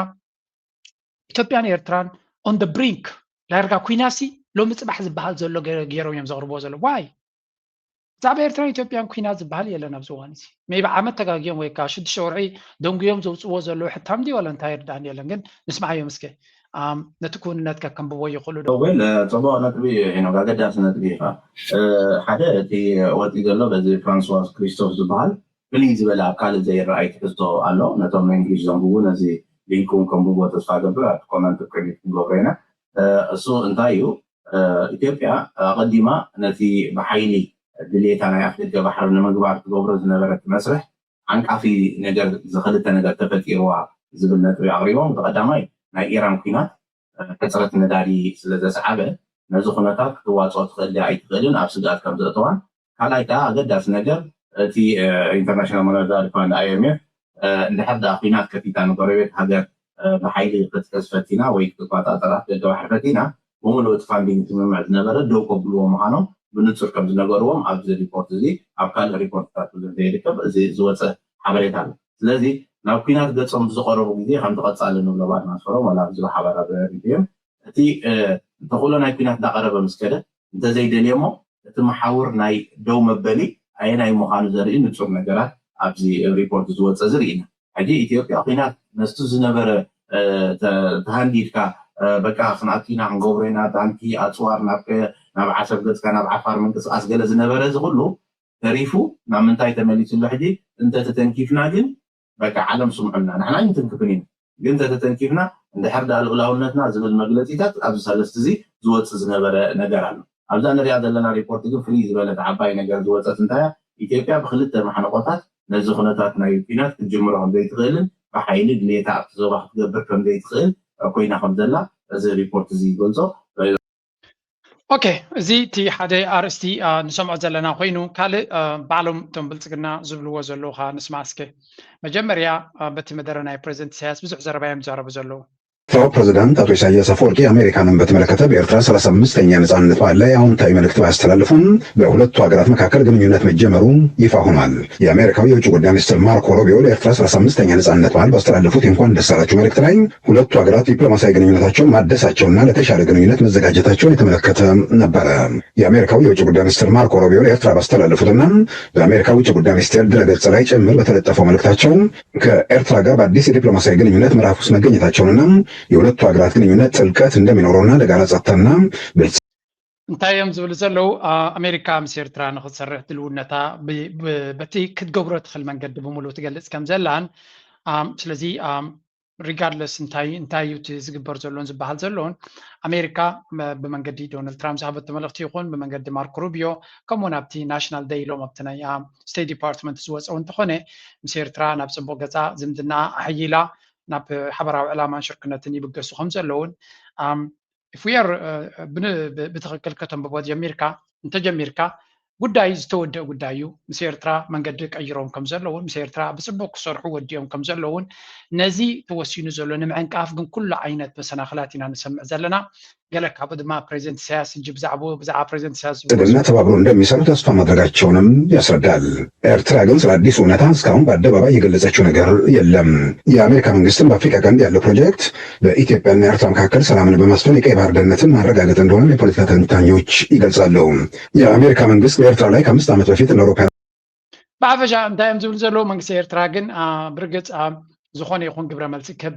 ኢትዮጵያን ኤርትራን on the brink፣ ዳርጋ ኩናሲ ሎሚ ፅባሕ ዝበሃል ዘሎ ገይሮም እዮም ዘቕርቦ ዘሎ። ዋይ? ብዛዕባ ኤርትራን ኢትዮጵያን ኩናት ዝበሃል የለን ኣብዚ እዋን እዚ። ሜይቢ ዓመት ተጋግዮም ወይ ከዓ ሽዱሽተ ወርሒ ደንጉዮም ዘውፅዎ ዘለዉ ሕታም ድዩ ዋላ እንታይ ይርዳእኒ የለን። ግን ንስምዓዮም እስከ፣ ነቲ ክውንነት ከከንብቦ ይኽእሉ ዶ? ጽቡቕ ነጥቢ ሄኖክ፣ ኣገዳሲ ነጥቢ ኢኻ። ሓደ እቲ ወፂ ዘሎ በዚ ፍራንስዋዝ ክሪስቶፍ ዝበሃል ፍልይ ዝበለ ኣብ ካልእ ዘይረኣይ ትሕዝቶ ኣሎ። ነቶም ናይ እንግሊሽ ዘንብቡ ነዚ ሊንክ እውን ከንብብዎ ተስፋ ገብር፣ ኣብቲ ኮመንት ቅድሚት ክንገብሮ ኢና። እሱ እንታይ እዩ? ኢትዮጵያ ኣቐዲማ ነቲ ብሓይሊ ድሌታ ናይ ኣፍደገ ባሕሪ ንምግባር ትገብሮ ዝነበረት መስርሕ ዓንቃፊ ነገር፣ ዝኽልተ ነገር ተፈጢርዋ ዝብል ነጥቢ ኣቕሪቦም። ብቐዳማይ ናይ ኢራን ኲናት ሕፅረት ነዳዲ ስለ ዘስዓበ ነዚ ኩነታት ክትዋፅኦ ትኽእል ድያ ኣይትኽእልን ኣብ ስግኣት ከም ዘእተዋን፣ ካልኣይ ከዓ ኣገዳሲ ነገር እቲ ኢንተርናሽናል ሞኔታሪ ፋንድ፣ ኣይ ኤም ኤፍ፣ እንድሕር ደኣ ኲናት ከፊታ ንጎረቤት ሃገር ብሓይሊ ክትሕዝ ፈቲና ወይ ክትቆፃፀር ኣፍደገ ባሕሪ ፈቲና ብምሉእ እቲ ፋንዲንግ ስምምዕ ዝነበረ ደው ከብልዎ ምዃኖም ብንፁር ከም ዝነገርዎም ኣብዚ ሪፖርት እዚ ኣብ ካልእ ሪፖርትታት ብዙሕ ዘይርከብ እዚ ዝወፀ ሓበሬታ ኣሎ። ስለዚ ናብ ኲናት ገፆም ብዝቐረቡ ግዜ ከምቲ ቀፃሊ ንብሎ ባድማስ ፎረም ዋላ ኣብዚ ብሓባር ኣብ ሪድዮም እቲ ተኽእሎ ናይ ኲናት እንዳቐረበ ምስ ከደ እንተዘይደልየሞ እቲ መሓውር ናይ ደው መበሊ ኣየናይ ምዃኑ ዘርኢ ንፁር ነገራት ኣብዚ ሪፖርት ዝወፀ እዚ ርኢና። ሕጂ ኢትዮጵያ ኲናት ነስቱ ዝነበረ ተሃንዲድካ በቃ ክንኣቱ ኢና ክንገብሮ ኢና ታንኪ ኣፅዋር ናብ ዓሰብ ገፅካ ናብ ዓፋር ምንቅስቃስ ገለ ዝነበረ እዚ ኩሉ ተሪፉ ናብ ምንታይ ተመሊሱ ኣሎ ሕጂ? እንተተተንኪፍና ግን በቃ ዓለም ስምዑና ንሕና ኣይንትንክፍን ኢና ግን እንተተተንኪፍና እንድሕር ደኣ ልኡላውነትና ዝብል መግለፂታት ኣብዚ ሰለስቲ እዚ ዝወፅእ ዝነበረ ነገር ኣሎ። ኣብዛ ንሪኣ ዘለና ሪፖርት ግን ፍልይ ዝበለት ዓባይ ነገር ዝወፀት እንታያ ኢትዮጵያ ብክልተ ማሕነቆታት ነዚ ኩነታት ናይ ኲናት ክትጅምሮ ከምዘይትኽእልን ብሓይሊ ድሌታ ኣብቲ ዞባ ክትገብር ከምዘይትኽእል ኮይና ከምዘላ እዚ ሪፖርት እዚ ይገልፆ። ኦኬ፣ እዚ እቲ ሓደ ኣርእስቲ ንሰምዖ ዘለና ኮይኑ ካልእ ባዕሎም እቶም ብልፅግና ዝብልዎ ዘለዉ ከዓ ንስማ እስከ። መጀመርያ በቲ መደረ ናይ ፕሬዚደንት ኢሳያስ ብዙሕ ዘረባ እዮም ዝዛረቡ ዘለዉ። ኤርትራው ፕሬዝዳንት አቶ ኢሳያስ አፈወርቂ አሜሪካንን በተመለከተ በኤርትራ ሰላሳ አምስተኛ ነጻነት በዓል ላይ አዎንታዊ መልእክት ባያስተላልፉም በሁለቱ ሀገራት መካከል ግንኙነት መጀመሩ ይፋ ሆኗል። የአሜሪካው የውጭ ጉዳይ ሚኒስትር ማርኮ ሩቢዮ ለኤርትራ ሰላሳ አምስተኛ ነጻነት በዓል ባስተላለፉት የእንኳን ደስ አላችሁ መልእክት ላይ ሁለቱ ሀገራት ዲፕሎማሲያዊ ግንኙነታቸውን ማደሳቸውና ለተሻለ ግንኙነት መዘጋጀታቸውን የተመለከተ ነበረ። የአሜሪካው የውጭ ጉዳይ ሚኒስትር ማርኮ ሩቢዮ ለኤርትራ ባስተላለፉትና በአሜሪካ ውጭ ጉዳይ ሚኒስቴር ድረገጽ ላይ ጭምር በተለጠፈው መልእክታቸው ከኤርትራ ጋር በአዲስ የዲፕሎማሲያዊ ግንኙነት ምዕራፍ ውስጥ መገኘታቸውንና የሁለቱ ሀገራት ግንኙነት ጥልቀት እንደሚኖረውና ለጋራ ጸጥታና ብልጽ እንታይ እዮም ዝብሉ ዘለዉ? ኣሜሪካ ምስ ኤርትራ ንክትሰርሕ ድልውነታ በቲ ክትገብሮ ትኽእል መንገዲ ብምሉእ ትገልጽ ከም ዘላን ስለዚ ሪጋርድለስ እንታይ እንታይ እዩ እቲ ዝግበር ዘሎን ዝበሃል ዘሎን ኣሜሪካ ብመንገዲ ዶናልድ ትራምፕ ዝሃበቶ መልእኽቲ ይኹን ብመንገዲ ማርኮ ሩቢዮ ከምኡውን ኣብቲ ናሽናል ደይ ኢሎም ኣብቲ ናይ ስቴት ዲፓርትመንት ዝወፀው እንተኾነ ምስ ኤርትራ ናብ ፅቡቅ ገፃ ዝምድና ኣሕይላ ናብ ሓበራዊ ዕላማን ሽርክነትን ይብገሱ ከም ዘለውን if we are ብትኽክል ከተንብቦ ጀሚርካ እንተጀሚርካ ጉዳይ ዝተወደአ ጉዳይ እዩ። ምስ ኤርትራ መንገዲ ቀይሮም ከም ዘለውን ምስ ኤርትራ ብፅቡቅ ክሰርሑ ወዲኦም ከም ዘለውን ነዚ ተወሲኑ ዘሎ ንምዕንቃፍ ግን ኩሉ ዓይነት መሰናክላት ኢና ንሰምዕ ዘለና። ገለ ካብኡ ድማ ፕሬዚደንት ኢሳያስ ሕጂ ብዛዕባኡ ብዛዕባ ፕሬዚደንት ኢሳያስ ዝብሎ ብልጽግና ተባብሮ እንደሚሰሩ ተስፋ ማድረጋቸውንም ያስረዳል። ኤርትራ ግን ስለ አዲሱ እውነታ እስካሁን በአደባባይ የገለጸችው ነገር የለም። የአሜሪካ መንግስትም በአፍሪካ ቀንድ ያለው ፕሮጀክት በኢትዮጵያና ኤርትራ መካከል ሰላምን በማስፈን የቀይ ባህር ደህንነትን ማረጋገጥ እንደሆነም የፖለቲካ ተንታኞች ይገልጻሉ። የአሜሪካ መንግስት በኤርትራ ላይ ከአምስት ዓመት በፊት እንደ አውሮፓውያን ብሓፈሻ እንታይ እዮም ዝብሉ ዘለዉ መንግስቲ ኤርትራ ግን ብርግፅ ዝኾነ ይኹን ግብረ መልሲ ከብ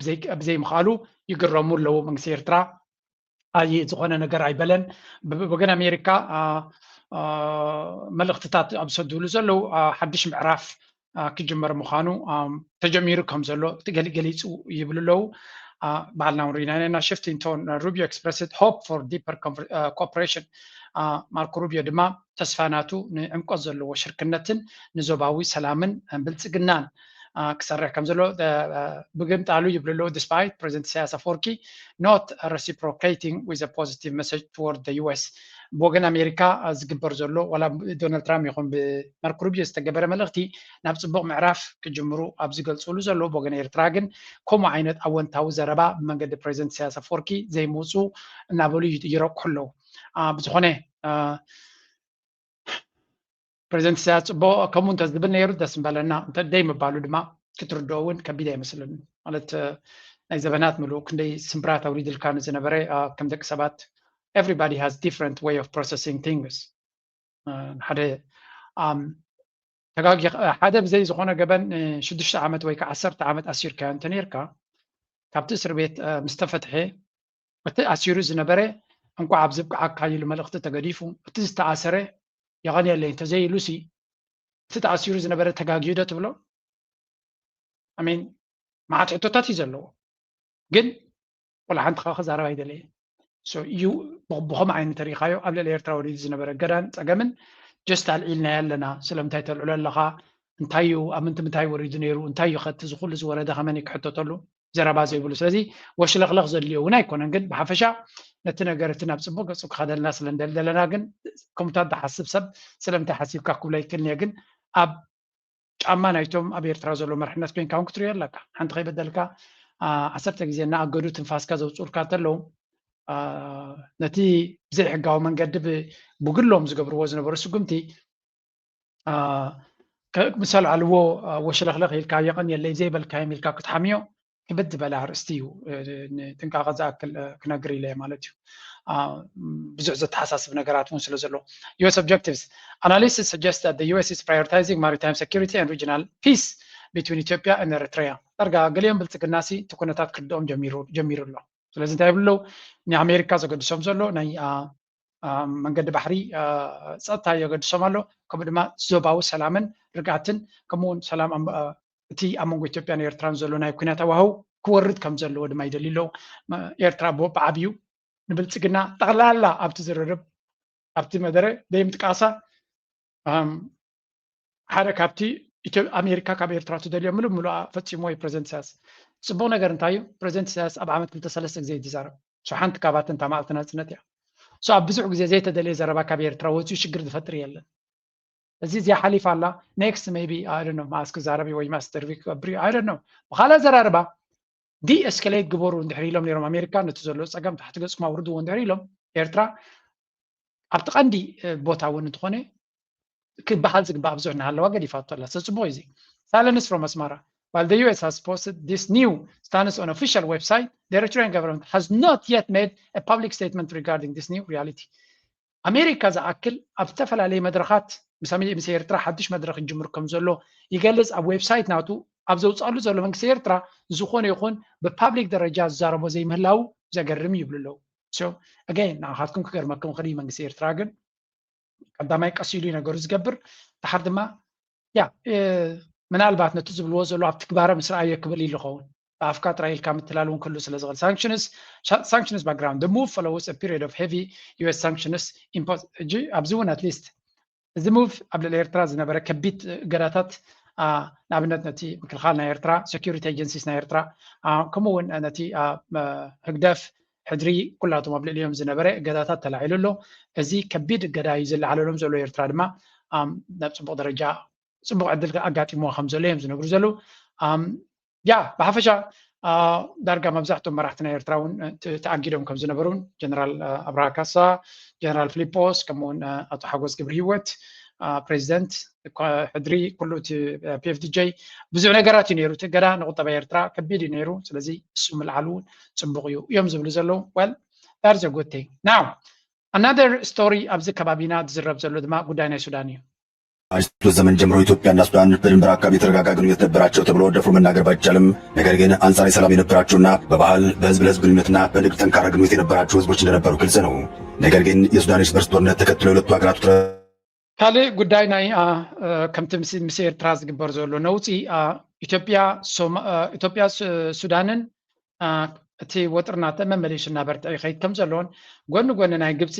ዘይምኽኣሉ ይግረሙ ኣለዉ። መንግስቲ ኤርትራ ኣይ ዝኾነ ነገር ኣይበለን። ብወገን ኣሜሪካ መልእኽትታት ኣብ ዝሰድሉ ዘለዉ ሓድሽ ምዕራፍ ክጅመር ምዃኑ ተጀሚሩ ከም ዘሎ ገሊገሊፁ ይብሉ ኣለዉ። በዓልና እውን ርኢና ኢና። Shifting tone, Rubio expressed hope for deeper cooperation. ማርኮ ሩቢዮ ድማ ተስፋ ናቱ ንዕምቆት ዘለዎ ሽርክነትን ንዞባዊ ሰላምን ብልፅግናን ክሰርሕ ከም ዘሎ ብግምጣሉ ይብሉ ኣለዉ። Despite President Isaias Afwerki not reciprocating with a positive message toward the U S ብወገን ኣሜሪካ ዝግበር ዘሎ ዋላ ዶናልድ ትራምፕ ይኹን ብማርኮ ሩቢዮ ዝተገበረ መልእኽቲ ናብ ፅቡቕ ምዕራፍ ክጅምሩ ኣብ ዝገልፅሉ ዘለዉ ብወገን ኤርትራ ግን ከምኡ ዓይነት ኣወንታዊ ዘረባ ብመንገዲ ፕሬዚደንት ኢሳያስ ኣፈወርቂ ዘይምውፁ እናበሉ ይረቅሑ ኣለዉ። ብዝኾነ ፕሬዚደንት ኢሳያስ ፅቡቕ ከምኡ እንተዝብል ነይሩ ደስ ምበለና። እንተ ደይ ምባሉ ድማ ክትርድኦ እውን ከቢድ ኣይመስልን። ማለት ናይ ዘበናት ምሉእ ክንደይ ስምብራት ኣውሪድልካ ንዝነበረ ከም ደቂ ሰባት everybody has different way of processing things። ሓደ ተጋጊ ሓደ ብዘይ ዝኾነ ገበን ሽዱሽተ ዓመት ወይ ከዓ ዓሰርተ ዓመት ኣሲርካዮ እንተነይርካ ካብቲ እስር ቤት ምስ ተፈትሐ እቲ ኣሲሩ ዝነበረ እንኳዕ ኣብ ዝብቅዓካ ኢሉ መልእኽቲ ተገዲፉ እቲ ዝተኣሰረ የቐንየለይ እንተዘይ ኢሉሲ እቲ ተኣሲሩ ዝነበረ ተጋጊዩ ዶ ትብሎ? ኣሜን መዓት ሕቶታት እዩ ዘለዎ ግን ቆልዓ ሓንቲ ከዓ ክዛረብ ኣይደለየ እዩ ብኸም ዓይነት ተሪኻዮ ኣብ ልዕሊ ኤርትራ ወሪዱ ዝነበረ ገዳን ፀገምን ጀስት ኣልዒልናዮ ኣለና ስለምንታይ ተልዕሎ ኣለኻ እንታይ እዩ ኣብ ምንትምታይ ወሪዱ ነይሩ እንታይ እዩ ከቲ ዝኩሉ ዝወረደ ከመን ክሕተተሉ ዘረባ ዘይብሉ ስለዚ ወሽለኽለኽ ዘድልዮ እውን ኣይኮነን ግን ብሓፈሻ ነቲ ነገር እቲ ናብ ፅቡቅ ገፁ ክኸደልና ስለንደል ዘለና ግን ከምታት ዝሓስብ ሰብ ስለምንታይ ሓሲብካ ክብሎ ኣይክልንየ ግን ኣብ ጫማ ናይቶም ኣብ ኤርትራ ዘሎ መርሕነት ኮይንካ እውን ክትሪኦ ኣለካ ሓንቲ ከይበደልካ ዓሰርተ ግዜ እናኣገዱ ትንፋስካ ዘውፅኡልካ እንተለዉ ነቲ ብዘይሕጋዊ መንገዲ ብጉግሎም ዝገብርዎ ዝነበሩ ስጉምቲ ምስ ኣልዓልዎ ወሽለኽለኽ ኢልካ የቐንየለይ ዘይበልካዮም ኢልካ ክትሓምዮ ክብድ ዝበለ ኣርእስቲ እዩ ንጥንቃቐ ዝኣክል ክነግር ኢለ ማለት እዩ ብዙሕ ዘተሓሳስብ ነገራት እውን ስለ ዘሎ US objectives analysis suggest that the US is prioritizing maritime security and regional peace between Ethiopia and Eritrea ዳርጋ ገሊኦም ብልፅግና ሲ እቲ ኩነታት ክርድኦም ጀሚሩ ኣሎ ስለዚ እንታይ ይብሉ ኣለዉ ንኣሜሪካ ዘገድሶም ዘሎ ናይ መንገዲ ባሕሪ ፀጥታ የገድሶም ኣሎ ከምኡ ድማ ዞባዊ ሰላምን ርግኣትን ከምኡውን ሰላም እቲ ኣብ መንጎ ኢትዮጵያን ኤርትራን ዘሎ ናይ ኩናት ኣዋህው ክወርድ ከም ዘለዎ ድማ ይደልዩ ኣለዉ ኤርትራ ብዓብዩ ንብልፅግና ጠቕላላ ኣብቲ ዝርርብ ኣብቲ መደረ ደይምጥቃሳ ሓደ ካብቲ ኣሜሪካ ካብ ኤርትራ ትደልዮ ምሉእ ምሉእ ፈፂሞ እዩ ፕሬዚደንት ኢሳያስ ፅቡቅ ነገር እንታይ እዩ ፕሬዚደንት ኢሳያስ ኣብ ዓመት ክልተ ሰለስተ ግዜ ይዛረብ ሓንቲ ካብኣተን እታ መዓልቲ ናፅነት እያ ኣብ ብዙሕ ግዜ ዘይተደለየ ዘረባ ካብ ኤርትራ ወፅኡ ሽግር ዝፈጥር የለን እዚ እዚኣ ሓሊፋ ኣላ next maybe I don't know ማስ ክዛረብ ወይ ማስ ኢንተርቪው ክገብር እዩ I don't know ብካልእ ኣዘራርባ ዲኤስከሌት ግበሩ እንድሕር ኢሎም ነይሮም ኣሜሪካ ነቲ ዘሎ ፀገም ታሕቲ ገፅኩም ኣውርድዎ እንድሕር ኢሎም ኤርትራ ኣብቲ ቀንዲ ቦታ እውን እንተኾነ ክበሃል ዝግባእ ብዙሕ እናሃለዋ ገዲፋቶ ኣላ ሰፅቡቕ እዚ silence from ኣስመራ while the US has posted this new stance on official website the Eritrean government has not yet made a public statement regarding this new reality ኣሜሪካ ዝኣክል ኣብ ዝተፈላለዩ መድረኻት ምስ ኤርትራ ሓድሽ መድረኽ ይጅምር ከም ዘሎ ይገልጽ ኣብ ዌብሳይት ናቱ ኣብ ዘውፅኣሉ ዘሎ መንግስቲ ኤርትራ ዝኾነ ይኹን ብፓብሊክ ደረጃ ዝዛረቦ ዘይምህላው ዘገርም ይብሉ ኣለዉ ኣገይን ንዓኻትኩም ክገርመኩም ክእል መንግስቲ ኤርትራ ግን ቀዳማይ ቀስ ኢሉ ነገሩ ዝገብር ድሓር ድማ ያ ምናልባት ነቲ ዝብልዎ ዘሎ ኣብ ትግባረ ምስ ረኣዮ ክብል ኢሉ ኸውን ብኣፍካ ጥራይ ኢልካ ምትላል እውን ክህሉ ስለ ዝኽእል sanctions sanctions background the move follows a period of heavy US sanctions impose ሕጂ ኣብዚ እውን at least እዚ move ኣብ ልዕሊ ኤርትራ ዝነበረ ከቢድ እገዳታት ንኣብነት ነቲ ምክልኻል ናይ ኤርትራ security agencies ናይ ኤርትራ ከምኡ እውን ነቲ ህግደፍ ሕድሪ ኩላቶም ኣብ ልዕሊኦም ዝነበረ እገዳታት ተላዒሉ ኣሎ እዚ ከቢድ እገዳ እዩ ዝለዓለሎም ዘሎ ኤርትራ ድማ ናብ ፅቡቅ ደረጃ ፅቡቅ ዕድል ኣጋጢምዎ ከም ዘሎ እዮም ዝነግሩ ዘለዉ ያ ብሓፈሻ ዳርጋ መብዛሕትኦም መራሕቲ ናይ ኤርትራ እውን ተኣጊዶም ከም ዝነበሩን ጀነራል ኣብርሃ ካሳ ጀነራል ፊሊጶስ ከምኡውን ኣቶ ሓጎስ ግብሪ ህይወት ፕሬዚደንት ሕድሪ ኩሉ እቲ PFDJ ብዙሕ ነገራት እዩ ነይሩ እቲ ገዳ ንቁጠባ ኤርትራ ከቢድ እዩ ነይሩ ስለዚ እሱ ምልዓሉ እውን ፅቡቅ እዩ እዮም ዝብሉ ዘለዉ well that's a good thing now another story ኣብዚ ከባቢና ዝዝረብ ዘሎ ድማ ጉዳይ ናይ ሱዳን እዩ ከአክሱም ዘመን ጀምሮ ኢትዮጵያና ሱዳን በድንበር አካባቢ የተረጋጋ ግንኙነት ነበራቸው ተብሎ ደፍሮ መናገር ባይቻልም፣ ነገር ግን አንጻራዊ ሰላም የነበራቸውና በባህል በህዝብ ለህዝብ ግንኙነትና በንግድ ጠንካራ ግንኙነት የነበራቸው ህዝቦች እንደነበሩ ግልጽ ነው። ነገር ግን የሱዳን እርስ በርስ ጦርነት ተከትሎ የሁለቱ ሀገራት ውጥረት ካልእ ጉዳይ ናይ ከምቲ ምስ ኤርትራ ዝግበር ዘሎ ነውፂ ኢትዮጵያ ኢትዮጵያ ሱዳንን እቲ ወጥሪ እናተመመሊሱ እናበርትዐ ይኸይድ ከም ዘሎን ጎኒ ጎኒ ናይ ግብፂ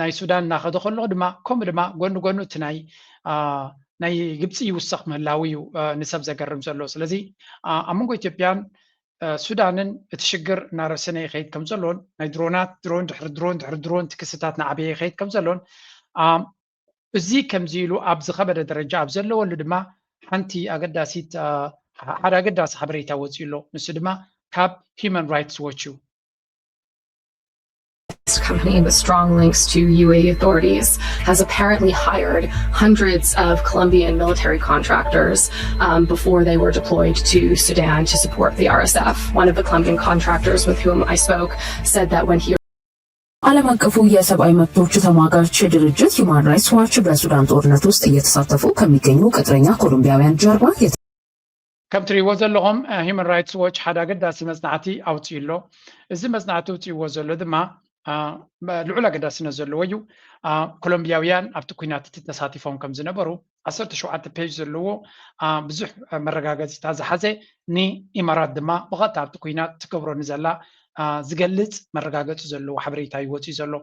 ናይ ሱዳን እናኸደ ከሎ ድማ ከምኡ ድማ ጎኒ ጎኑ እቲ ናይ ናይ ግብፂ ይውሰኽ ምህላው እዩ ንሰብ ዘገርም ዘሎ። ስለዚ ኣብ መንጎ ኢትዮጵያን ሱዳንን እቲ ሽግር እናረሰነ ይኸይድ ከም ዘሎን ናይ ድሮናት ድሮን ድሕሪ ድሮን ድሕሪ ድሮን እቲ ክስታት እናዓበየ ይኸይድ ከም ዘሎን እዚ ከምዚ ኢሉ ኣብ ዝኸበደ ደረጃ ኣብ ዘለወሉ ድማ ሓንቲ ኣገዳሲት ሓደ ኣገዳሲ ሓበሬታ ወፂኡ ኣሎ። ንሱ ድማ ካብ Human Rights Watch እዩ። Company with strong links to U A E authorities has apparently hired hundreds of Colombian military contractors um, before they were deployed to Sudan to support the R S F. One of the Colombian contractors with whom I spoke said that when he ዓለም አቀፉ የሰብአዊ መብቶች ተሟጋች ድርጅት Human Rights Watch በሱዳን ጦርነት ውስጥ እየተሳተፉ ከሚገኙ ቅጥረኛ ኮሎምቢያውያን ጀርባ ከም ትሪእዎ ዘለኹም Human Rights Watch ሓደ ኣገዳሲ መጽናዕቲ ኣውፅኡ ኣሎ። እዚ መጽናዕቲ ውፅእዎ ዘሎ ድማ ልዑል ኣገዳስነት ዘለዎ እዩ። ኮሎምቢያውያን ኣብቲ ኩናት እቲ ተሳቲፎም ከም ዝነበሩ ዓሰርተ ሸውዓተ ፔጅ ዘለዎ ብዙሕ መረጋገፂታት ዝሓዘ ንኢማራት ድማ ብቐጥታ ኣብቲ ኩናት ትገብሮ ንዘላ ዝገልፅ መረጋገፂ ዘለዎ ሓበሬታ ይወፅእ ዘሎ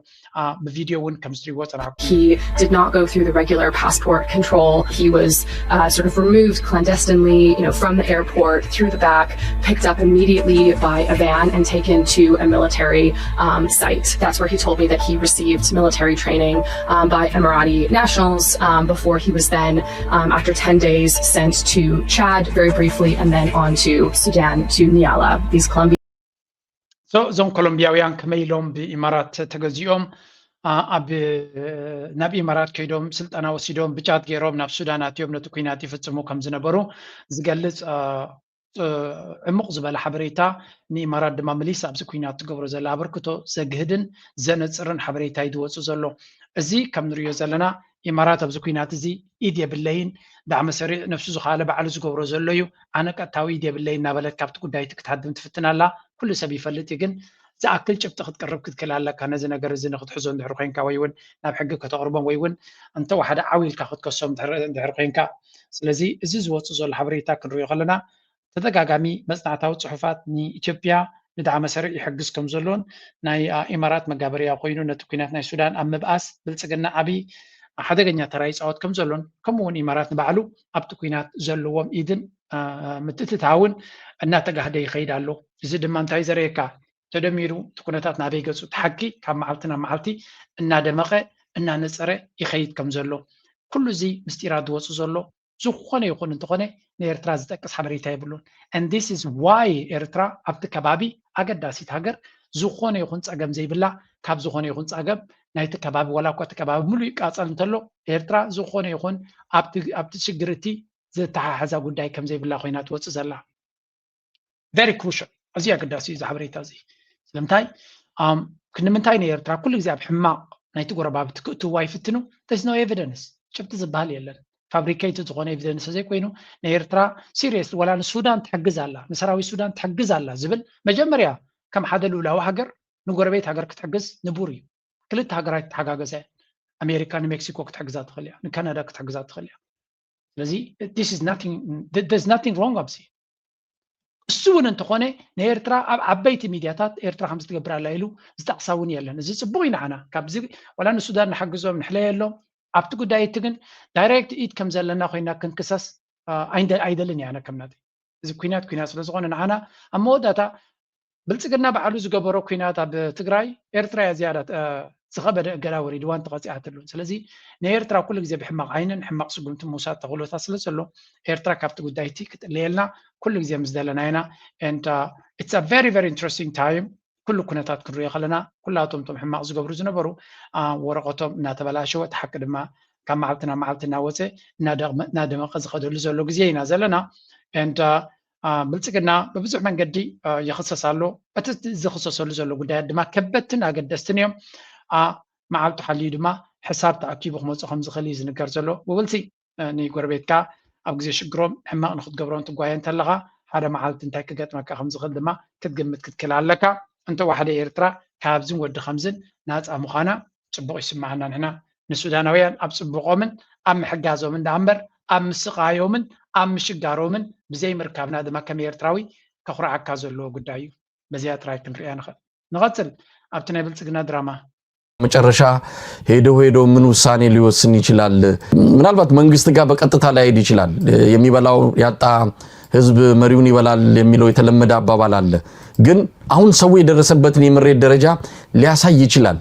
ብቪድዮ እውን ከም ዝትሪዎ ፅናሕኩም He did not go through the regular passport control. He was uh, sort of removed clandestinely, you know, from the airport through the back, picked up immediately by a van and taken to a military um, site. That's where he told me that he received military training um, by Emirati nationals um, before he was then, um, after ten days, sent to Chad very briefly and then on to Sudan, to Niala. These Colombian እዞም ኮሎምቢያውያን ከመይ ኢሎም ብኢማራት ተገዚኦም ኣብ ናብ ኢማራት ከይዶም ስልጠና ወሲዶም ብጫት ገይሮም ናብ ሱዳን ኣትዮም ነቲ ኩናት ይፍፅሙ ከም ዝነበሩ ዝገልፅ ዕሙቕ ዝበለ ሓበሬታ ንኢማራት ድማ መሊሳ ኣብዚ ኩናት ትገብሮ ዘላ ኣበርክቶ ዘግህድን ዘነፅርን ሓበሬታ እዩ ዝወፅእ ዘሎ። እዚ ከም ንሪኦ ዘለና ኢማራት ኣብዚ ኩናት እዚ ኢድ የብለይን፣ ዳዕመ ሰሪዕ ነብሱ ዝኸኣለ ባዕሉ ዝገብሮ ዘሎ እዩ፣ ኣነ ቀጥታዊ ኢድ የብለይን እናበለት ካብቲ ጉዳይ እቲ ክትሃድም ትፍትን ኣላ። ኩሉ ሰብ ይፈልጥ እዩ፣ ግን ዝኣክል ጭብጢ ክትቅርብ ክትክእል ኣለካ። ነዚ ነገር እዚ ንክትሕዞ እንድሕር ኮይንካ ወይ እውን ናብ ሕጊ ከተቕርቦም ወይ እውን እንተወሓደ ዓው ኢልካ ክትከሶም እንድሕር ኮይንካ። ስለዚ እዚ ዝወፅእ ዘሎ ሓበሬታ ክንሪኦ ከለና ተደጋጋሚ መፅናዕታዊ ፅሑፋት ንኢትዮጵያ ንዳዕመ ሰሪዕ ይሕግዝ ከም ዘሎን ናይ ኢማራት መጋበርያ ኮይኑ ነቲ ኩናት ናይ ሱዳን ኣብ ምብኣስ ብልፅግና ዓብዪ ሓደገኛ ተራ ይፃወት ከም ዘሎን ከምኡ እውን ኢማራት ንባዕሉ ኣብቲ ኩናት ዘለዎም ኢድን ምትእትታውን እናተጋህደ ይኸይድ ኣሎ። እዚ ድማ እንታይ ዘርእየካ ተደሚሩ እቲ ኩነታት ናበይ ገፁ እቲ ሓቂ ካብ መዓልቲ ናብ መዓልቲ እናደመቐ እናነፀረ ይኸይድ ከም ዘሎ ኩሉ እዚ ምስጢራት ዝወፁ ዘሎ ዝኾነ ይኹን እንተኾነ ንኤርትራ ዝጠቅስ ሓበሬታ የብሉን። And this is why ኤርትራ ኣብቲ ከባቢ ኣገዳሲት ሃገር ዝኾነ ይኹን ፀገም ዘይብላ ካብ ዝኾነ ይኹን ፀገም ናይቲ ከባቢ ዋላ እኳ እቲ ከባቢ ሙሉእ ይቃፀል እንተሎ ኤርትራ ዝኾነ ይኹን ኣብቲ ሽግር እቲ ዘተሓሕዛ ጉዳይ ከም ዘይብላ ኮይና ትወፅእ ዘላ። Very crucial። ኣዝዩ ኣገዳሲ እዩ እዚ ሓበሬታ እዚ። ስለምንታይ ንምንታይ ንኤርትራ ኩሉ ግዜ ኣብ ሕማቕ ናይቲ ጎረባብቲ ክእትዋ ይፍትኑ? There's no evidence። ጭብጢ ዝበሃል የለን። ፋብሪኬትድ ዝኾነ ኤቪደንስ ዘይኮይኑ ንኤርትራ ሲሪየስ ዋላ ንሱዳን ትሕግዝ ኣላ ንሰራዊት ሱዳን ትሕግዝ ኣላ ዝብል መጀመርያ ከም ሓደ ልኡላዊ ሃገር ንጎረቤት ሃገር ክትሕግዝ ንቡር እዩ። ክልተ ሃገራት ይተሓጋገዛ እየን። ኣሜሪካ ንሜክሲኮ ክትሕግዛ ትኽእል እያ፣ ንካናዳ ክትሕግዛ ትኽእል እያ። ስለዚ this is nothing there's nothing wrong ኣብዚ እሱ እውን እንተኾነ ንኤርትራ ኣብ ዓበይቲ ሚድያታት ኤርትራ ከም ዝትገብር ኣላ ኢሉ ዝጠቕሳ እውን የለን። እዚ ፅቡቅ እዩ ንዓና ካብዚ ዋላ ንሱዳን ንሓግዞም ንሕለየሎም ኣብቲ ጉዳይ እቲ ግን ዳይሬክት ኢድ ከም ዘለና ኮይና ክንክሰስ ኣይደልን እያ። ኣነ ከም ናተይ እዚ ኩናት ኩናት ስለዝኾነ ንዓና ኣብ መወዳእታ ብልፅግና ባዕሉ ዝገበሮ ኩናት ኣብ ትግራይ ኤርትራ እያ ዝያዳ ዝኸበደ እገዳ ወሪድዋን ተቐፂዓትሉን። ስለዚ ንኤርትራ ኩሉ ግዜ ብሕማቕ ዓይንን ሕማቕ ስጉምቲ ምውሳድ ተኽእሎታት ስለ ዘሎ ኤርትራ ካብቲ ጉዳይ እቲ ክትእለየልና ኩሉ ግዜ ምስ ደለና ኢና። And it's a very very interesting time። ኩሉ ኩነታት ክንሪኦ ከለና ኩላቶም እቶም ሕማቕ ዝገብሩ ዝነበሩ ወረቐቶም እናተበላሸወ እቲ ሓቂ ድማ ካብ መዓልቲ ናብ መዓልቲ እናወፀ እናደመቐ ዝኸደሉ ዘሎ ግዜ ኢና ዘለና። And ብልፅግና ብብዙሕ መንገዲ ይኽሰስ ኣሎ። እቲ ዝኽሰሰሉ ዘሎ ጉዳያት ድማ ከበድትን ኣገደስትን እዮም። መዓልቱ ሓልዩ ድማ ሕሳብ ተኣኪቡ ክመፁ ከም ዝኽእል እዩ ዝንገር ዘሎ። ብብልፂ ንጎረቤትካ ኣብ ግዜ ሽግሮም ሕማቕ ንክትገብሮም ትጓየ እንተለኻ ሓደ መዓልቲ እንታይ ክገጥመካ ከም ዝኽእል ድማ ክትግምት ክትክእል ኣለካ። እንተወሓደ ኤርትራ ካብዝን ወዲ ከምዝን ናፃ ምዃና ፅቡቕ ይስምዓና ንሕና ንሱዳናውያን ኣብ ጽቡቖምን ኣብ ምሕጋዞምን ደኣ እምበር ኣብ ምስቓዮምን ኣብ ምሽጋሮምን ብዘይ ምርካብና ድማ ከም ኤርትራዊ ከኹርዓካ ዘለዎ ጉዳይ እዩ። በዚኣ ጥራይ ክንሪኣ ንኽእል። ንቐጽል ኣብቲ ናይ ብልጽግና ድራማ። መጨረሻ ሄዶ ሄዶ ምን ውሳኔ ሊወስን ይችላል? ምናልባት መንግስት ጋር በቀጥታ ላይሄድ ይችላል። የሚበላው ያጣ ህዝብ መሪውን ይበላል የሚለው የተለመደ አባባል አለ። ግን አሁን ሰው የደረሰበትን የምሬት ደረጃ ሊያሳይ ይችላል።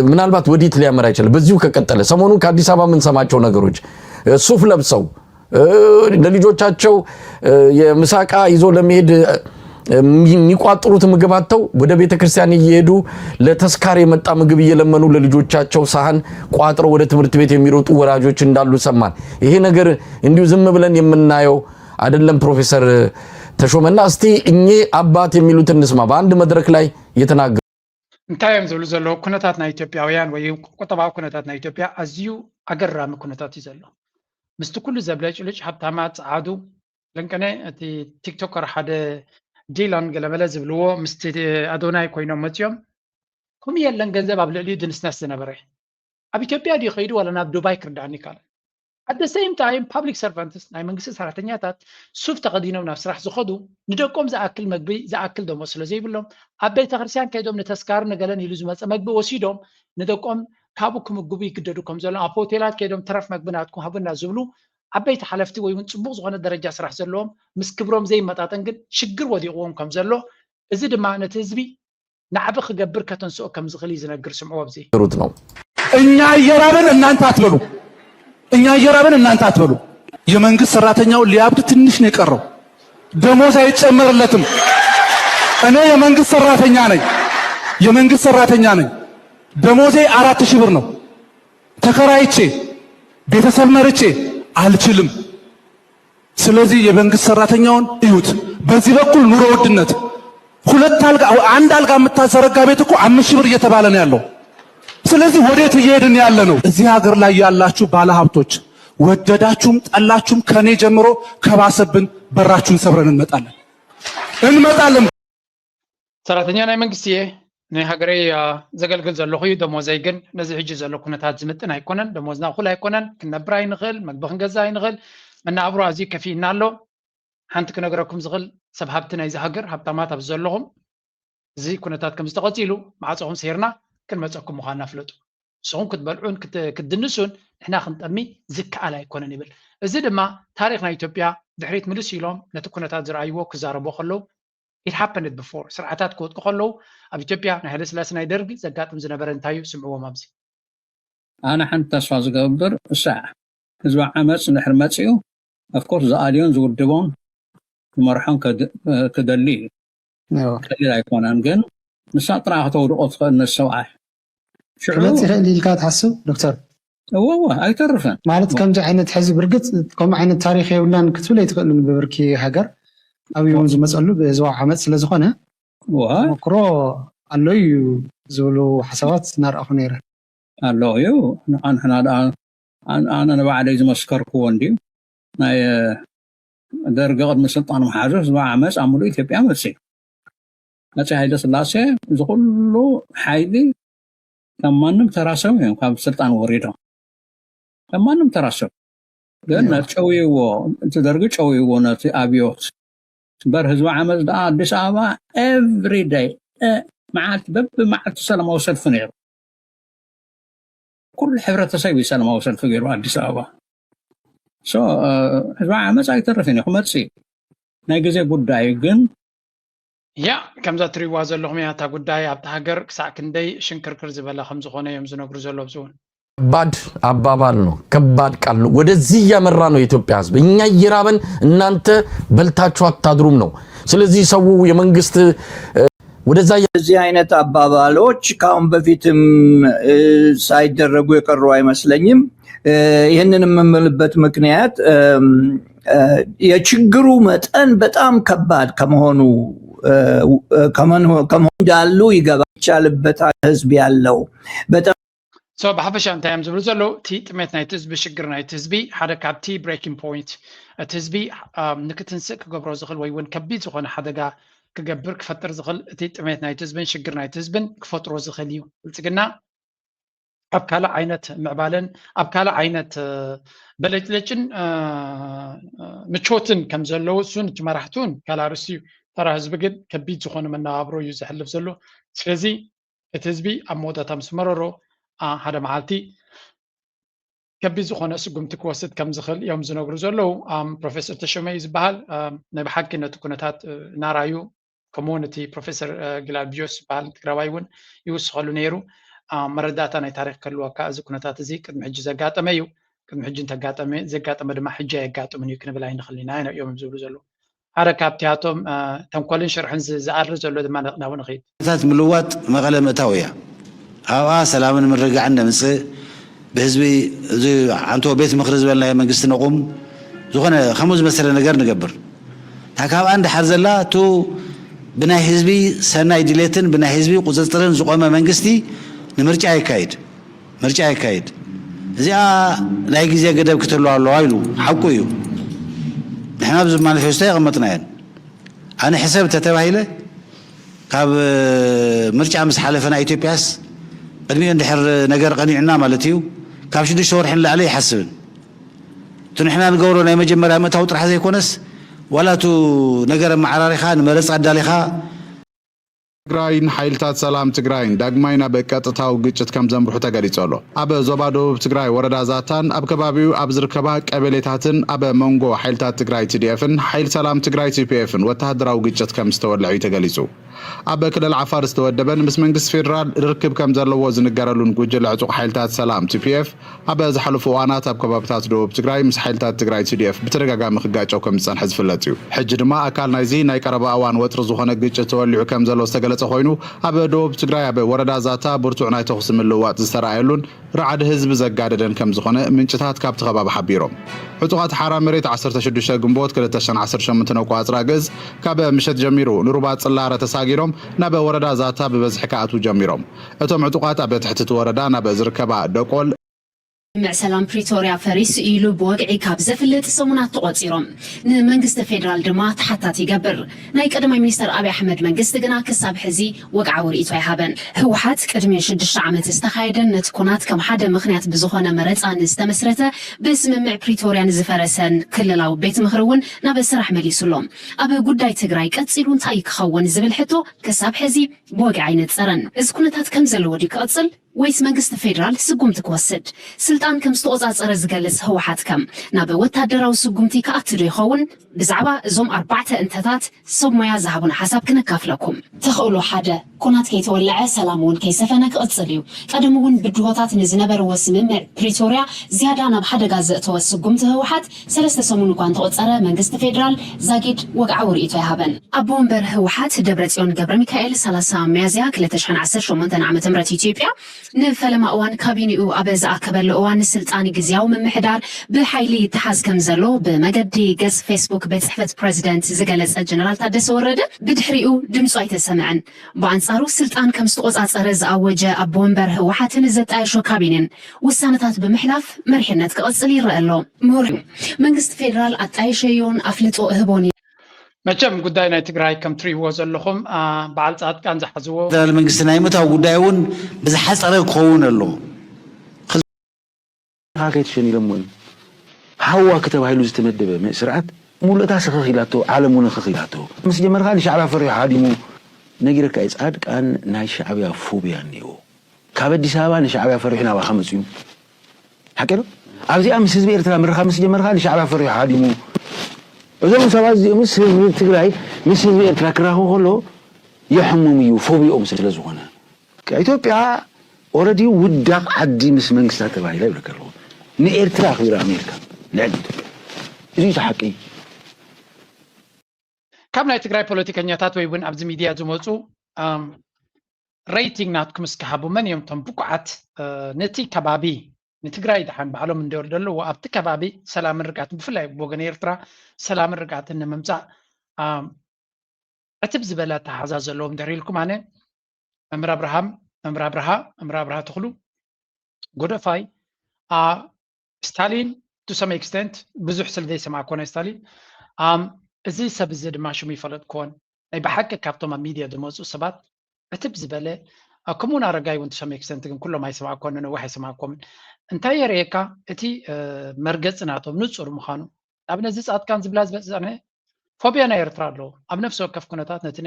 ምናልባት ወዴት ሊያመራ ይችላል? በዚሁ ከቀጠለ ሰሞኑን ከአዲስ አበባ የምንሰማቸው ነገሮች ሱፍ ለብሰው ለልጆቻቸው የምሳቃ ይዞ ለመሄድ የሚቋጥሩት ምግብ አጥተው ወደ ቤተ ክርስቲያን እየሄዱ ለተስካር የመጣ ምግብ እየለመኑ ለልጆቻቸው ሳህን ቋጥረው ወደ ትምህርት ቤት የሚሮጡ ወላጆች እንዳሉ ሰማን። ይሄ ነገር እንዲሁ ዝም ብለን የምናየው አይደለም። ፕሮፌሰር ተሾመና እስቲ እኚህ አባት የሚሉትን እንስማ። በአንድ መድረክ ላይ የተናገሩ እንታይ እዮም ዝብሉ ዘለዉ? ኩነታት ናይ ኢትዮጵያውያን ወይ ቁጠባዊ ኩነታት ናይ ኢትዮጵያ ኣዝዩ ኣገራሚ ኩነታት እዩ ዘሎ። ምስቲ ኩሉ ዘብለጭልጭ ሃብታማት፣ ጸዓዱ፣ ለንቀነ እቲ ቲክቶከር ሓደ ዲላን ገለመለ ዝብልዎ ምስቲ ኣዶናይ ኮይኖም መጺኦም፣ ከምኡ የለን ገንዘብ ኣብ ልዕሊኡ ድንስነስ ዝነበረ። ኣብ ኢትዮጵያ ድዩ ከይዱ ዋላ ናብ ዱባይ ክርዳእኒ ይካል። At the same time public servants ናይ መንግስቲ ሰራሕተኛታት ሱፍ ተኸዲኖም ናብ ስራሕ ዝኸዱ ንደቆም ዝኣክል መግቢ ዝኣክል ደሞዝ ስለ ዘይብሎም ኣብ ቤተ ክርስቲያን ከይዶም ንተስካሩ ንገለን ኢሉ ዝመፀ መግቢ ወሲዶም ንደቆም ካብኡ ክምግቡ ይግደዱ ከም ዘሎ ኣብ ሆቴላት ከይዶም ተረፍ መግቢ ናትኩም ሃቡና ዝብሉ ዓበይቲ ሓለፍቲ ወይ እውን ፅቡቅ ዝኾነ ደረጃ ስራሕ ዘለዎም ምስ ክብሮም ዘይመጣጠን ግን ሽግር ወዲቕዎም ከም ዘሎ እዚ ድማ ነቲ ህዝቢ ናዕቢ ክገብር ከተንስኦ ከም ዝኽእል እዩ ዝነግር። ስምዕዎ ኣብዚ። ሩት ነው። እኛ እየራበን እናንተ አትበሉ፣ እኛ እየራበን እናንተ አትበሉ። የመንግስት ሰራተኛው ሊያብድ ትንሽ ነው የቀረው፣ ደሞዝ አይጨመርለትም። እኔ የመንግስት ሰራተኛ ነኝ፣ የመንግስት ሰራተኛ ነኝ። ደሞዜ አራት ሺህ ብር ነው። ተከራይቼ ቤተሰብ መርቼ አልችልም። ስለዚህ የመንግስት ሰራተኛውን እዩት። በዚህ በኩል ኑሮ ውድነት ሁለት አልጋ አንድ አልጋ የምታዘረጋ ቤት እኮ አምስት ሺህ ብር እየተባለ ነው ያለው። ስለዚህ ወዴት እየሄድን ያለ ነው? እዚህ ሀገር ላይ ያላችሁ ባለሀብቶች ወደዳችሁም ጠላችሁም ከኔ ጀምሮ ከባሰብን በራችሁን ሰብረን እንመጣለን እንመጣለን። ሰራተኛ ናይ መንግስቲ እየ፣ ንሃገረይ ዘገልግል ዘለኹ እዩ። ደሞዘይ ግን ነዚ ሕጂ ዘሎ ኩነታት ዝምጥን ኣይኮነን። ደሞዝና እኹል ኣይኮነን። ክንነብር ኣይንኽእል፣ መግቢ ክንገዝእ ኣይንኽእል። መነባብሮ ኣዝዩ ከፊእና ኣሎ። ሓንቲ ክነግረኩም ዝኽእል ሰብ ሃብቲ ናይዚ ሃገር ሃብታማት ኣብዚ ዘለኹም እዚ ኩነታት ከም ዝተቐፂሉ ማዕፆኹም ሰይርና ክንመፀኩም ምዃንና ፍለጡ። ንስኹም ክትበልዑን ክትድንሱን ንሕና ክንጠሚ ዝከኣል ኣይኮነን ይብል። እዚ ድማ ታሪኽ ናይ ኢትዮጵያ ድሕሪት ምልስ ኢሎም ነቲ ኩነታት ዝረኣይዎ ክዛረቡ ከለዉ it happened before ስርዓታት ክወድቁ ከለዉ ኣብ ኢትዮጵያ ናይ ሃይለስላሴ ናይ ደርጊ ዘጋጥም ዝነበረ እንታይ እዩ ስምዕዎም ኣብዚ። ኣነ ሓንቲ ተስፋ ዝገብር እሳ ህዝቢ ዓመፅ እንድሕር መፂኡ of course ዝኣልዮን ዝውድቦን ክመርሖን ክደሊ እዩ። ቀሊል ኣይኮነን ግን ንሳ ጥራ ከተውድቆ ትኽእል ነሰብኣይ ክመፅ ይኽእል ኢልካ ትሓስብ ዶክተር? እወ እወ ኣይተርፍን። ማለት ከምዚ ዓይነት ሕዚ ብርግፅ ከምኡ ዓይነት ታሪክ የብላን ክትብል ኣይትኽእልን ብብርኪ ሃገር ኣብዩ እውን ዝመፀሉ ብህዝባዊ ዓመፅ ስለዝኾነ ተመክሮ ኣሎ እዩ ዝብሉ ሓሳባት እናረኣኹ ነይረ። ኣሎ እዩ ንሕና ደኣ ኣነ ንባዕለይ ዝመስከርክዎ እንድዩ ናይ ደርጊ ቅድሚ ስልጣን ምሓዙ ህዝባዊ ዓመፅ ኣብ ሙሉእ ኢትዮጵያ መፅዩ። ኣፄ ሃይለ ስላሴ እዚ ኩሉ ሓይሊ ከም ማንም ተራ ሰብ እዮም ካብ ስልጣን ወሪዶም። ከም ማንም ተራ ሰብ ግን ጨውይዎ፣ እቲ ደርጊ ጨውይዎ ነቲ ኣብዮት። እምበር ህዝቢ ዓመፅ ደኣ ኣዲስ ኣበባ every day መዓልቲ በቢ መዓልቲ ሰላማዊ ሰልፊ ነይሩ። ኩሉ ሕብረተሰብ እዩ ሰላማዊ ሰልፊ ገይሩ ኣዲስ ኣበባ። ህዝባዊ ዓመፅ ኣይተርፍን እዩ ክመፅእ እዩ ናይ ግዜ ጉዳይ እዩ። ግን ያ ከምዛ ትሪዋ ዘለኹም እያ እታ ጉዳይ ኣብቲ ሃገር ክሳዕ ክንደይ ሽንክርክር ዝበለ ከምዝኾነ እዮም ዝነግሩ ዘሎ ኣብዚ እውን። ከባድ አባባል ነው። ከባድ ቃል ነው። ወደዚህ እያመራ ነው የኢትዮጵያ ህዝብ። እኛ እየራበን እናንተ በልታችሁ አታድሩም ነው። ስለዚህ ሰው የመንግስት ወደዛ እዚህ አይነት አባባሎች ከአሁን በፊትም ሳይደረጉ የቀሩ አይመስለኝም። ይህንን የምምልበት ምክንያት የችግሩ መጠን በጣም ከባድ ከመሆኑ እንዳሉ ይገባ ይቻልበት ህዝብ ያለው በጣም so ብሓፈሻ እንታይ እዮም ዝብሉ ዘለዉ? እቲ ጥሜት ናይቲ ህዝቢ፣ ሽግር ናይቲ ህዝቢ ሓደ ካብቲ breaking point፣ እቲ ህዝቢ ንክትንስእ ክገብሮ ዝኽእል ወይ እውን ከቢድ ዝኾነ ሓደጋ ክገብር ክፈጥር ዝኽእል እቲ ጥሜት ናይቲ ህዝብን ሽግር ናይቲ ህዝብን ክፈጥሮ ዝኽእል እዩ። ብልፅግና ኣብ ካልእ ዓይነት ምዕባለን ኣብ ካልእ ዓይነት በለጭለጭን ምቾትን ከም ዘለዉ እሱን እቲ መራሕቱን ካልእ ኣርእስቲ እዩ። ተራ ህዝቢ ግን ከቢድ ዝኾነ መነባብሮ እዩ ዘሕልፍ ዘሎ። ስለዚ እቲ ህዝቢ ኣብ መወዳእታ ምስ መረሮ ሓደ መዓልቲ ከቢድ ዝኾነ ስጉምቲ ክወስድ ከም ዝኽእል እዮም ዝነግሩ ዘለዉ። ፕሮፌሰር ተሾመ እዩ ዝበሃል። ናይ ብሓቂ ነቲ ኩነታት እናረኣዩ ከምኡውን እቲ ፕሮፌሰር ግላድዮስ ዝበሃል ትግራዋይ እውን ይውስኸሉ ነይሩ። መረዳእታ ናይ ታሪክ ክህልወካ እዚ ኩነታት እዚ ቅድሚ ሕጂ ዘጋጠመ እዩ። ቅድሚ ሕጂ እንተጋጠመ ዘጋጠመ ድማ ሕጂ ኣየጋጥምን እዩ ክንብል ኣይንኽእል ኢና እዮም ዝብሉ ዘለዉ። ሓደ ካብቲኣቶም ተንኮልን ሽርሕን ዝኣሪ ዘሎ ድማ ናብኡ ንኽይድ። ታት ምልዋጥ መቐለ ምእታው እያ። ኣብኣ ሰላምን ምርግጋዕን ነምፅእ። ብህዝቢ እዚ ዓንቶ ቤት ምኽሪ ዝበልናዮ መንግስቲ ነቑም። ዝኾነ ከምኡ ዝመሰለ ነገር ንገብር። እታ ካብኣ እንድሓር ዘላ እቱ ብናይ ህዝቢ ሰናይ ድሌትን ብናይ ህዝቢ ቁፅፅርን ዝቆመ መንግስቲ ንምርጫ የካይድ። ምርጫ የካይድ። እዚኣ ናይ ግዜ ገደብ ክትህልዋ ኣለዋ ኢሉ ሓቁ እዩ። ንሕና ኣብዚ ማኒፌስቶ የቐመጥናየን። ኣነ ሕሰብ እንተተባሂለ ካብ ምርጫ ምስ ሓለፈ ናይ ኢትዮጵያስ ቅድሚኡ እንድሕር ነገር ቀኒዑና ማለት እዩ ካብ ሽዱሽተ ወርሒ ንላዕሊ ይሓስብን። እቲ ንሕና ንገብሮ ናይ መጀመርያ ምእታው ጥራሕ ዘይኮነስ ዋላ እቱ ነገር ኣመዓራሪኻ ንመረፃ ኣዳሊኻ ትግራይን ሓይልታት ሰላም ትግራይን ዳግማይ ናብ ቀጥታዊ ግጭት ከም ዘምርሑ ተገሊጹ ኣሎ። ኣብ ዞባ ደቡብ ትግራይ ወረዳ ዛታን ኣብ ከባቢኡ ኣብ ዝርከባ ቀበሌታትን ኣብ መንጎ ሓይልታት ትግራይ ቲ ዲ ኤፍን ሓይል ሰላም ትግራይ ቲ ፒ ኤፍን ወተሃደራዊ ግጭት ከም ዝተወልዐ እዩ ተገሊጹ። ኣብ ክልል ዓፋር ዝተወደበን ምስ መንግስቲ ፌዴራል ርክብ ከም ዘለዎ ዝንገረሉን ጉጅለ ዕጡቕ ሓይልታት ሰላም ቲ ፒ ኤፍ ኣብ ዝሓለፉ እዋናት ኣብ ከባብታት ደቡብ ትግራይ ምስ ሓይልታት ትግራይ ቲ ዲ ኤፍ ብተደጋጋሚ ክጋጨው ከም ዝጸንሐ ዝፍለጥ እዩ። ሕጂ ድማ ኣካል ናይዚ ናይ ቀረባ እዋን ወጥሪ ዝኾነ ግጭት ተወሊዑ ከም ዘሎ ዝተገለጸ ኮይኑ፣ ኣብ ደቡብ ትግራይ ኣብ ወረዳ ዛታ ብርቱዕ ናይ ተኹሲ ምልውዋጥ ዝተረኣየሉን ራዕዲ ህዝቢ ዘጋደደን ከም ዝኾነ ምንጭታት ካብቲ ከባቢ ሓቢሮም። ዕጡቓት ሓራ መሬት ዓሰርተ ሽዱሽተ ግንቦት ክልተ ሽሕን ዓሰርተ ሸሞንተን ኣቋጽራ ግእዝ ካብ ምሸት ጀሚሩ ንሩባ ጽላረ ተሳጊሮም ናብ ወረዳ ዛታ ብበዝሒ ክኣትዉ ጀሚሮም። እቶም ዕጡቓት ኣብ ትሕቲ እቲ ወረዳ ናብ ዝርከባ ደቆል፣ ስምምዕ ሰላም ፕሪቶርያ ፈሪሱ ኢሉ ብወግዒ ካብ ዘፍልጥ ሰሙናት ተቖጺሮም። ንመንግስቲ ፌዴራል ድማ ተሓታቲ ይገብር። ናይ ቀዳማይ ሚኒስተር ኣብይ ኣሕመድ መንግስቲ ግና ክሳብ ሕዚ ወግዓዊ ርእይቶ ኣይሃበን። ህወሓት ቅድሚ ሽዱሽተ ዓመት ዝተኻየደን ነቲ ኩናት ከም ሓደ ምኽንያት ብዝኾነ መረፃ ንዝተመስረተ ብስምምዕ ፕሪቶርያ ንዝፈረሰን ክልላዊ ቤት ምኽሪ እውን ናብ ስራሕ መሊሱ ኣሎ። ኣብ ጉዳይ ትግራይ ቀፂሉ እንታይ ክኸውን ዝብል ሕቶ ክሳብ ሕዚ ብወግዒ ኣይነፀረን። እዚ ኩነታት ከም ዘለዎ ድዩ ክቕፅል? ወይስ መንግስቲ ፌዴራል ስጉምቲ ክወስድ? ስልጣን ከም ዝተቖጻጸረ ዝገልጽ ህወሓት ከም ናብ ወታደራዊ ስጉምቲ ክኣቱ ዶ ይኸውን? ብዛዕባ እዞም ኣርባዕተ እንተታት ሰብ ሞያ ዝሃቡና ሓሳብ ክነካፍለኩም። ተኽእሎ ሓደ፣ ኩናት ከይተወለዐ ሰላም እውን ከይሰፈነ ክቕጽል እዩ። ቀደም እውን ብድሆታት ንዝነበርዎ ስምምዕ ፕሪቶርያ ዝያዳ ናብ ሓደጋ ዘእተወ ስጉምቲ ህወሓት ሰለስተ ሰሙን እኳ እንተቖጸረ መንግስቲ ፌዴራል ዛጊድ ወግዓዊ ርእይቶ ኣይሃበን። ኣቦ ወንበር ህወሓት ደብረጽዮን ገብረሚካኤል ሰላሳ ሚያዝያ ክልተ ሽሕን ዓሰርተ ሸሞንተን ዓመተ ምህረት ኢትዮጵያ ንፈለማ እዋን ካቢኔኡ ኣብ ዝኣከበሉ እዋን ስልጣን ግዝያዊ ምምሕዳር ብሓይሊ ይተሓዝ ከም ዘሎ ብመገዲ ገጽ ፌስቡክ ቤት ጽሕፈት ፕረዚደንት ዝገለጸ ጀነራል ታደሰ ወረደ ብድሕሪኡ ድምጹ ኣይተሰምዐን። ብኣንጻሩ ስልጣን ከም ዝተቖጻጸረ ዝኣወጀ ኣቦ ወንበር ህወሓትን ዘጣየሾ ካቢኔን ውሳነታት ብምሕላፍ መሪሕነት ክቕጽል ይረአ ኣሎ። ምሁር መንግስቲ ፌዴራል ኣጣየሸዮን ኣፍልጦ እህቦን መቸም ጉዳይ ናይ ትግራይ ከም ትሪእዎ ዘለኹም በዓል ፃድቃን ዝሓዝዎ ፌደራል መንግስቲ ናይ ምእታው ጉዳይ እውን ብዝሓፀረ ክኸውን ኣለዎ። ከይትሸን ኢሎሞ እዮም። ሃዋክ ተባሂሉ ዝተመደበ ስርዓት ሙሉእታ ስኽኽ ኢላቶ፣ ዓለም እውን ኽኽ ኢላቶ። ምስ ጀመርካ ንሻዕብያ ፈሪሑ ሃዲሙ። ነጊረካ እዩ፣ ፃድቃን ናይ ሻዕብያ ፎብያ እኒኦ። ካብ ኣዲስ ኣበባ ንሻዕብያ ፈሪሑ ናባኻ መፅዩ። ሓቂ ዶ? ኣብዚኣ ምስ ህዝቢ ኤርትራ ምርኻብ ምስ ጀመርካ ንሻዕብያ ፈሪሑ ሃዲሙ። እዞም ሰባት እዚኦምስ ህዝቢ ትግራይ ምስ ህዝቢ ኤርትራ ክራኸቡ ከሎ የሕሙም እዩ፣ ፎብይኦም ስለ ዝኾነ። ኢትዮጵያ ኦረዲ ውዳቕ ዓዲ ምስ መንግስታት ተባሂላ ይብለካ ኣለኹ። ንኤርትራ ኣኽቢራ ኣሜሪካ ልዕሊ ኢትዮጵያ። እዚ እዩ እቲ ሓቂ። ካብ ናይ ትግራይ ፖለቲከኛታት ወይ እውን ኣብዚ ሚድያ ዝመፁ ሬይቲንግ ናትኩም እስኪ ሃቡ። መን እዮም እቶም ብቁዓት ነቲ ከባቢ ንትግራይ ደሓን ባዕሎም እንዲወርዱ ኣለዎ ኣብቲ ከባቢ ሰላምን ርግኣትን ብፍላይ ብወገን ኤርትራ ሰላምን ርግኣትን ንምምፃእ ዕትብ ዝበለ ኣተሓዛ ዘለዎም ድሕሪ ኢልኩም ኣነ መምህር ኣብርሃም መምህር ኣብርሃ መምህር ኣብርሃ ተኽሉ ጎደፋይ ስታሊን to some extent ብዙሕ ስለ ዘይሰማዕኮ ናይ ስታሊን እዚ ሰብ እዚ ድማ ሽሙ ይፈለጥኩዎን ናይ ብሓቂ ካብቶም ኣብ ሚድያ ዝመፁ ሰባት ዕትብ ዝበለ ከምኡውን ኣረጋይ እውን to some extent፣ ግን ኩሎም ኣይሰማዕኮን፣ ነነዊሕ ኣይሰማዕኮምን። እንታይ የርእየካ? እቲ መርገፂ ናቶም ንፁር ምዃኑ። ንኣብነት እዚ ፃድቃን ዝብላ ዝመፅእ ዝፀንሐ ፎቢያ ናይ ኤርትራ ኣለዎ። ኣብ ነፍሲ ወከፍ ኩነታት ነቲ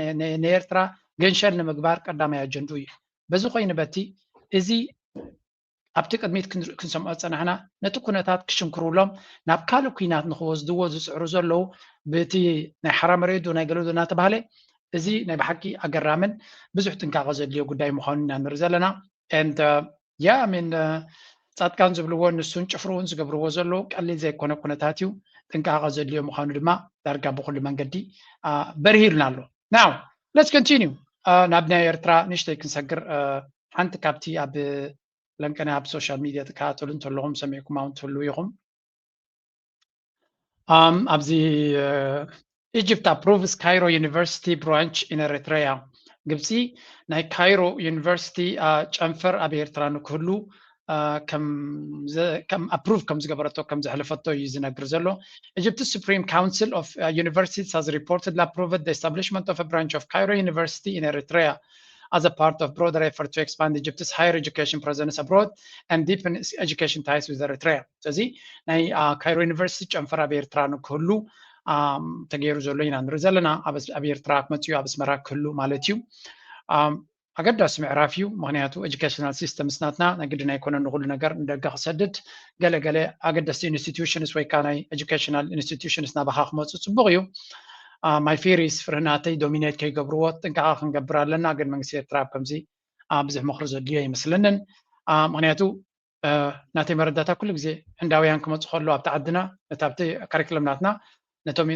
ናይ ኤርትራ ገንሸል ንምግባር ቀዳማይ ኣጀንድኡ እዩ። በዚ ኮይኑ በቲ እዚ ኣብቲ ቅድሚት ክንሰምዖ ዝፀናሕና ነቲ ኩነታት ክሽንክሩሎም ናብ ካልእ ኩናት ንክወስድዎ ዝፅዕሩ ዘለዉ ብቲ ናይ ሓራ መሬት ናይ ገለ እናተባህለ፣ እዚ ናይ ብሓቂ ኣገራምን ብዙሕ ጥንቃቐ ዘድልዮ ጉዳይ ምዃኑ ኢና ንርኢ ዘለና። And yeah, I mean, ፃድቃን ዝብልዎ ንሱን ጭፍርኡን ዝገብርዎ ዘለዉ ቀሊል ዘይኮነ ኩነታት እዩ። ጥንቃቐ ዘድልዮ ምዃኑ ድማ ዳርጋ ብኩሉ መንገዲ በርሂልና ኣሎ። Now let's continue። ናብ ናይ ኤርትራ ንእሽተይ ክንሰግር። ሓንቲ ካብቲ ኣብ ለንቀና ኣብ ሶሻል ሚድያ ትከታተሉ እንተለኹም ሰሚዕኩም እውን ትህልዉ ኢኹም። ኣብዚ Egypt approves Cairo University branch in Eritrea። ግብፂ ናይ ካይሮ ዩኒቨርሲቲ ጨንፈር ኣብ ኤርትራ ንክህሉ ከም ኣፕሩቭ ከም ዝገበረቶ ከም ዘሕለፈቶ እዩ ዝነግር ዘሎ። Egypt's Supreme Council of Universities has reportedly approved the establishment of a branch of Cairo University in Eritrea as a part of broader effort to expand Egypt's higher education presence abroad and deepen its education ties with Eritrea። ስለዚ ናይ ካይሮ ዩኒቨርሲቲ ጨንፈር ኣብ ኤርትራ ንክህሉ ተገይሩ ዘሎ ኢና ንርኢ ዘለና። ኣብ ኤርትራ ክመፅኡ ኣብ ኣስመራ ክህሉ ማለት እዩ። ኣገዳሲ ምዕራፍ እዩ። ምክንያቱ ኤጁኬሽናል ሲስተምስ ናትና ናይ ግድን ኣይኮነን ንኩሉ ነገር ንደገ ክሰድድ። ገለ ገለ ኣገደስቲ ኢንስቲትዩሽንስ ወይ ከዓ ናይ ኤጁኬሽናል ኢንስቲትዩሽንስ ናባኻ ክመፁ ፅቡቅ እዩ። My fear is ፍርህናተይ ዶሚኔት ከይገብርዎ ጥንቃቐ ክንገብር ኣለና። ግን መንግስቲ ኤርትራ ኣብ ከምዚ ብዙሕ ምክሪ ዘድልዮ ኣይመስለንን። ምክንያቱ ናተይ መረዳእታ ኩሉ ግዜ ህንዳውያን ክመፁ ከለዉ ኣብቲ ዓድና ነቲ ኣብቲ ካሪክለም ናትና ነቶም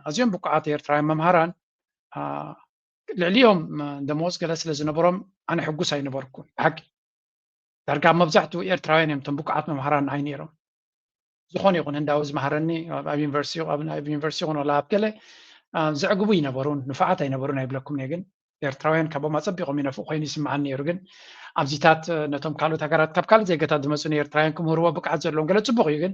ኣዝዮም ብቁዓት ኤርትራውያን መምሃራን ልዕሊኦም ደመወዝ ገለ ስለ ዝነበሮም ኣነ ሕጉስ ኣይነበርኩን። ብሓቂ ዳርጋ ኣብ መብዛሕትኡ ኤርትራውያን እዮም እቶም ብቁዓት መምሃራን ንዓይ ነይሮም። ዝኾነ ይኹን ህንዳዊ ዝመሃረኒ ኣብ ዩኒቨርሲቲ ይኹን ወላ ኣብ ገለ ዘዕግቡ ይነበሩን ንፉዓት ኣይነበሩን ኣይብለኩም እየ። ግን ኤርትራውያን ካቦም ኣጸቢቖም ይነፍቑ ኮይኑ ይስምዓኒ ነይሩ። ግን ኣብዚታት ነቶም ካልኦት ሃገራት ካብ ካልእ ዜጋታት ዝመጹ ንኤርትራውያን ክምህርዎ ብቅዓት ዘለዎም ገለ ጽቡቕ እዩ። ግን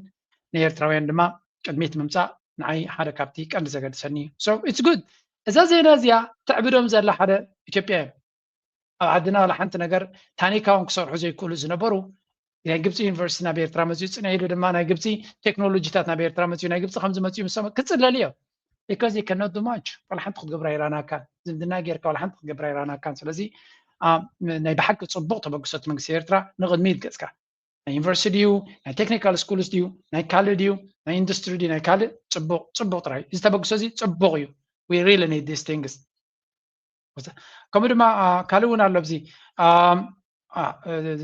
ንኤርትራውያን ድማ ቅድሚት ምምጻእ ንዓይ ሓደ ካብቲ ቀንዲ ዘገድሰኒ እዩ። So it's good። እዛ ዜና እዚኣ ተዕብዶም ዘላ ሓደ ኢትዮጵያ እዮም። ኣብ ዓድና ዋላ ሓንቲ ነገር ታኒካ እውን ክሰርሑ ዘይክእሉ ዝነበሩ ናይ ግብፂ ዩኒቨርሲቲ ናብ ኤርትራ መፅኡ፣ ፅንሕ ኢሉ ድማ ናይ ግብፂ ቴክኖሎጂታት ናብ ኤርትራ መፅኡ፣ ናይ ግብፂ ከምዚ መፅኡ ምስ ሰምዑ ክፅለሉ እዮም። Because they cannot do much። ዋላ ሓንቲ ክትገብራ ኣይረኣናካን። ዝምድና ጌርካ ዋላ ሓንቲ ክትገብራ ኣይረኣናካን። ስለዚ ናይ ብሓቂ ፅቡቕ ተበግሶ እቲ መንግስቲ ኤርትራ ንቕድሚት ገፅካ ናይ ዩኒቨርሲቲ ድዩ ናይ ቴክኒካል ስኩልስ ድዩ ናይ ካልእ ድዩ ናይ ኢንዱስትሪ ድዩ ናይ ካልእ ፅቡቕ ፅቡቕ ጥራይ። እዚ ተበግሶ እዚ ፅቡቕ እዩ። We really need these things። ከምኡ ድማ ካልእ እውን ኣሎ ኣብዚ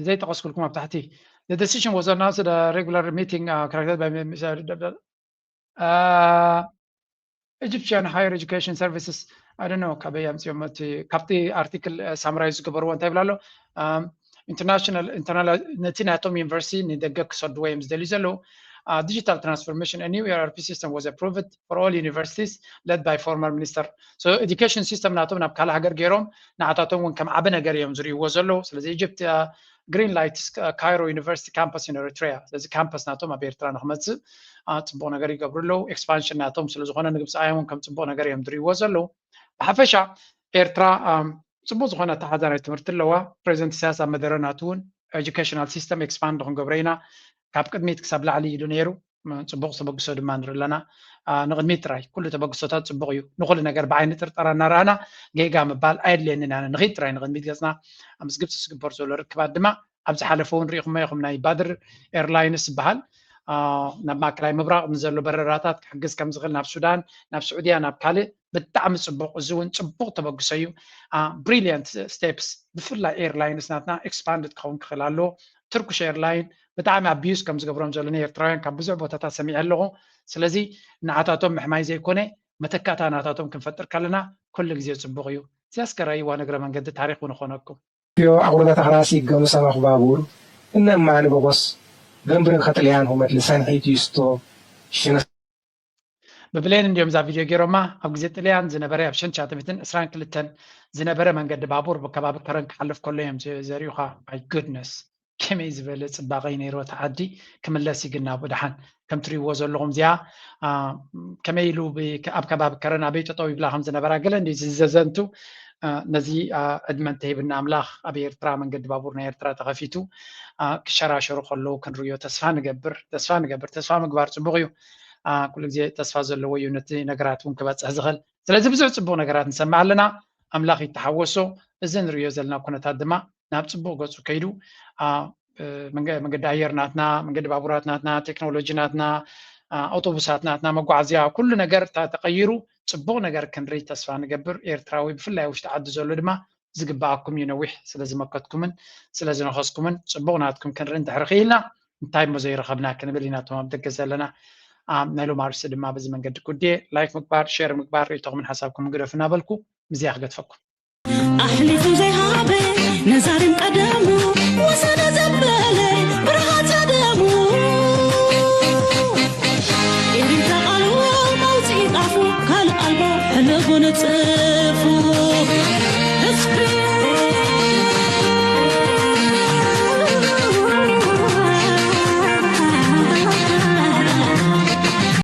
ዘይጠቐስኩልኩም ኣብ ታሕቲ the decision was announced at a regular meeting conducted by Egyptian Higher Education Services. I don't know ካበይ ኣምፅኦም እቲ ካብቲ ኣርቲክል ሳምራይ ዝገበርዎ እንታይ ይብላ ኣሎ። ኢንተርናሽናል ነቲ ናቶም ዩኒቨርሲቲ ንደገ ክሰድዎ እዮም ዝደልዩ ዘለዉ። Digital transformation, a new E R P system was approved for all universities led by former minister. So education system ናቶም ናብ ካልእ ሃገር ገይሮም ንዓታቶም እውን ከም ዓቢ ነገር እዮም ዝርእይዎ ዘለዉ። ስለዚ ኢጅፕት green light Cairo University campus in Eritrea። ስለዚ ካምፐስ ናቶም ኣብ ኤርትራ ንክመፅእ ፅቡቕ ነገር ይገብሩ ኣለዉ። ኤክስፓንሽን ናቶም ስለዝኾነ ንግብፃውያን እውን ከም ፅቡቕ ነገር እዮም ዝርእይዎ ዘለዉ። ብሓፈሻ ኤርትራ ፅቡቕ ዝኾነ ኣተሓዛ ናይ ትምህርቲ ኣለዋ። ፕሬዚደንት ኢሳያስ ኣብ መደረ ናቱ እውን ኤጁኬሽናል ሲስተም ኤክስፓንድ ክንገብሮ ኢና ካብ ቅድሚት ክሳብ ላዕሊ ኢሉ ነይሩ። ፅቡቕ ተበግሶ ድማ ንርኢ ኣለና። ንቕድሚት ጥራይ ኩሉ ተበግሶታት ፅቡቕ እዩ። ንኩሉ ነገር ብዓይኒ ጥርጠራ እናረኣና ጌጋ ምባል ኣየድልየንን። ኣነ ንኺድ ጥራይ ንቕድሚት ገፅና ምስ ግብፂ ዝግበር ዘሎ ርክባት ድማ ኣብ ዝሓለፈ እውን ርኢኹሞ ኢኹም። ናይ ባድር ኤርላይንስ ዝበሃል ናብ ማእከላይ ምብራቕ ንዘሎ በረራታት ክሕግዝ ከም ዝኽእል ናብ ሱዳን፣ ናብ ስዑድያ፣ ናብ ካልእ ብጣዕሚ ፅቡቕ። እዚ እውን ፅቡቕ ተበግሶ እዩ። ብሪሊየንት ስቴፕስ ብፍላይ ኤርላይንስ ናትና ኤክስፓንድ ክኸውን ክኽእል ኣለዎ። ትርኩሽ ኤርላይን ብጣዕሚ ኣቢዩዝ ከም ዝገብሮም ዘሎ ንኤርትራውያን ካብ ብዙሕ ቦታታት ሰሚዐ ኣለኹ። ስለዚ ንዓታቶም ምሕማይ ዘይኮነ መተካእታ ናታቶም ክንፈጥር ከለና ኩሉ ግዜ ፅቡቕ እዩ። እዚኣስ ከራይዋ ንግረ መንገዲ ታሪክ እውን ኾነኩም። ዮ ኣቑርዳት ኣኽራሲ ገምሰ መኽባቡር እነማኒ በጎስ ገንብርን ከጥልያን ሁመት ልሳን ሒት ይስቶ ሽነ ብብሌን እንዲዮም እዛ ቪድዮ ገይሮማ። ኣብ ግዜ ጥልያን ዝነበረ ኣብ ሸንቻተሚትን ዕስራን ክልተን ዝነበረ መንገዲ ባቡር ብከባቢ ከረን ክሓልፍ ከሎ እዮም ዘ- ዘርእዩኻ። My goodness፣ ከመይ ዝበለ ፅባቐ እዩ ነይሩ እቲ ዓዲ። ክምለስ እዩ ግን ናብኡ ደሓን። ከም ትሪእዎ ዘለኹም እዚኣ አ፣ ከመይ ኢሉ ብ- ኣብ ከባቢ ከረን ኣበይ ጠጠው ይብላ ከም ዝነበራ ገለ እንዲ ዝዘዘንቱ ነዚ ዕድመ እንተሂብና ኣምላኽ ኣብ ኤርትራ መንገዲ ባቡር ናይ ኤርትራ ተኸፊቱ ክሸራሸሩ ከለዉ ክንርእዮ ተስፋ ንገብር። ተስፋ ንገብር። ተስፋ ምግባር ጽቡቕ እዩ። ኩሉ ግዜ ተስፋ ዘለዎ እዩ ነቲ ነገራት እውን ክበጽሕ ዝኽእል። ስለዚ ብዙሕ ጽቡቕ ነገራት ንሰምዕ ኣለና። ኣምላኽ ይተሓወሶ። እዚ ንርእዮ ዘለና ኩነታት ድማ ናብ ጽቡቕ ገጹ ከይዱ መንገዲ ኣየር ናትና፣ መንገዲ ባቡራት ናትና፣ ቴክኖሎጂ ናትና፣ ኣውቶቡሳት ናትና፣ መጓዓዝያ፣ ኩሉ ነገር ተቐይሩ ጽቡቕ ነገር ክንርኢ ተስፋ ንገብር። ኤርትራዊ ብፍላይ ውሽጢ ዓዲ ዘሎ ድማ ዝግብኣኩም እዩ። ነዊሕ ስለ ዝመከትኩምን ስለ ዝነኸስኩምን ጽቡቕ ናትኩም ክንርኢ እንድሕር ክኢልና እንታይ እሞ ዘይረኸብና ክንብል ኢና እቶም ኣብ ደገ ዘለና። ናይ ሎም ኣርእስቲ ድማ በዚ መንገዲ ኩዴ ላይክ ምግባር፣ ሼር ምግባር፣ ርእይቶኹምን ሓሳብኩም ግደፉ እናበልኩ ምስዚኣ ክገድፈኩም። ኣሕሊፉ ዘይሃበ ነዛርም ቀደሙ ወሰደ ዘበለ ብርሃ ጸደሙ ኢሪታ ቃልዎ መውፅኢ ጣፉ ካልእ ኣልቦ ሕለቦ ነጸፉ እስክሪ